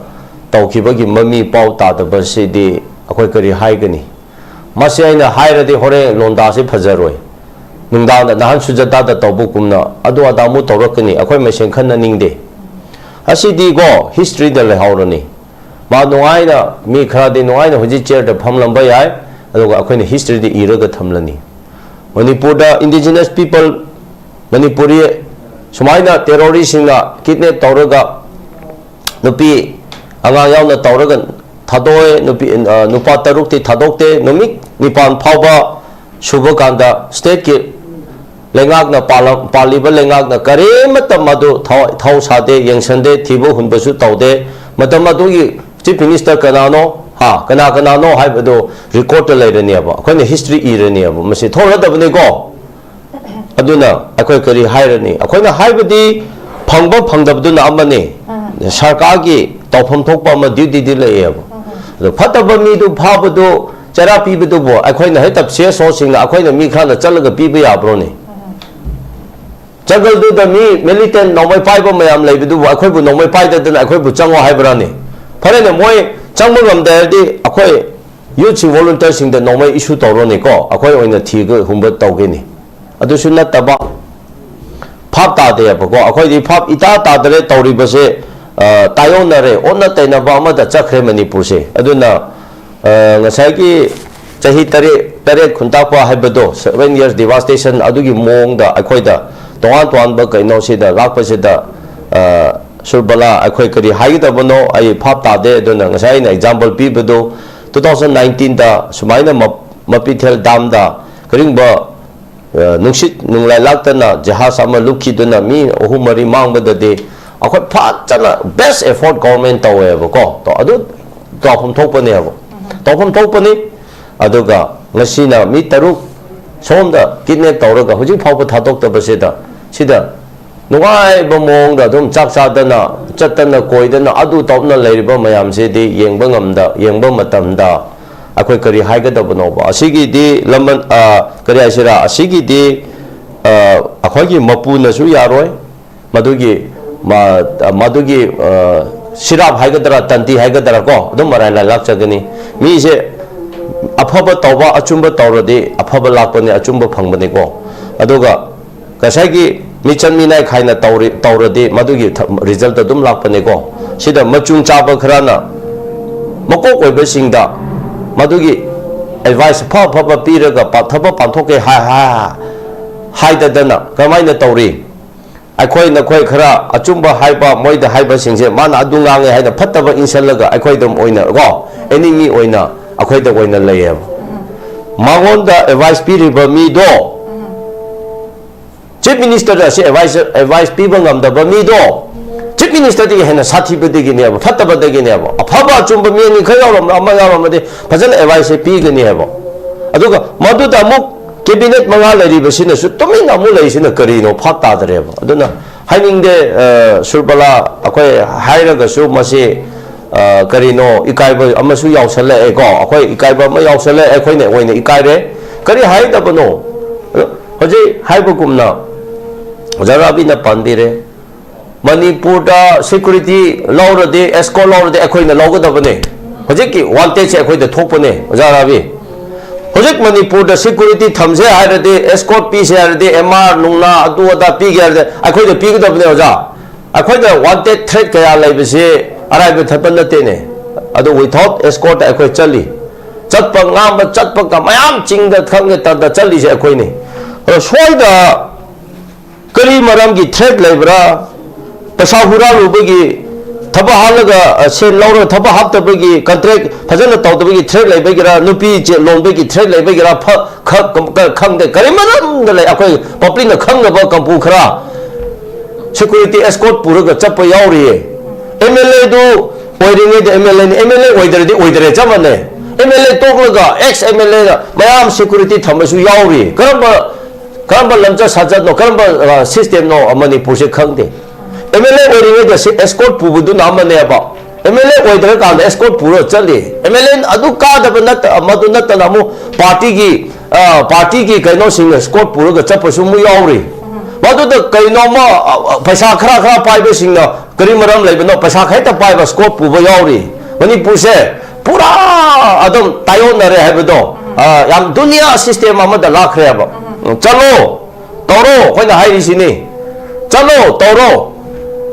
ꯇꯧꯈꯤꯕꯒꯤ ꯃꯃꯤ ꯄꯥꯎ ꯇꯥꯗꯕꯁꯤꯗꯤ ꯑꯩꯈꯣꯏ ꯀꯔꯤ ꯍꯥꯏꯒꯅꯤ? ꯃꯁꯤ ꯑꯩꯅ ꯍꯥꯏꯔꯗꯤ ꯍꯣꯔꯦꯟ ꯂꯣꯟꯗꯥꯁꯤ ꯐꯖꯔꯣꯏ꯫ ꯅꯨꯡꯗꯥꯡꯗ ꯅꯍꯥꯟ ꯁꯨꯖꯥꯇꯥꯗ ꯇꯧꯕꯒꯨꯝꯅ ꯑꯗꯨ ꯑꯗꯥ ꯑꯃꯨꯛ ꯇꯧꯔꯛꯀꯅꯤ, ꯑꯩꯈꯣꯏ ꯃꯁꯦꯟ ꯈꯟꯅꯅꯤꯡꯗꯦ꯫ ꯑꯁꯤꯗꯤꯀꯣ ꯍꯤꯁꯇ꯭ꯔꯤꯗ ꯂꯩꯍꯧꯔꯅꯤ꯫ ꯃꯥ ꯅꯨꯡꯉꯥꯏꯅ, ꯃꯤ ꯈꯔꯗꯤ ꯅꯨꯡꯉꯥꯏꯅ ꯍꯧꯖꯤꯛ ꯆꯤꯌꯔꯗ ꯐꯝꯂꯝꯕ ꯌꯥꯏ, ꯑꯗꯨꯒ ꯑꯩꯈꯣꯏꯅ ꯍꯤꯁꯇ꯭ꯔꯤꯗ ꯏꯔꯒ ꯊꯝꯂꯅꯤ꯫ ꯃꯅꯤꯄꯨꯔꯗ ꯏꯟꯗꯤꯖꯤꯅꯁ ꯄꯤꯄꯜ, ꯃꯅꯤꯄꯨꯔꯤ ꯁꯨꯃꯥꯏꯅ ꯇꯦꯔꯣꯔꯤꯁꯁꯤꯡꯅ ꯀꯤꯗꯅꯦꯞ ꯇꯧꯔꯒ ꯅꯨꯄꯤ ꯑꯉꯥꯡ ꯌꯥꯎꯅ ꯇꯧꯔꯒ ꯊꯥꯗꯣꯛꯑꯦ꯫ ꯅꯨꯄꯤ, ꯑ, ꯅꯨꯄꯥ ꯇꯔꯨꯛꯇꯤ ꯊꯥꯗꯣꯛꯇꯦ꯫ ꯅꯨꯃꯤꯠ ꯅꯤꯄꯥꯟ ꯐꯥꯎꯕ ꯁꯨꯕ ꯀꯥꯟꯗ ꯁ꯭ꯇꯦꯠꯀꯤ ꯂꯩꯉꯥꯛꯅ, ꯄꯥꯜꯂ-, ꯄꯥꯜꯂꯤꯕ ꯂꯩꯉꯥꯛꯅ ꯀꯔꯤꯃꯠꯇ ꯃꯗꯨ ꯊꯋꯥꯏ, ꯊꯧ ꯁꯥꯗꯦ, ꯌꯦꯡꯁꯟꯗꯦ, ꯊꯤꯕ ꯍꯨꯟꯕꯁꯨ ꯇꯧꯗꯦ꯫ ꯃꯇꯝ ꯑꯗꯨꯒꯤ ꯆꯤꯐ ꯃꯤꯅꯤꯁꯇꯔ ꯀꯅꯥꯅꯣ? ꯍꯥ, ꯀꯅꯥ ꯀꯅꯥꯅꯣ ꯍꯥꯏꯕꯗꯨ ꯔꯦꯀꯣꯔꯗꯇ ꯂꯩꯔꯅꯦꯕ, ꯑꯩꯈꯣꯏꯅ ꯍꯤꯁꯇ꯭ꯔꯤ ꯏꯔꯅꯦꯕ꯫ ꯃꯁꯤ ꯊꯣꯛꯂꯗꯕꯅꯤꯀꯣ꯫ ꯑꯗꯨꯅ ꯑꯩꯈꯣꯏ ꯀꯔꯤ ꯍꯥꯏꯔꯅꯤ? ꯑꯩꯈꯣꯏꯅ ꯍꯥꯏꯕꯗꯤ ꯐꯪꯕ ꯐꯪꯗꯕꯗꯨꯅ ꯑꯃꯅꯤ, ꯑꯥ꯫ ꯁꯔꯀꯥꯔꯒꯤ ꯇꯧꯐꯝ ꯊꯣꯛꯄ ꯑꯃ ꯗ꯭ꯌꯨꯇꯤꯗꯤ ꯂꯩꯌꯦꯕ꯫ ꯑꯥ꯫ ꯑꯗꯣ ꯐꯠꯇꯕ ꯃꯤꯗꯨ ꯐꯥꯕꯗꯨ, ꯆꯩꯔꯥ ꯄꯤꯕꯗꯨꯕꯨ ꯑꯩꯈꯣꯏꯅ ꯍꯦꯛꯇ ꯁꯤ ꯑꯦꯁ ꯑꯣꯁꯤꯡꯅ ꯑꯩꯈꯣꯏꯅ ꯃꯤ ꯈꯔꯅ ꯆꯠꯂꯒ ꯄꯤꯕ ꯌꯥꯕ꯭ꯔꯣꯅꯦ? ꯑꯥ꯫ ꯖꯪꯒꯜꯗꯨꯗ ꯃꯤ ꯃꯤꯂꯤꯇꯦꯟ ꯅꯣꯡꯃꯩ ꯄꯥꯏꯕ ꯃꯌꯥꯝ ꯂꯩꯕꯗꯨꯕꯨ ꯑꯩꯈꯣꯏꯕꯨ ꯅꯣꯡꯃꯩ ꯄꯥꯏꯗꯗꯅ ꯑꯩꯈꯣꯏꯕꯨ ꯆꯪꯉꯣ ꯍꯥꯏꯕ꯭ꯔꯥꯅꯦ? ꯐꯔꯦꯅꯦ, ꯃꯣꯏ ꯆꯪꯕ ꯉꯝꯗꯦ ꯍꯥꯏꯔꯗꯤ ꯑꯩꯈꯣꯏ ꯌꯨꯠꯁꯤꯡ, ꯚꯣꯂꯨꯟꯇꯤꯌꯔꯁꯤꯡꯗ ꯅꯣꯡꯃꯩ ꯏꯁꯨ ꯇꯧꯔꯣꯅꯦꯀꯣ, ꯑꯩꯈꯣꯏ ꯑꯣꯏꯅ ꯊꯤꯒ ꯍꯨꯝꯕ ꯇꯧꯒꯦꯅꯤ꯫ ꯑꯗꯨꯁꯨ ꯅꯠꯇꯕ, ꯚꯥꯞ ꯇꯥꯗꯦꯕꯀꯣ꯫ ꯑꯩꯈꯣꯏꯗꯤ ꯚꯥꯞ ꯏꯇꯥ ꯇꯥꯗꯔꯦ ꯇꯧꯔꯤꯕꯁꯦ, ꯑ, ꯇꯥꯏꯌꯣꯟꯅꯔꯦ, ꯑꯣꯟꯅ ꯇꯩꯅꯕ ꯑꯃꯗ ꯆꯠꯈ꯭ꯔꯦ ꯃꯅꯤꯄꯨꯔꯁꯦ꯫ ꯑꯗꯨꯅ, ꯑ, ꯉꯁꯥꯏꯒꯤ ꯆꯍꯤ ꯇꯔꯦꯠ, ꯇꯔꯦꯠ ꯈꯨꯟꯇꯥꯛꯄ ꯍꯥꯏꯕꯗꯣ, seven years devastation, ꯑꯗꯨꯒꯤ ꯃꯑꯣꯡꯗ ꯑꯩꯈꯣꯏꯗ ꯇꯣꯉꯥꯟ ꯇꯣꯉꯥꯟꯕ ꯀꯩꯅꯣꯁꯤꯗ ꯂꯥꯛꯄꯁꯤꯗ, ꯑ, ꯁꯨꯔꯕꯂꯥ, ꯑꯩꯈꯣꯏ ꯀꯔꯤ ꯍꯥꯏꯒꯗꯕꯅꯣ ꯑꯩ ꯚꯥꯞ ꯇꯥꯗꯦ꯫ ꯑꯗꯨꯅ ꯉꯁꯥꯏ ꯑꯩꯅ ꯑꯦꯛꯖꯥꯝꯄꯜ ꯄꯤꯕꯗꯨ, two thousand nineteenꯗ ꯁꯨꯃꯥꯏꯅ ꯃ-, ꯃꯄꯤꯊꯦꯜ ꯗꯥꯝꯗ ꯀꯔꯤꯒꯨꯝꯕ, ꯑ, ꯅꯨꯡꯁꯤꯠ ꯅꯨꯡꯂꯥꯏ ꯂꯥꯛꯇꯅ ꯖꯍꯥꯖ ꯑꯃ ꯂꯨꯞꯈꯤꯗꯨꯅ ꯃꯤ ꯑꯍꯨꯝ ꯃꯔꯤ ꯃꯥꯡꯕꯗꯗꯤ ꯑꯩꯈꯣꯏ ꯐꯖꯅ best effort government ꯇꯧꯋꯦꯕꯀꯣ꯫ ꯇꯣ-, ꯑꯗꯨ ꯇꯧꯐꯝ ꯊꯣꯛꯄꯅꯦꯕ꯫ ꯇꯧꯐꯝ ꯊꯣꯛꯄꯅꯤ꯫ ꯑꯗꯨꯒ ꯉꯁꯤꯅ ꯃꯤ ꯇꯔꯨꯛ ꯁꯣꯝꯗ ꯀꯤꯗꯅꯦꯞ ꯇꯧꯔꯒ ꯍꯧꯖꯤꯛ ꯐꯥꯎꯕ ꯊꯥꯗꯣꯛꯇꯕꯁꯤꯗ, ꯁꯤꯗ ꯅꯨꯡꯉꯥꯏꯕ ꯃꯑꯣꯡꯗ ꯑꯗꯨꯝ ꯆꯥꯛ ꯆꯥꯗꯅ, ꯆꯠꯇꯅ, ꯀꯣꯏꯗꯅ, ꯑꯗꯨ ꯇꯧꯗꯅ ꯂꯩꯔꯤꯕ ꯃꯌꯥꯝꯁꯤꯗꯤ ꯌꯦꯡꯕ ꯉꯝꯗ, ꯌꯦꯡꯕ ꯃꯇꯝꯗ ꯑꯩꯈꯣꯏ ꯀꯔꯤ ꯍꯥꯏꯒꯗꯕꯅꯣꯕ? ꯑꯁꯤꯒꯤꯗꯤ ꯂꯃꯟ, ꯑ, ꯀꯔꯤ ꯍꯥꯏꯁꯤꯔꯥ? ꯑꯁꯤꯒꯤꯗꯤ, ꯑ, ꯑꯩꯈꯣꯏꯒꯤ ꯃꯄꯨꯅꯁꯨ ꯌꯥꯔꯣꯏ꯫ ꯃꯗꯨꯒꯤ, ꯃ-, ꯃꯗꯨꯒꯤ, ꯑ, ꯁꯤꯔꯥꯞ ꯍꯥꯏꯒꯗ꯭ꯔꯥ, ꯇꯟꯇꯤ ꯍꯥꯏꯒꯗ꯭ꯔꯥ ꯀꯣ, ꯑꯗꯨꯝ ꯃꯔꯥꯏꯅ ꯂꯥꯛꯆꯒꯅꯤ꯫ ꯃꯤꯁꯦ ꯑꯐꯕ ꯇꯧꯕ, ꯑꯆꯨꯝꯕ ꯇꯧꯔꯗꯤ ꯑꯐꯕ ꯂꯥꯛꯄꯅꯤ, ꯑꯆꯨꯝꯕ ꯐꯪꯕꯅꯤꯀꯣ꯫ ꯑꯗꯨꯒ ꯉꯁꯥꯏꯒꯤ ꯃꯤꯆꯪ ꯃꯤꯅꯥꯏ ꯈꯥꯏꯅ ꯇꯧꯔꯤ-, ꯇꯧꯔꯗꯤ ꯃꯗꯨꯒꯤ ꯊ-, ꯔꯤꯖꯜꯠ ꯑꯗꯨꯝ ꯂꯥꯛꯄꯅꯤꯀꯣ꯫ ꯁꯤꯗ ꯃꯆꯨꯡ ꯆꯥꯕ ꯈꯔꯅ ꯃꯀꯣꯛ ꯑꯣꯏꯕꯁꯤꯡꯗ ꯃꯗꯨꯒꯤ ꯑꯦꯗꯚꯥꯏꯁ ꯑꯐ ꯑꯐꯕ ꯄꯤꯔꯒ ꯄꯥ-, ꯊꯕꯛ ꯄꯥꯡꯊꯣꯛꯀꯦ ꯍꯥꯏ-, ꯍꯥꯏ-, ꯍꯥꯏꯗꯗꯅ ꯀꯃꯥꯏꯅ ꯇꯧꯔꯤ? ꯑꯩꯈꯣꯏ ꯅꯈꯣꯏ ꯈꯔ ꯑꯆꯨꯝꯕ ꯍꯥꯏꯕ, ꯃꯣꯏꯗ ꯍꯥꯏꯕꯁꯤꯡꯁꯦ ꯃꯥꯅ ꯑꯗꯨ ꯉꯥꯡꯉꯦ ꯍꯥꯏꯅ ꯐꯠꯇꯕ ꯏꯟꯁꯤꯜꯂꯒ ꯑꯩꯈꯣꯏꯗ ꯑꯣꯏꯅ ꯀꯣ, ꯑꯦꯅꯤꯃꯤ ꯑꯣꯏꯅ ꯑꯩꯈꯣꯏꯗ ꯑꯣꯏꯅ ꯂꯩꯌꯦꯕ꯫ ꯃꯉꯣꯟꯗ ꯑꯦꯗꯚꯥꯏꯁ ꯄꯤꯔꯤꯕ ꯃꯤꯗꯣ, ꯆꯤꯐ ꯃꯤꯅꯤꯁꯇꯔꯗ ꯑꯁꯤ ꯑꯦꯗꯚꯥꯏꯁ, ꯑꯦꯗꯚꯥꯏꯁ ꯄꯤꯕ ꯉꯝꯗꯕ ꯃꯤꯗꯣ, ꯆꯤꯐ ꯃꯤꯅꯤꯁꯇꯔꯗꯒꯤ ꯍꯦꯟꯅ ꯁꯥꯊꯤꯕꯗꯒꯤꯅꯦꯕ, ꯐꯠꯇꯕꯗꯒꯤꯅꯦꯕ꯫ ꯑꯐꯕ ꯑꯆꯨꯝꯕ ꯃꯤ ꯑꯅꯤ ꯈꯔ ꯌꯥꯎꯔꯝ-, ꯑꯃ ꯌꯥꯎꯔꯝꯃꯗꯤ ꯐꯖꯅ ꯑꯦꯗꯚꯥꯏꯁꯁꯦ ꯄꯤꯒꯅꯤ ꯍꯥꯏꯕ꯫ ꯑꯗꯨꯒ ꯃꯗꯨꯗ ꯑꯃꯨꯛ ꯀꯦꯕꯤꯅꯦꯠ ꯃꯉꯥ ꯂꯩꯔꯤꯕꯁꯤꯅꯁꯨ ꯇꯨꯃꯤꯟꯅ ꯑꯃꯨꯛ ꯂꯩꯔꯤꯁꯤꯅ ꯀꯔꯤꯅꯣ ꯚꯥꯞ ꯇꯥꯗꯔꯦꯕ꯫ ꯑꯗꯨꯅ ꯍꯥꯏꯅꯤꯡꯗꯦ, ꯑ, ꯁꯨꯔꯕꯂꯥ, ꯑꯩꯈꯣꯏ ꯍꯥꯏꯔꯒꯁꯨ ꯃꯁꯤ, ꯑ, ꯀꯔꯤꯅꯣ, ꯏꯀꯥꯏꯕ ꯑꯃꯁꯨ ꯌꯥꯎꯁꯜꯂꯛꯑꯦꯀꯣ꯫ ꯑꯩꯈꯣꯏ ꯏꯀꯥꯏꯕ ꯑꯃ ꯌꯥꯎꯁꯜꯂꯛꯑꯦ, ꯑꯩꯈꯣꯏꯅ ꯑꯣꯏꯅ ꯏꯀꯥꯏꯔꯦ꯫ ꯀꯔꯤ ꯍꯥꯏꯒꯗꯕꯅꯣ? ꯍꯧꯖꯤꯛ ꯍꯥꯏꯕꯒꯨꯝꯅ ꯑꯣꯖꯥ ꯔꯥꯕꯤꯅ ꯄꯥꯟꯕꯤꯔꯦ, ꯃꯅꯤꯄꯨꯔꯗ ꯁꯦꯀ꯭ꯌꯨꯔꯤꯇꯤ ꯂꯧꯔꯗꯤ, ꯑꯦꯁꯀꯣꯔꯠ ꯂꯧꯔꯗꯤ ꯑꯩꯈꯣꯏꯅ ꯂꯧꯒꯗꯕꯅꯦ꯫ ꯍꯧꯖꯤꯛꯀꯤ ꯋꯥꯟꯇꯦꯖꯁꯦ ꯑꯩꯈꯣꯏꯗ ꯊꯣꯛꯄꯅꯦ, ꯑꯣꯖꯥ ꯔꯥꯕꯤ꯫ ꯍꯧꯖꯤꯛ ꯃꯅꯤꯄꯨꯔꯗ ꯁꯦꯀ꯭ꯌꯨꯔꯤꯇꯤ ꯊꯝꯁꯦ ꯍꯥꯏꯔꯗꯤ, ꯑꯦꯁꯀꯣꯔꯠ ꯄꯤꯁꯦ ꯍꯥꯏꯔꯗꯤ, ꯑꯦꯝ ꯑꯥꯔ ꯅꯨꯡꯅꯥ ꯑꯗꯨ ꯑꯗꯥ ꯄꯤꯒꯦ ꯍꯥꯏꯔꯗꯤ ꯑꯩꯈꯣꯏꯗ ꯄꯤꯒꯗꯕꯅꯦ, ꯑꯣꯖꯥ꯫ ꯑꯩꯈꯣꯏꯗ ꯋꯥꯟꯇꯦꯖ ꯊ꯭ꯔꯦꯠ ꯀꯌꯥ ꯂꯩꯕꯁꯦ ꯑꯔꯥꯏꯕ ꯊꯕꯛ ꯅꯠꯇꯦꯅꯦ꯫ ꯑꯗꯨ without escort ꯑꯩꯈꯣꯏ ꯆꯠꯂꯤ꯫ ꯆꯠꯄ ꯉꯥꯡꯕ ꯆꯠꯄ ꯀ-, ꯃꯌꯥꯝ ꯆꯤꯡꯗ ꯈꯪꯗꯦ ꯇꯝꯗ ꯆꯠꯂꯤꯁꯦ ꯑꯩꯈꯣꯏꯅꯤ꯫ ꯑꯗꯣ ꯁꯣꯏꯗ ꯀꯔꯤ ꯃꯔꯝꯒꯤ ꯊ꯭ꯔꯦꯠ ꯂꯩꯕ꯭ꯔꯥ? ꯄꯩꯁꯥ ꯍꯨꯔꯥꯜꯂꯨꯕꯒꯤ, ꯊꯕꯛ ꯍꯥꯞꯂꯒ, ꯑ, ꯁꯦꯟ ꯂꯧꯔꯒ ꯊꯕꯛ ꯍꯥꯞꯇꯕꯒꯤ, ꯀꯟꯇ꯭ꯔꯦꯛ ꯐꯖꯅ ꯇꯧꯗꯕꯒꯤ ꯊ꯭ꯔꯦꯠ ꯂꯩꯕꯒꯤꯔꯥ? ꯅꯨꯄꯤ ꯆꯦ-, ꯂꯣꯟꯕꯒꯤ ꯊ꯭ꯔꯦꯠ ꯂꯩꯕꯒꯤꯔꯥ? ꯐ-, ꯈ-, ꯀ-, ꯈꯪꯗꯦ꯫ ꯀꯔꯤ ꯃꯔꯝꯗ ꯂꯩ? ꯑꯩꯈꯣꯏ ꯄꯕ꯭ꯂꯤꯛꯅ ꯈꯪꯅꯕ ꯀꯥꯡꯕꯨ ꯈꯔ ꯁꯦꯀ꯭ꯌꯨꯔꯤꯇꯤ ꯑꯦꯁꯀꯣꯔꯠ ꯄꯨꯔꯒ ꯆꯠꯄ ꯌꯥꯎꯔꯤꯌꯦ꯫ ꯑꯦꯝ ꯑꯦꯜ ꯑꯦꯗꯨ ꯑꯣꯏꯔꯤꯉꯩꯗ ꯑꯦꯝ ꯑꯦꯜ ꯑꯦꯅꯤ, ꯑꯦꯝ ꯑꯦꯜ ꯑꯦ ꯑꯣꯏꯗ꯭ꯔꯗꯤ ꯑꯣꯏꯗ꯭ꯔꯦ, ꯆꯞ ꯃꯥꯟꯅꯩ꯫ ꯑꯦꯝ ꯑꯦꯜ ꯑꯦ ꯇꯣꯛꯂꯒ ꯑꯦꯛꯁ ꯑꯦꯝ ꯑꯦꯜ ꯑꯦꯅ ꯃꯌꯥꯝ ꯁꯦꯀ꯭ꯌꯨꯔꯤꯇꯤ ꯊꯝꯕꯁꯨ ꯌꯥꯎꯔꯤ꯫ ꯀꯔꯝꯕ ꯀꯔꯝꯕ ꯂꯝꯆꯠ ꯁꯥꯖꯠꯅꯣ, ꯀꯔꯝꯕ ꯁꯤꯁꯇꯦꯝꯅꯣ ꯃꯅꯤꯄꯨꯔꯁꯦ ꯈꯪꯗꯦ꯫ ꯑꯦꯝ ꯑꯦꯜ ꯑꯦ ꯑꯣꯏꯔꯤꯉꯩꯗ ꯑꯦꯁꯀꯣꯔꯠ ꯄꯨꯕꯗꯨꯅ ꯑꯃꯅꯦꯕ, ꯑꯦꯝ ꯑꯦꯜ ꯑꯦ ꯑꯣꯏꯗ꯭ꯔꯀꯥꯟꯗ ꯑꯦꯁꯀꯣꯔꯠ ꯄꯨꯔ ꯆꯠꯂꯤ꯫ ꯑꯦꯝ ꯑꯦꯜ ꯑꯦ ꯑꯗꯨ ꯀꯥꯗꯕ ꯅꯠꯇ ꯃꯗꯨ ꯅꯠꯇꯅ ꯑꯃꯨꯛ ꯄꯥꯔꯇꯤꯒꯤ ꯄꯥꯔꯇꯤꯒꯤ ꯀꯩꯅꯣꯁꯤꯡꯅ ꯁ꯭ꯀꯣꯠ ꯄꯨꯔꯒ ꯆꯠꯄꯁꯨ ꯑꯃꯨꯛ ꯌꯥꯎꯔꯤ꯫ ꯃꯗꯨꯗ ꯀꯩꯅꯣꯝꯃ ꯄꯩꯁꯥ ꯈꯔ ꯈꯔ ꯄꯥꯏꯕꯁꯤꯡꯅ ꯀꯔꯤ ꯃꯔꯝ ꯂꯩꯕꯅꯣ ꯄꯩꯁꯥ ꯈꯛꯇ ꯄꯥꯏꯕ ꯁ꯭ꯀꯣꯠ ꯄꯨꯕ ꯌꯥꯎꯔꯤ꯫ ꯃꯅꯤꯄꯨꯔꯁꯦ ꯄꯨꯔꯥ ꯑꯗꯨꯝ ꯇꯥꯏꯑꯣꯟꯅꯔꯦ ꯍꯥꯏꯕꯗꯣ, ꯌꯥꯝ ꯗꯨꯅꯤꯌꯥ ꯁꯤꯁꯇꯦꯝ ꯑꯃꯗ ꯂꯥꯛꯈ꯭ꯔꯦꯕ꯫ ꯆꯠꯂꯣ, ꯇꯧꯔꯣ, ꯑꯩꯈꯣꯏꯅ ꯍꯥꯏꯔꯤꯁꯤꯅꯤ꯫ ꯆꯠꯂꯣ, ꯇꯧꯔꯣ꯫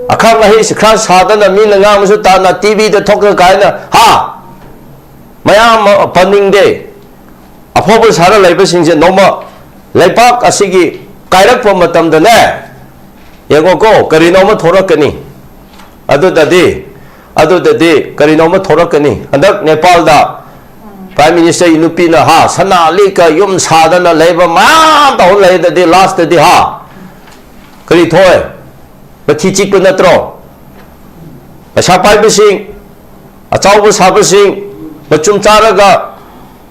ꯑꯈꯪ ꯑꯍꯩꯁꯤ ꯈꯔ ꯁꯥꯗꯅ ꯃꯤꯅ ꯉꯥꯡꯕꯁꯨ ꯇꯥꯅ ꯇꯤꯚꯤꯗ ꯊꯣꯛꯂ ꯀꯥꯏꯅ ꯍꯥ ꯃꯌꯥꯝ ꯑꯃ ꯄꯟꯅꯤꯡꯗꯦ꯫ ꯑꯐꯥꯎꯕ ꯁꯥꯔ ꯂꯩꯕꯁꯤꯡꯁꯦ ꯅꯣꯡꯃ ꯂꯩꯕꯥꯛ ꯑꯁꯤꯒꯤ ꯀꯥꯏꯔꯛꯄ ꯃꯇꯝꯗꯅꯦ, ꯌꯦꯡꯉꯣꯀꯣ, ꯀꯔꯤꯅꯣ ꯑꯃ ꯊꯣꯔꯛꯀꯅꯤ꯫ ꯑꯗꯨꯗꯗꯤ, ꯑꯗꯨꯗꯗꯤ ꯀꯔꯤꯅꯣ ꯑꯃ ꯊꯣꯔꯛꯀꯅꯤ꯫ ꯍꯟꯗꯛ ꯅꯦꯄꯥꯜꯗ ꯄ꯭ꯔꯥꯏꯝ ꯃꯤꯅꯤꯁꯇꯔꯒꯤ ꯅꯨꯄꯤꯅ ꯍꯥ ꯁꯅꯥ ꯂꯤꯛꯀ ꯌꯨꯝ ꯁꯥꯗꯅ ꯂꯩꯕ ꯃꯌꯥꯝ ꯇꯧ ꯂꯩꯗꯗꯤ ꯂꯥꯁꯇꯗꯤ ꯍꯥ ꯀꯔꯤ ꯊꯣꯛꯑꯦ? ꯃꯊꯤ ꯆꯤꯛꯄ ꯅꯠꯇ꯭ꯔꯣ? ꯄꯩꯁꯥ ꯄꯥꯏꯕꯁꯤꯡ, ꯑꯆꯧꯕ ꯁꯥꯕꯁꯤꯡ, ꯃꯆꯨꯝ ꯆꯥꯔꯒ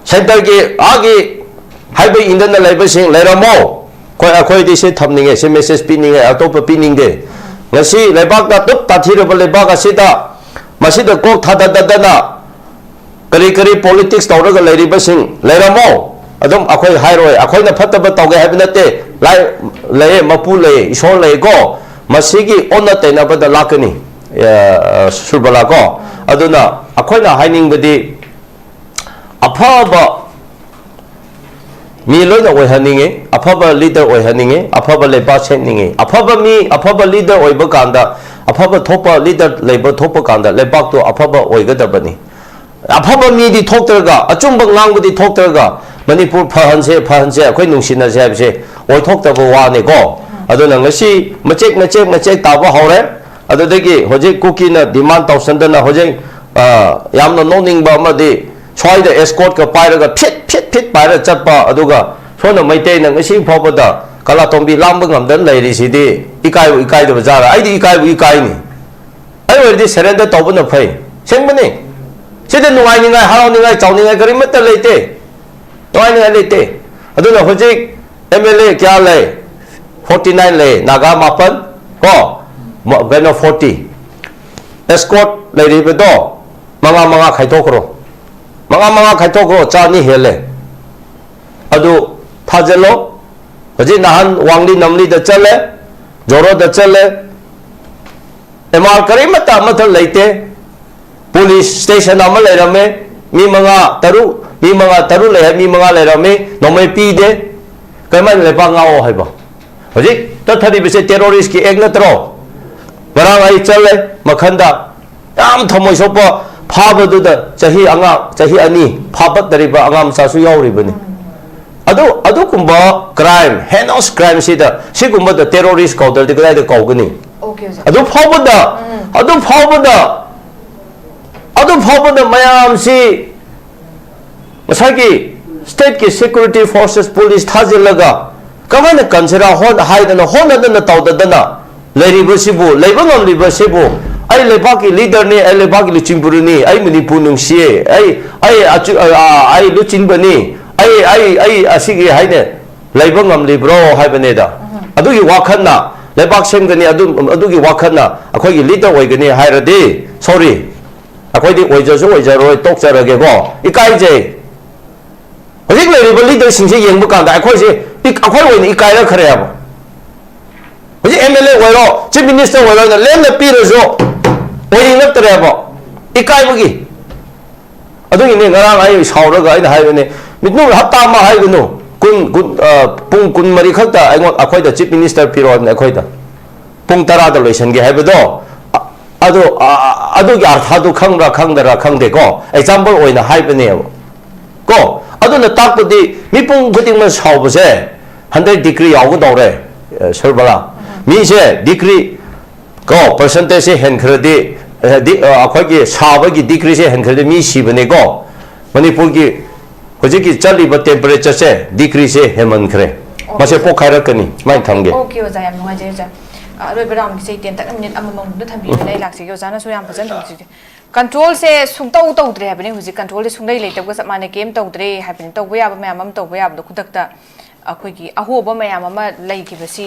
ꯁꯦꯟꯇꯔꯒꯤ ꯑꯥꯒꯤ ꯍꯥꯏꯕ ꯏꯟꯗꯅ ꯂꯩꯕꯁꯤꯡ ꯂꯩꯔꯝꯃꯣ꯫ ꯑꯩꯈꯣꯏ, ꯑꯩꯈꯣꯏꯗꯤ ꯁꯤ ꯊꯝꯅꯤꯡꯉꯦ, ꯁꯤ ꯃꯦꯁꯦꯖ ꯄꯤꯅꯤꯡꯉꯦ, ꯑꯇꯣꯞꯄ ꯄꯤꯅꯤꯡꯗꯦ꯫ ꯉꯁꯤ ꯂꯩꯕꯥꯛꯇ ꯑꯗꯨꯛ ꯇꯥꯊꯤꯔꯕ ꯂꯩꯕꯥꯛ ꯑꯁꯤꯗ ꯃꯁꯤꯗ ꯀꯣꯛ ꯊꯥꯗꯗꯗꯅ ꯀꯔꯤ ꯀꯔꯤ ꯄꯣꯂꯤꯇꯤꯛꯁ ꯇꯧꯔꯒ ꯂꯩꯔꯤꯕꯁꯤꯡ ꯂꯩꯔꯝꯃꯣ꯫ ꯑꯗꯨꯝ ꯑꯩꯈꯣꯏ ꯍꯥꯏꯔꯣꯏ, ꯑꯩꯈꯣꯏꯅ ꯐꯠꯇꯕ ꯇꯧꯒꯦ ꯍꯥꯏꯕ ꯅꯠꯇꯦ꯫ ꯂꯥꯏ ꯂꯩꯌꯦ, ꯃꯄꯨ ꯂꯩꯌꯦ, ꯏꯁꯣꯔ ꯂꯩꯌꯦꯀꯣ꯫ ꯃꯁꯤꯒꯤ ꯑꯣꯟꯅ ꯇꯩꯅꯕꯗ ꯂꯥꯛꯀꯅꯤ, ꯑ, ꯁꯨꯔꯕꯂꯥ ꯀꯣ꯫ ꯑꯗꯨꯅ ꯑꯩꯈꯣꯏꯅ ꯍꯥꯏꯅꯤꯡꯕꯗꯤ ꯑꯐꯕ ꯃꯤ ꯂꯣꯏꯅ ꯑꯣꯏꯍꯟꯅꯤꯡꯉꯤ, ꯑꯐꯕ ꯂꯤꯗꯔ ꯑꯣꯏꯍꯟꯅꯤꯡꯉꯤ, ꯑꯐꯕ ꯂꯩꯕꯥꯛ ꯁꯦꯝꯅꯤꯡꯉꯤ꯫ ꯑꯐꯕ ꯃꯤ, ꯑꯐꯕ ꯂꯤꯗꯔ ꯑꯣꯏꯕ ꯀꯥꯟꯗ, ꯑꯐꯕ ꯊꯣꯛꯄ ꯂꯤꯗꯔ ꯂꯩꯕ ꯊꯣꯛꯄ ꯀꯥꯟꯗ ꯂꯩꯕꯥꯛꯇꯣ ꯑꯐꯕ ꯑꯣꯏꯒꯗꯕꯅꯤ꯫ ꯑꯐꯕ ꯃꯤꯗꯤ ꯊꯣꯛꯇ꯭ꯔꯒ, ꯑꯆꯨꯝꯕ ꯉꯥꯡꯕꯗꯤ ꯊꯣꯛꯇ꯭ꯔꯒ, ꯃꯅꯤꯄꯨꯔ ꯐꯍꯟꯁꯦ, ꯐꯍꯟꯁꯦ, ꯑꯩꯈꯣꯏ ꯅꯨꯡꯁꯤꯅꯁꯦ ꯍꯥꯏꯕꯁꯦ ꯑꯣꯏꯊꯣꯛꯇꯕ ꯋꯥꯅꯤꯀꯣ꯫ ꯑꯗꯨꯅ ꯉꯁꯤ ꯃꯆꯦꯛ, ꯃꯆꯦꯛ, ꯃꯆꯦꯛ ꯇꯥꯕ ꯍꯧꯔꯦ꯫ ꯑꯗꯨꯗꯒꯤ ꯍꯧꯖꯤꯛ ꯀꯨꯀꯤꯅ ꯗꯤꯃꯥꯟ ꯇꯧꯁꯟꯗꯅ ꯍꯧꯖꯤꯛ, ꯑ, ꯌꯥꯝꯅ ꯅꯣꯛꯅꯤꯡꯕ ꯑꯃꯗꯤ ꯁ꯭ꯋꯥꯏꯗ ꯑꯦꯁꯀꯣꯔꯠꯀ ꯄꯥꯏꯔꯒ ꯐꯤꯠ, ꯐꯤꯠ, ꯐꯤꯠ ꯄꯥꯏꯔ ꯆꯠꯄ, ꯑꯗꯨꯒ ꯁꯣꯝꯅ ꯃꯩꯇꯩꯅ ꯉꯁꯤ ꯐꯥꯎꯕꯗ ꯀꯂꯥꯇꯣꯝꯕꯤ ꯂꯥꯝꯕ ꯉꯝꯗꯅ ꯂꯩꯔꯤꯁꯤꯗꯤ ꯏꯀꯥꯏꯕꯨ ꯏꯀꯥꯏꯗꯕ ꯖꯥꯔ? ꯑꯩꯗꯤ ꯏꯀꯥꯏꯕꯨ ꯏꯀꯥꯏꯅꯤ꯫ ꯑꯩ ꯑꯣꯏꯔꯗꯤ ꯁꯔꯦꯟꯗꯔ ꯇꯧꯕꯅ ꯐꯩ꯫ ꯑꯁꯦꯡꯕꯅꯤ꯫ ꯁꯤꯗ ꯅꯨꯡꯉꯥꯏꯅꯤꯡꯉꯥꯏ, ꯍꯔꯥꯎꯅꯤꯡꯉꯥꯏ, ꯆꯥꯎꯅꯤꯡꯉꯥꯏ ꯀꯔꯤꯃꯠꯇ ꯂꯩꯇꯦ꯫ ꯅꯨꯡꯉꯥꯏꯅꯤꯡꯉꯥꯏ ꯂꯩꯇꯦ꯫ ꯑꯗꯨꯅ ꯍꯧꯖꯤꯛ ꯑꯦꯝ ꯑꯦꯜ ꯑꯦ ꯀꯌꯥ ꯂꯩ? ꯐꯣꯔꯇꯤ ꯅꯥꯏꯟ ꯂꯩ, ꯅꯥꯒꯥ ꯃꯥꯄꯟ, ꯀꯣ, ꯃ-, ꯀꯩꯅꯣ, ꯐꯣꯔꯇꯤ꯫ ꯑꯦꯁꯀꯣꯔꯠ ꯂꯩꯔꯤꯕꯗꯣ ꯃꯉꯥ ꯃꯉꯥ ꯈꯥꯏꯗꯣꯛꯈ꯭ꯔꯣ꯫ ꯃꯉꯥ ꯃꯉꯥ ꯈꯥꯏꯗꯣꯛꯈ꯭ꯔꯣ, ꯆꯥꯅꯤ ꯍꯦꯜꯂꯦ꯫ ꯑꯗꯨ ꯊꯥꯖꯤꯜꯂꯣ꯫ ꯍꯧꯖꯤꯛ ꯅꯍꯥꯟ ꯋꯥꯡꯂꯤ ꯅꯝꯂꯤꯗ ꯆꯠꯂꯦ, ꯖꯣꯔꯣꯗ ꯆꯠꯂꯦ, ꯑꯦꯝ ꯑꯥꯔ ꯀꯔꯤꯃꯠꯇ ꯑꯃꯠꯇ ꯂꯩꯇꯦ꯫ ꯄꯨꯂꯤꯁ ꯁ꯭ꯇꯦꯁꯟ ꯑꯃ ꯂꯩꯔꯝꯃꯦ, ꯃꯤ ꯃꯉꯥ, ꯇꯔꯨꯛ, ꯃꯤ ꯃꯉꯥ, ꯇꯔꯨꯛ ꯂꯩ ꯍꯥꯏ, ꯃꯤ ꯃꯉꯥ ꯂꯩꯔꯝꯃꯤ, ꯅꯣꯡꯃꯩ ꯄꯤꯗꯦ꯫ ꯀꯔꯝꯍꯥꯏꯅ ꯂꯩꯕꯥꯛ ꯉꯥꯛꯑꯣ ꯍꯥꯏꯕ? ꯍꯧꯖꯤꯛ ꯆꯠꯊꯔꯤꯕꯁꯦ ꯇꯦꯔꯣꯔꯤꯁꯀꯤ ꯑꯦꯛ ꯅꯠꯇ꯭ꯔꯣ? ꯉꯔꯥꯡ ꯑꯩ ꯆꯠꯂꯦ ꯃꯈꯟꯗ, ꯌꯥꯝ ꯊꯃꯣꯏ ꯁꯣꯛꯄ, ꯐꯥꯕꯗꯨꯗ ꯆꯍꯤ ꯑꯉꯥꯡ, ꯆꯍꯤ ꯑꯅꯤ ꯐꯥꯕꯠꯇꯔꯤꯕ ꯑꯉꯥꯡ ꯃꯆꯥꯁꯨ ꯌꯥꯎꯔꯤꯕꯅꯤ꯫ ꯑꯗꯨ, ꯑꯗꯨꯒꯨꯝꯕ ꯀ꯭ꯔꯥꯏꯝ, ꯍꯦꯅꯁ ꯀ꯭ꯔꯥꯏꯝꯁꯤꯗ, ꯁꯤꯒꯨꯝꯕꯗ ꯇꯦꯔꯣꯔꯤꯁ ꯀꯧꯗ꯭ꯔꯗꯤ ꯀꯗꯥꯏꯗ ꯀꯧꯒꯅꯤ? ꯑꯣꯀꯦ ꯑꯣꯖꯥ꯫ ꯑꯗꯨ ꯐꯥꯎꯕꯗ, ꯑꯗꯨ ꯐꯥꯎꯕꯗ, ꯑꯗꯨ ꯐꯥꯎꯕꯗ ꯃꯌꯥꯝꯁꯤ ꯉꯁꯥꯏꯒꯤ ꯁ꯭ꯇꯦꯠꯀꯤ ꯁꯦꯀ꯭ꯌꯨꯔꯤꯇꯤ ꯐꯣꯔꯁꯦꯁ, ꯄꯨꯂꯤꯁ ꯊꯥꯖꯤꯜꯂꯒ ꯀꯃꯥꯏꯅ ꯀꯟꯁꯤꯔꯥ ꯍꯣꯠ-, ꯍꯥꯏꯗꯅ, ꯍꯣꯠꯅꯗꯅ ꯇꯧꯗꯗꯅ ꯂꯩꯔꯤꯕꯁꯤꯕꯨ, ꯂꯩꯕ ꯉꯝꯂꯤꯕꯁꯤꯕꯨ, "ꯑꯩ ꯂꯩꯕꯥꯛꯀꯤ ꯂꯤꯗꯔꯅꯤ, ꯑꯩ ꯂꯩꯕꯥꯛꯀꯤ ꯂꯨꯆꯤꯡꯕꯨꯔꯨꯅꯤ, ꯑꯩ ꯃꯅꯤꯄꯨꯔ ꯅꯨꯡꯁꯤꯌꯦ, ꯑꯩ, ꯑꯩ ꯑꯆꯨ-, ꯑ, ꯑ, ꯑꯩ ꯂꯨꯆꯤꯡꯕꯅꯤ, ꯑꯩ, ꯑꯩ, ꯑꯩ ꯑꯁꯤꯒꯤ" ꯍꯥꯏꯅ ꯂꯩꯕ ꯉꯝꯂꯤꯕ꯭ꯔꯣ ꯍꯥꯏꯕꯅꯤꯗ꯫ ꯑꯗꯨꯒꯤ ꯋꯥꯈꯜꯅ ꯂꯩꯕꯥꯛ ꯁꯦꯝꯒꯅꯤ, ꯑꯗꯨ, ꯑꯗꯨꯒꯤ ꯋꯥꯈꯜꯅ ꯑꯩꯈꯣꯏꯒꯤ ꯂꯤꯗꯔ ꯑꯣꯏꯒꯅꯤ ꯍꯥꯏꯔꯗꯤ, ꯁꯣꯔꯤ, ꯑꯩꯈꯣꯏꯗꯤ ꯑꯣꯏꯖꯁꯨ ꯑꯣꯏꯖꯔꯣꯏ, ꯇꯣꯛꯆꯔꯒꯦꯀꯣ꯫ ꯏꯀꯥꯏꯖꯩ꯫ ꯍꯧꯖꯤꯛ ꯂꯩꯔꯤꯕ ꯂꯤꯗꯔꯁꯤꯡꯁꯦ ꯌꯦꯡꯕ ꯀꯥꯟꯗ ꯑꯩꯈꯣꯏꯁꯦ ꯏꯛ-, ꯑꯩꯈꯣꯏ ꯑꯣꯏꯅ ꯏꯀꯥꯏꯔꯛꯈ꯭ꯔꯦ ꯍꯥꯏꯕ꯫ ꯍꯧꯖꯤꯛ ꯑꯦꯝ ꯑꯦꯜ ꯑꯦ ꯑꯣꯏꯔꯣ, ꯆꯤꯐ ꯃꯤꯅꯤꯁꯇꯔ ꯑꯣꯏꯔꯣ, ꯑꯩꯅ ꯂꯦꯝꯅ ꯄꯤꯔꯁꯨ ꯑꯣꯏꯅꯤꯡꯂꯛꯇ꯭ꯔꯦꯕ, ꯏꯀꯥꯏꯕꯒꯤ꯫ ꯑꯗꯨꯒꯤꯅꯦ ꯉꯔꯥꯡ ꯑꯩ ꯁꯥꯎꯔꯒ ꯑꯩꯅ ꯍꯥꯏꯕꯅꯦ, "ꯃꯤꯠꯅꯨ ꯍꯞꯇꯥ ꯑꯃ ꯍꯥꯏꯒꯅꯨ, ꯀꯨꯟ, ꯀꯨꯟ, ꯑ, ꯄꯨꯡ ꯀꯨꯟꯃꯔꯤ ꯈꯛꯇ ꯑꯩꯉꯣꯟ-, ꯑꯩꯈꯣꯏꯗ ꯆꯤꯐ ꯃꯤꯅꯤꯁꯇꯔ ꯄꯤꯔꯣ" ꯍꯥꯏꯕꯅꯦ ꯑꯩꯈꯣꯏꯗ꯫ ꯄꯨꯡ ꯇꯔꯥꯗ ꯂꯣꯏꯁꯤꯟꯒꯦ ꯍꯥꯏꯕꯗꯣ, ꯑ-, ꯑꯗꯨ, ꯑ-, ꯑ-, ꯑꯗꯨꯒꯤ ꯑꯥꯔꯊꯥꯗꯨ ꯈꯪꯕ꯭ꯔꯥ ꯈꯪꯗ꯭ꯔꯥ ꯈꯪꯗꯦꯀꯣ, ꯑꯦꯛꯖꯥꯝꯄꯜ ꯑꯣꯏꯅ ꯍꯥꯏꯕꯅꯦꯕ꯫ ꯀꯣ? ꯑꯗꯨꯅ ꯇꯥꯛꯄꯗꯤ ꯃꯤꯄꯨꯝ ꯈꯨꯗꯤꯡꯃꯛ ꯁꯥꯎꯕꯁꯦ ꯍꯟꯗ꯭ꯔꯦꯠ ꯗꯤꯒ꯭ꯔꯤ ꯌꯥꯎꯒꯗꯧꯔꯦ, ꯑ, ꯁꯔꯕꯂꯥ꯫ ꯃꯤꯁꯦ ꯗꯤꯒ꯭ꯔꯤ, ꯀꯣ, ꯄꯔꯁꯦꯟꯇꯦꯖꯁꯦ ꯍꯦꯟꯈ꯭ꯔꯗꯤ, ꯑ, ꯗꯤ-, ꯑ, ꯑꯩꯈꯣꯏꯒꯤ ꯁꯥꯕꯒꯤ ꯗꯤꯒ꯭ꯔꯤꯁꯦ ꯍꯦꯟꯈ꯭ꯔꯗꯤ ꯃꯤ ꯁꯤꯕꯅꯦꯀꯣ꯫ ꯃꯅꯤꯄꯨꯔꯒꯤ ꯍꯧꯖꯤꯛꯀꯤ ꯆꯠꯂꯤꯕ ꯇꯦꯝꯄꯔꯦꯆꯔꯁꯦ ꯗꯤꯒ꯭ꯔꯤꯁꯦ ꯍꯦꯟꯃꯟꯈ꯭ꯔꯦ꯫ ꯃꯁꯦ ꯄꯣꯛꯈꯥꯏꯔꯛꯀꯅꯤ꯫ ꯁꯨꯃꯥꯏꯅ ꯊꯝꯒꯦ꯫ ꯑꯣꯀꯦ, ꯑꯣꯖꯥ, ꯌꯥꯝ ꯅꯨꯡꯉꯥꯏꯖꯔꯦ, ꯑꯣꯖꯥ꯫ ꯑꯔꯣꯏꯕ ꯔꯥꯎꯟꯒꯤꯁꯦ ꯑꯩ ꯇꯦꯟꯇꯛꯅ ꯃꯤꯅꯤꯠ ꯑꯃꯃꯝꯗ ꯊꯝꯕꯤꯕꯅ ꯑꯩ ꯂꯥꯛꯆꯒꯦ꯫ ꯑꯣꯖꯥꯅꯁꯨ ꯌꯥꯝ ꯐꯖꯅ ꯍꯧꯖꯤꯛ ꯀꯟꯇ꯭ꯔꯣꯜꯁꯦ ꯁꯨꯡꯇꯧ ꯇꯧꯗ꯭ꯔꯦ ꯍꯥꯏꯕꯅꯤ꯫ ꯍꯧꯖꯤꯛ ꯀꯟꯇ꯭ꯔꯣꯜꯁꯦ ꯁꯨꯡꯂꯩ ꯂꯩꯇꯕꯒ ꯆꯞ ꯃꯥꯟꯅꯩ꯫ ꯀꯩꯝ ꯇꯧꯗ꯭ꯔꯦ ꯍꯥꯏꯕꯅꯤ꯫ ꯇꯧꯕ ꯌꯥꯕ ꯃꯌꯥꯝ ꯑꯃ ꯇꯧꯕ ꯌꯥꯕꯗꯣ ꯈꯨꯗꯛꯇ ꯑꯩꯈꯣꯏꯒꯤ ꯑꯍꯣꯕ ꯃꯌꯥꯝ ꯑꯃ ꯂꯩꯈꯤꯕꯁꯤ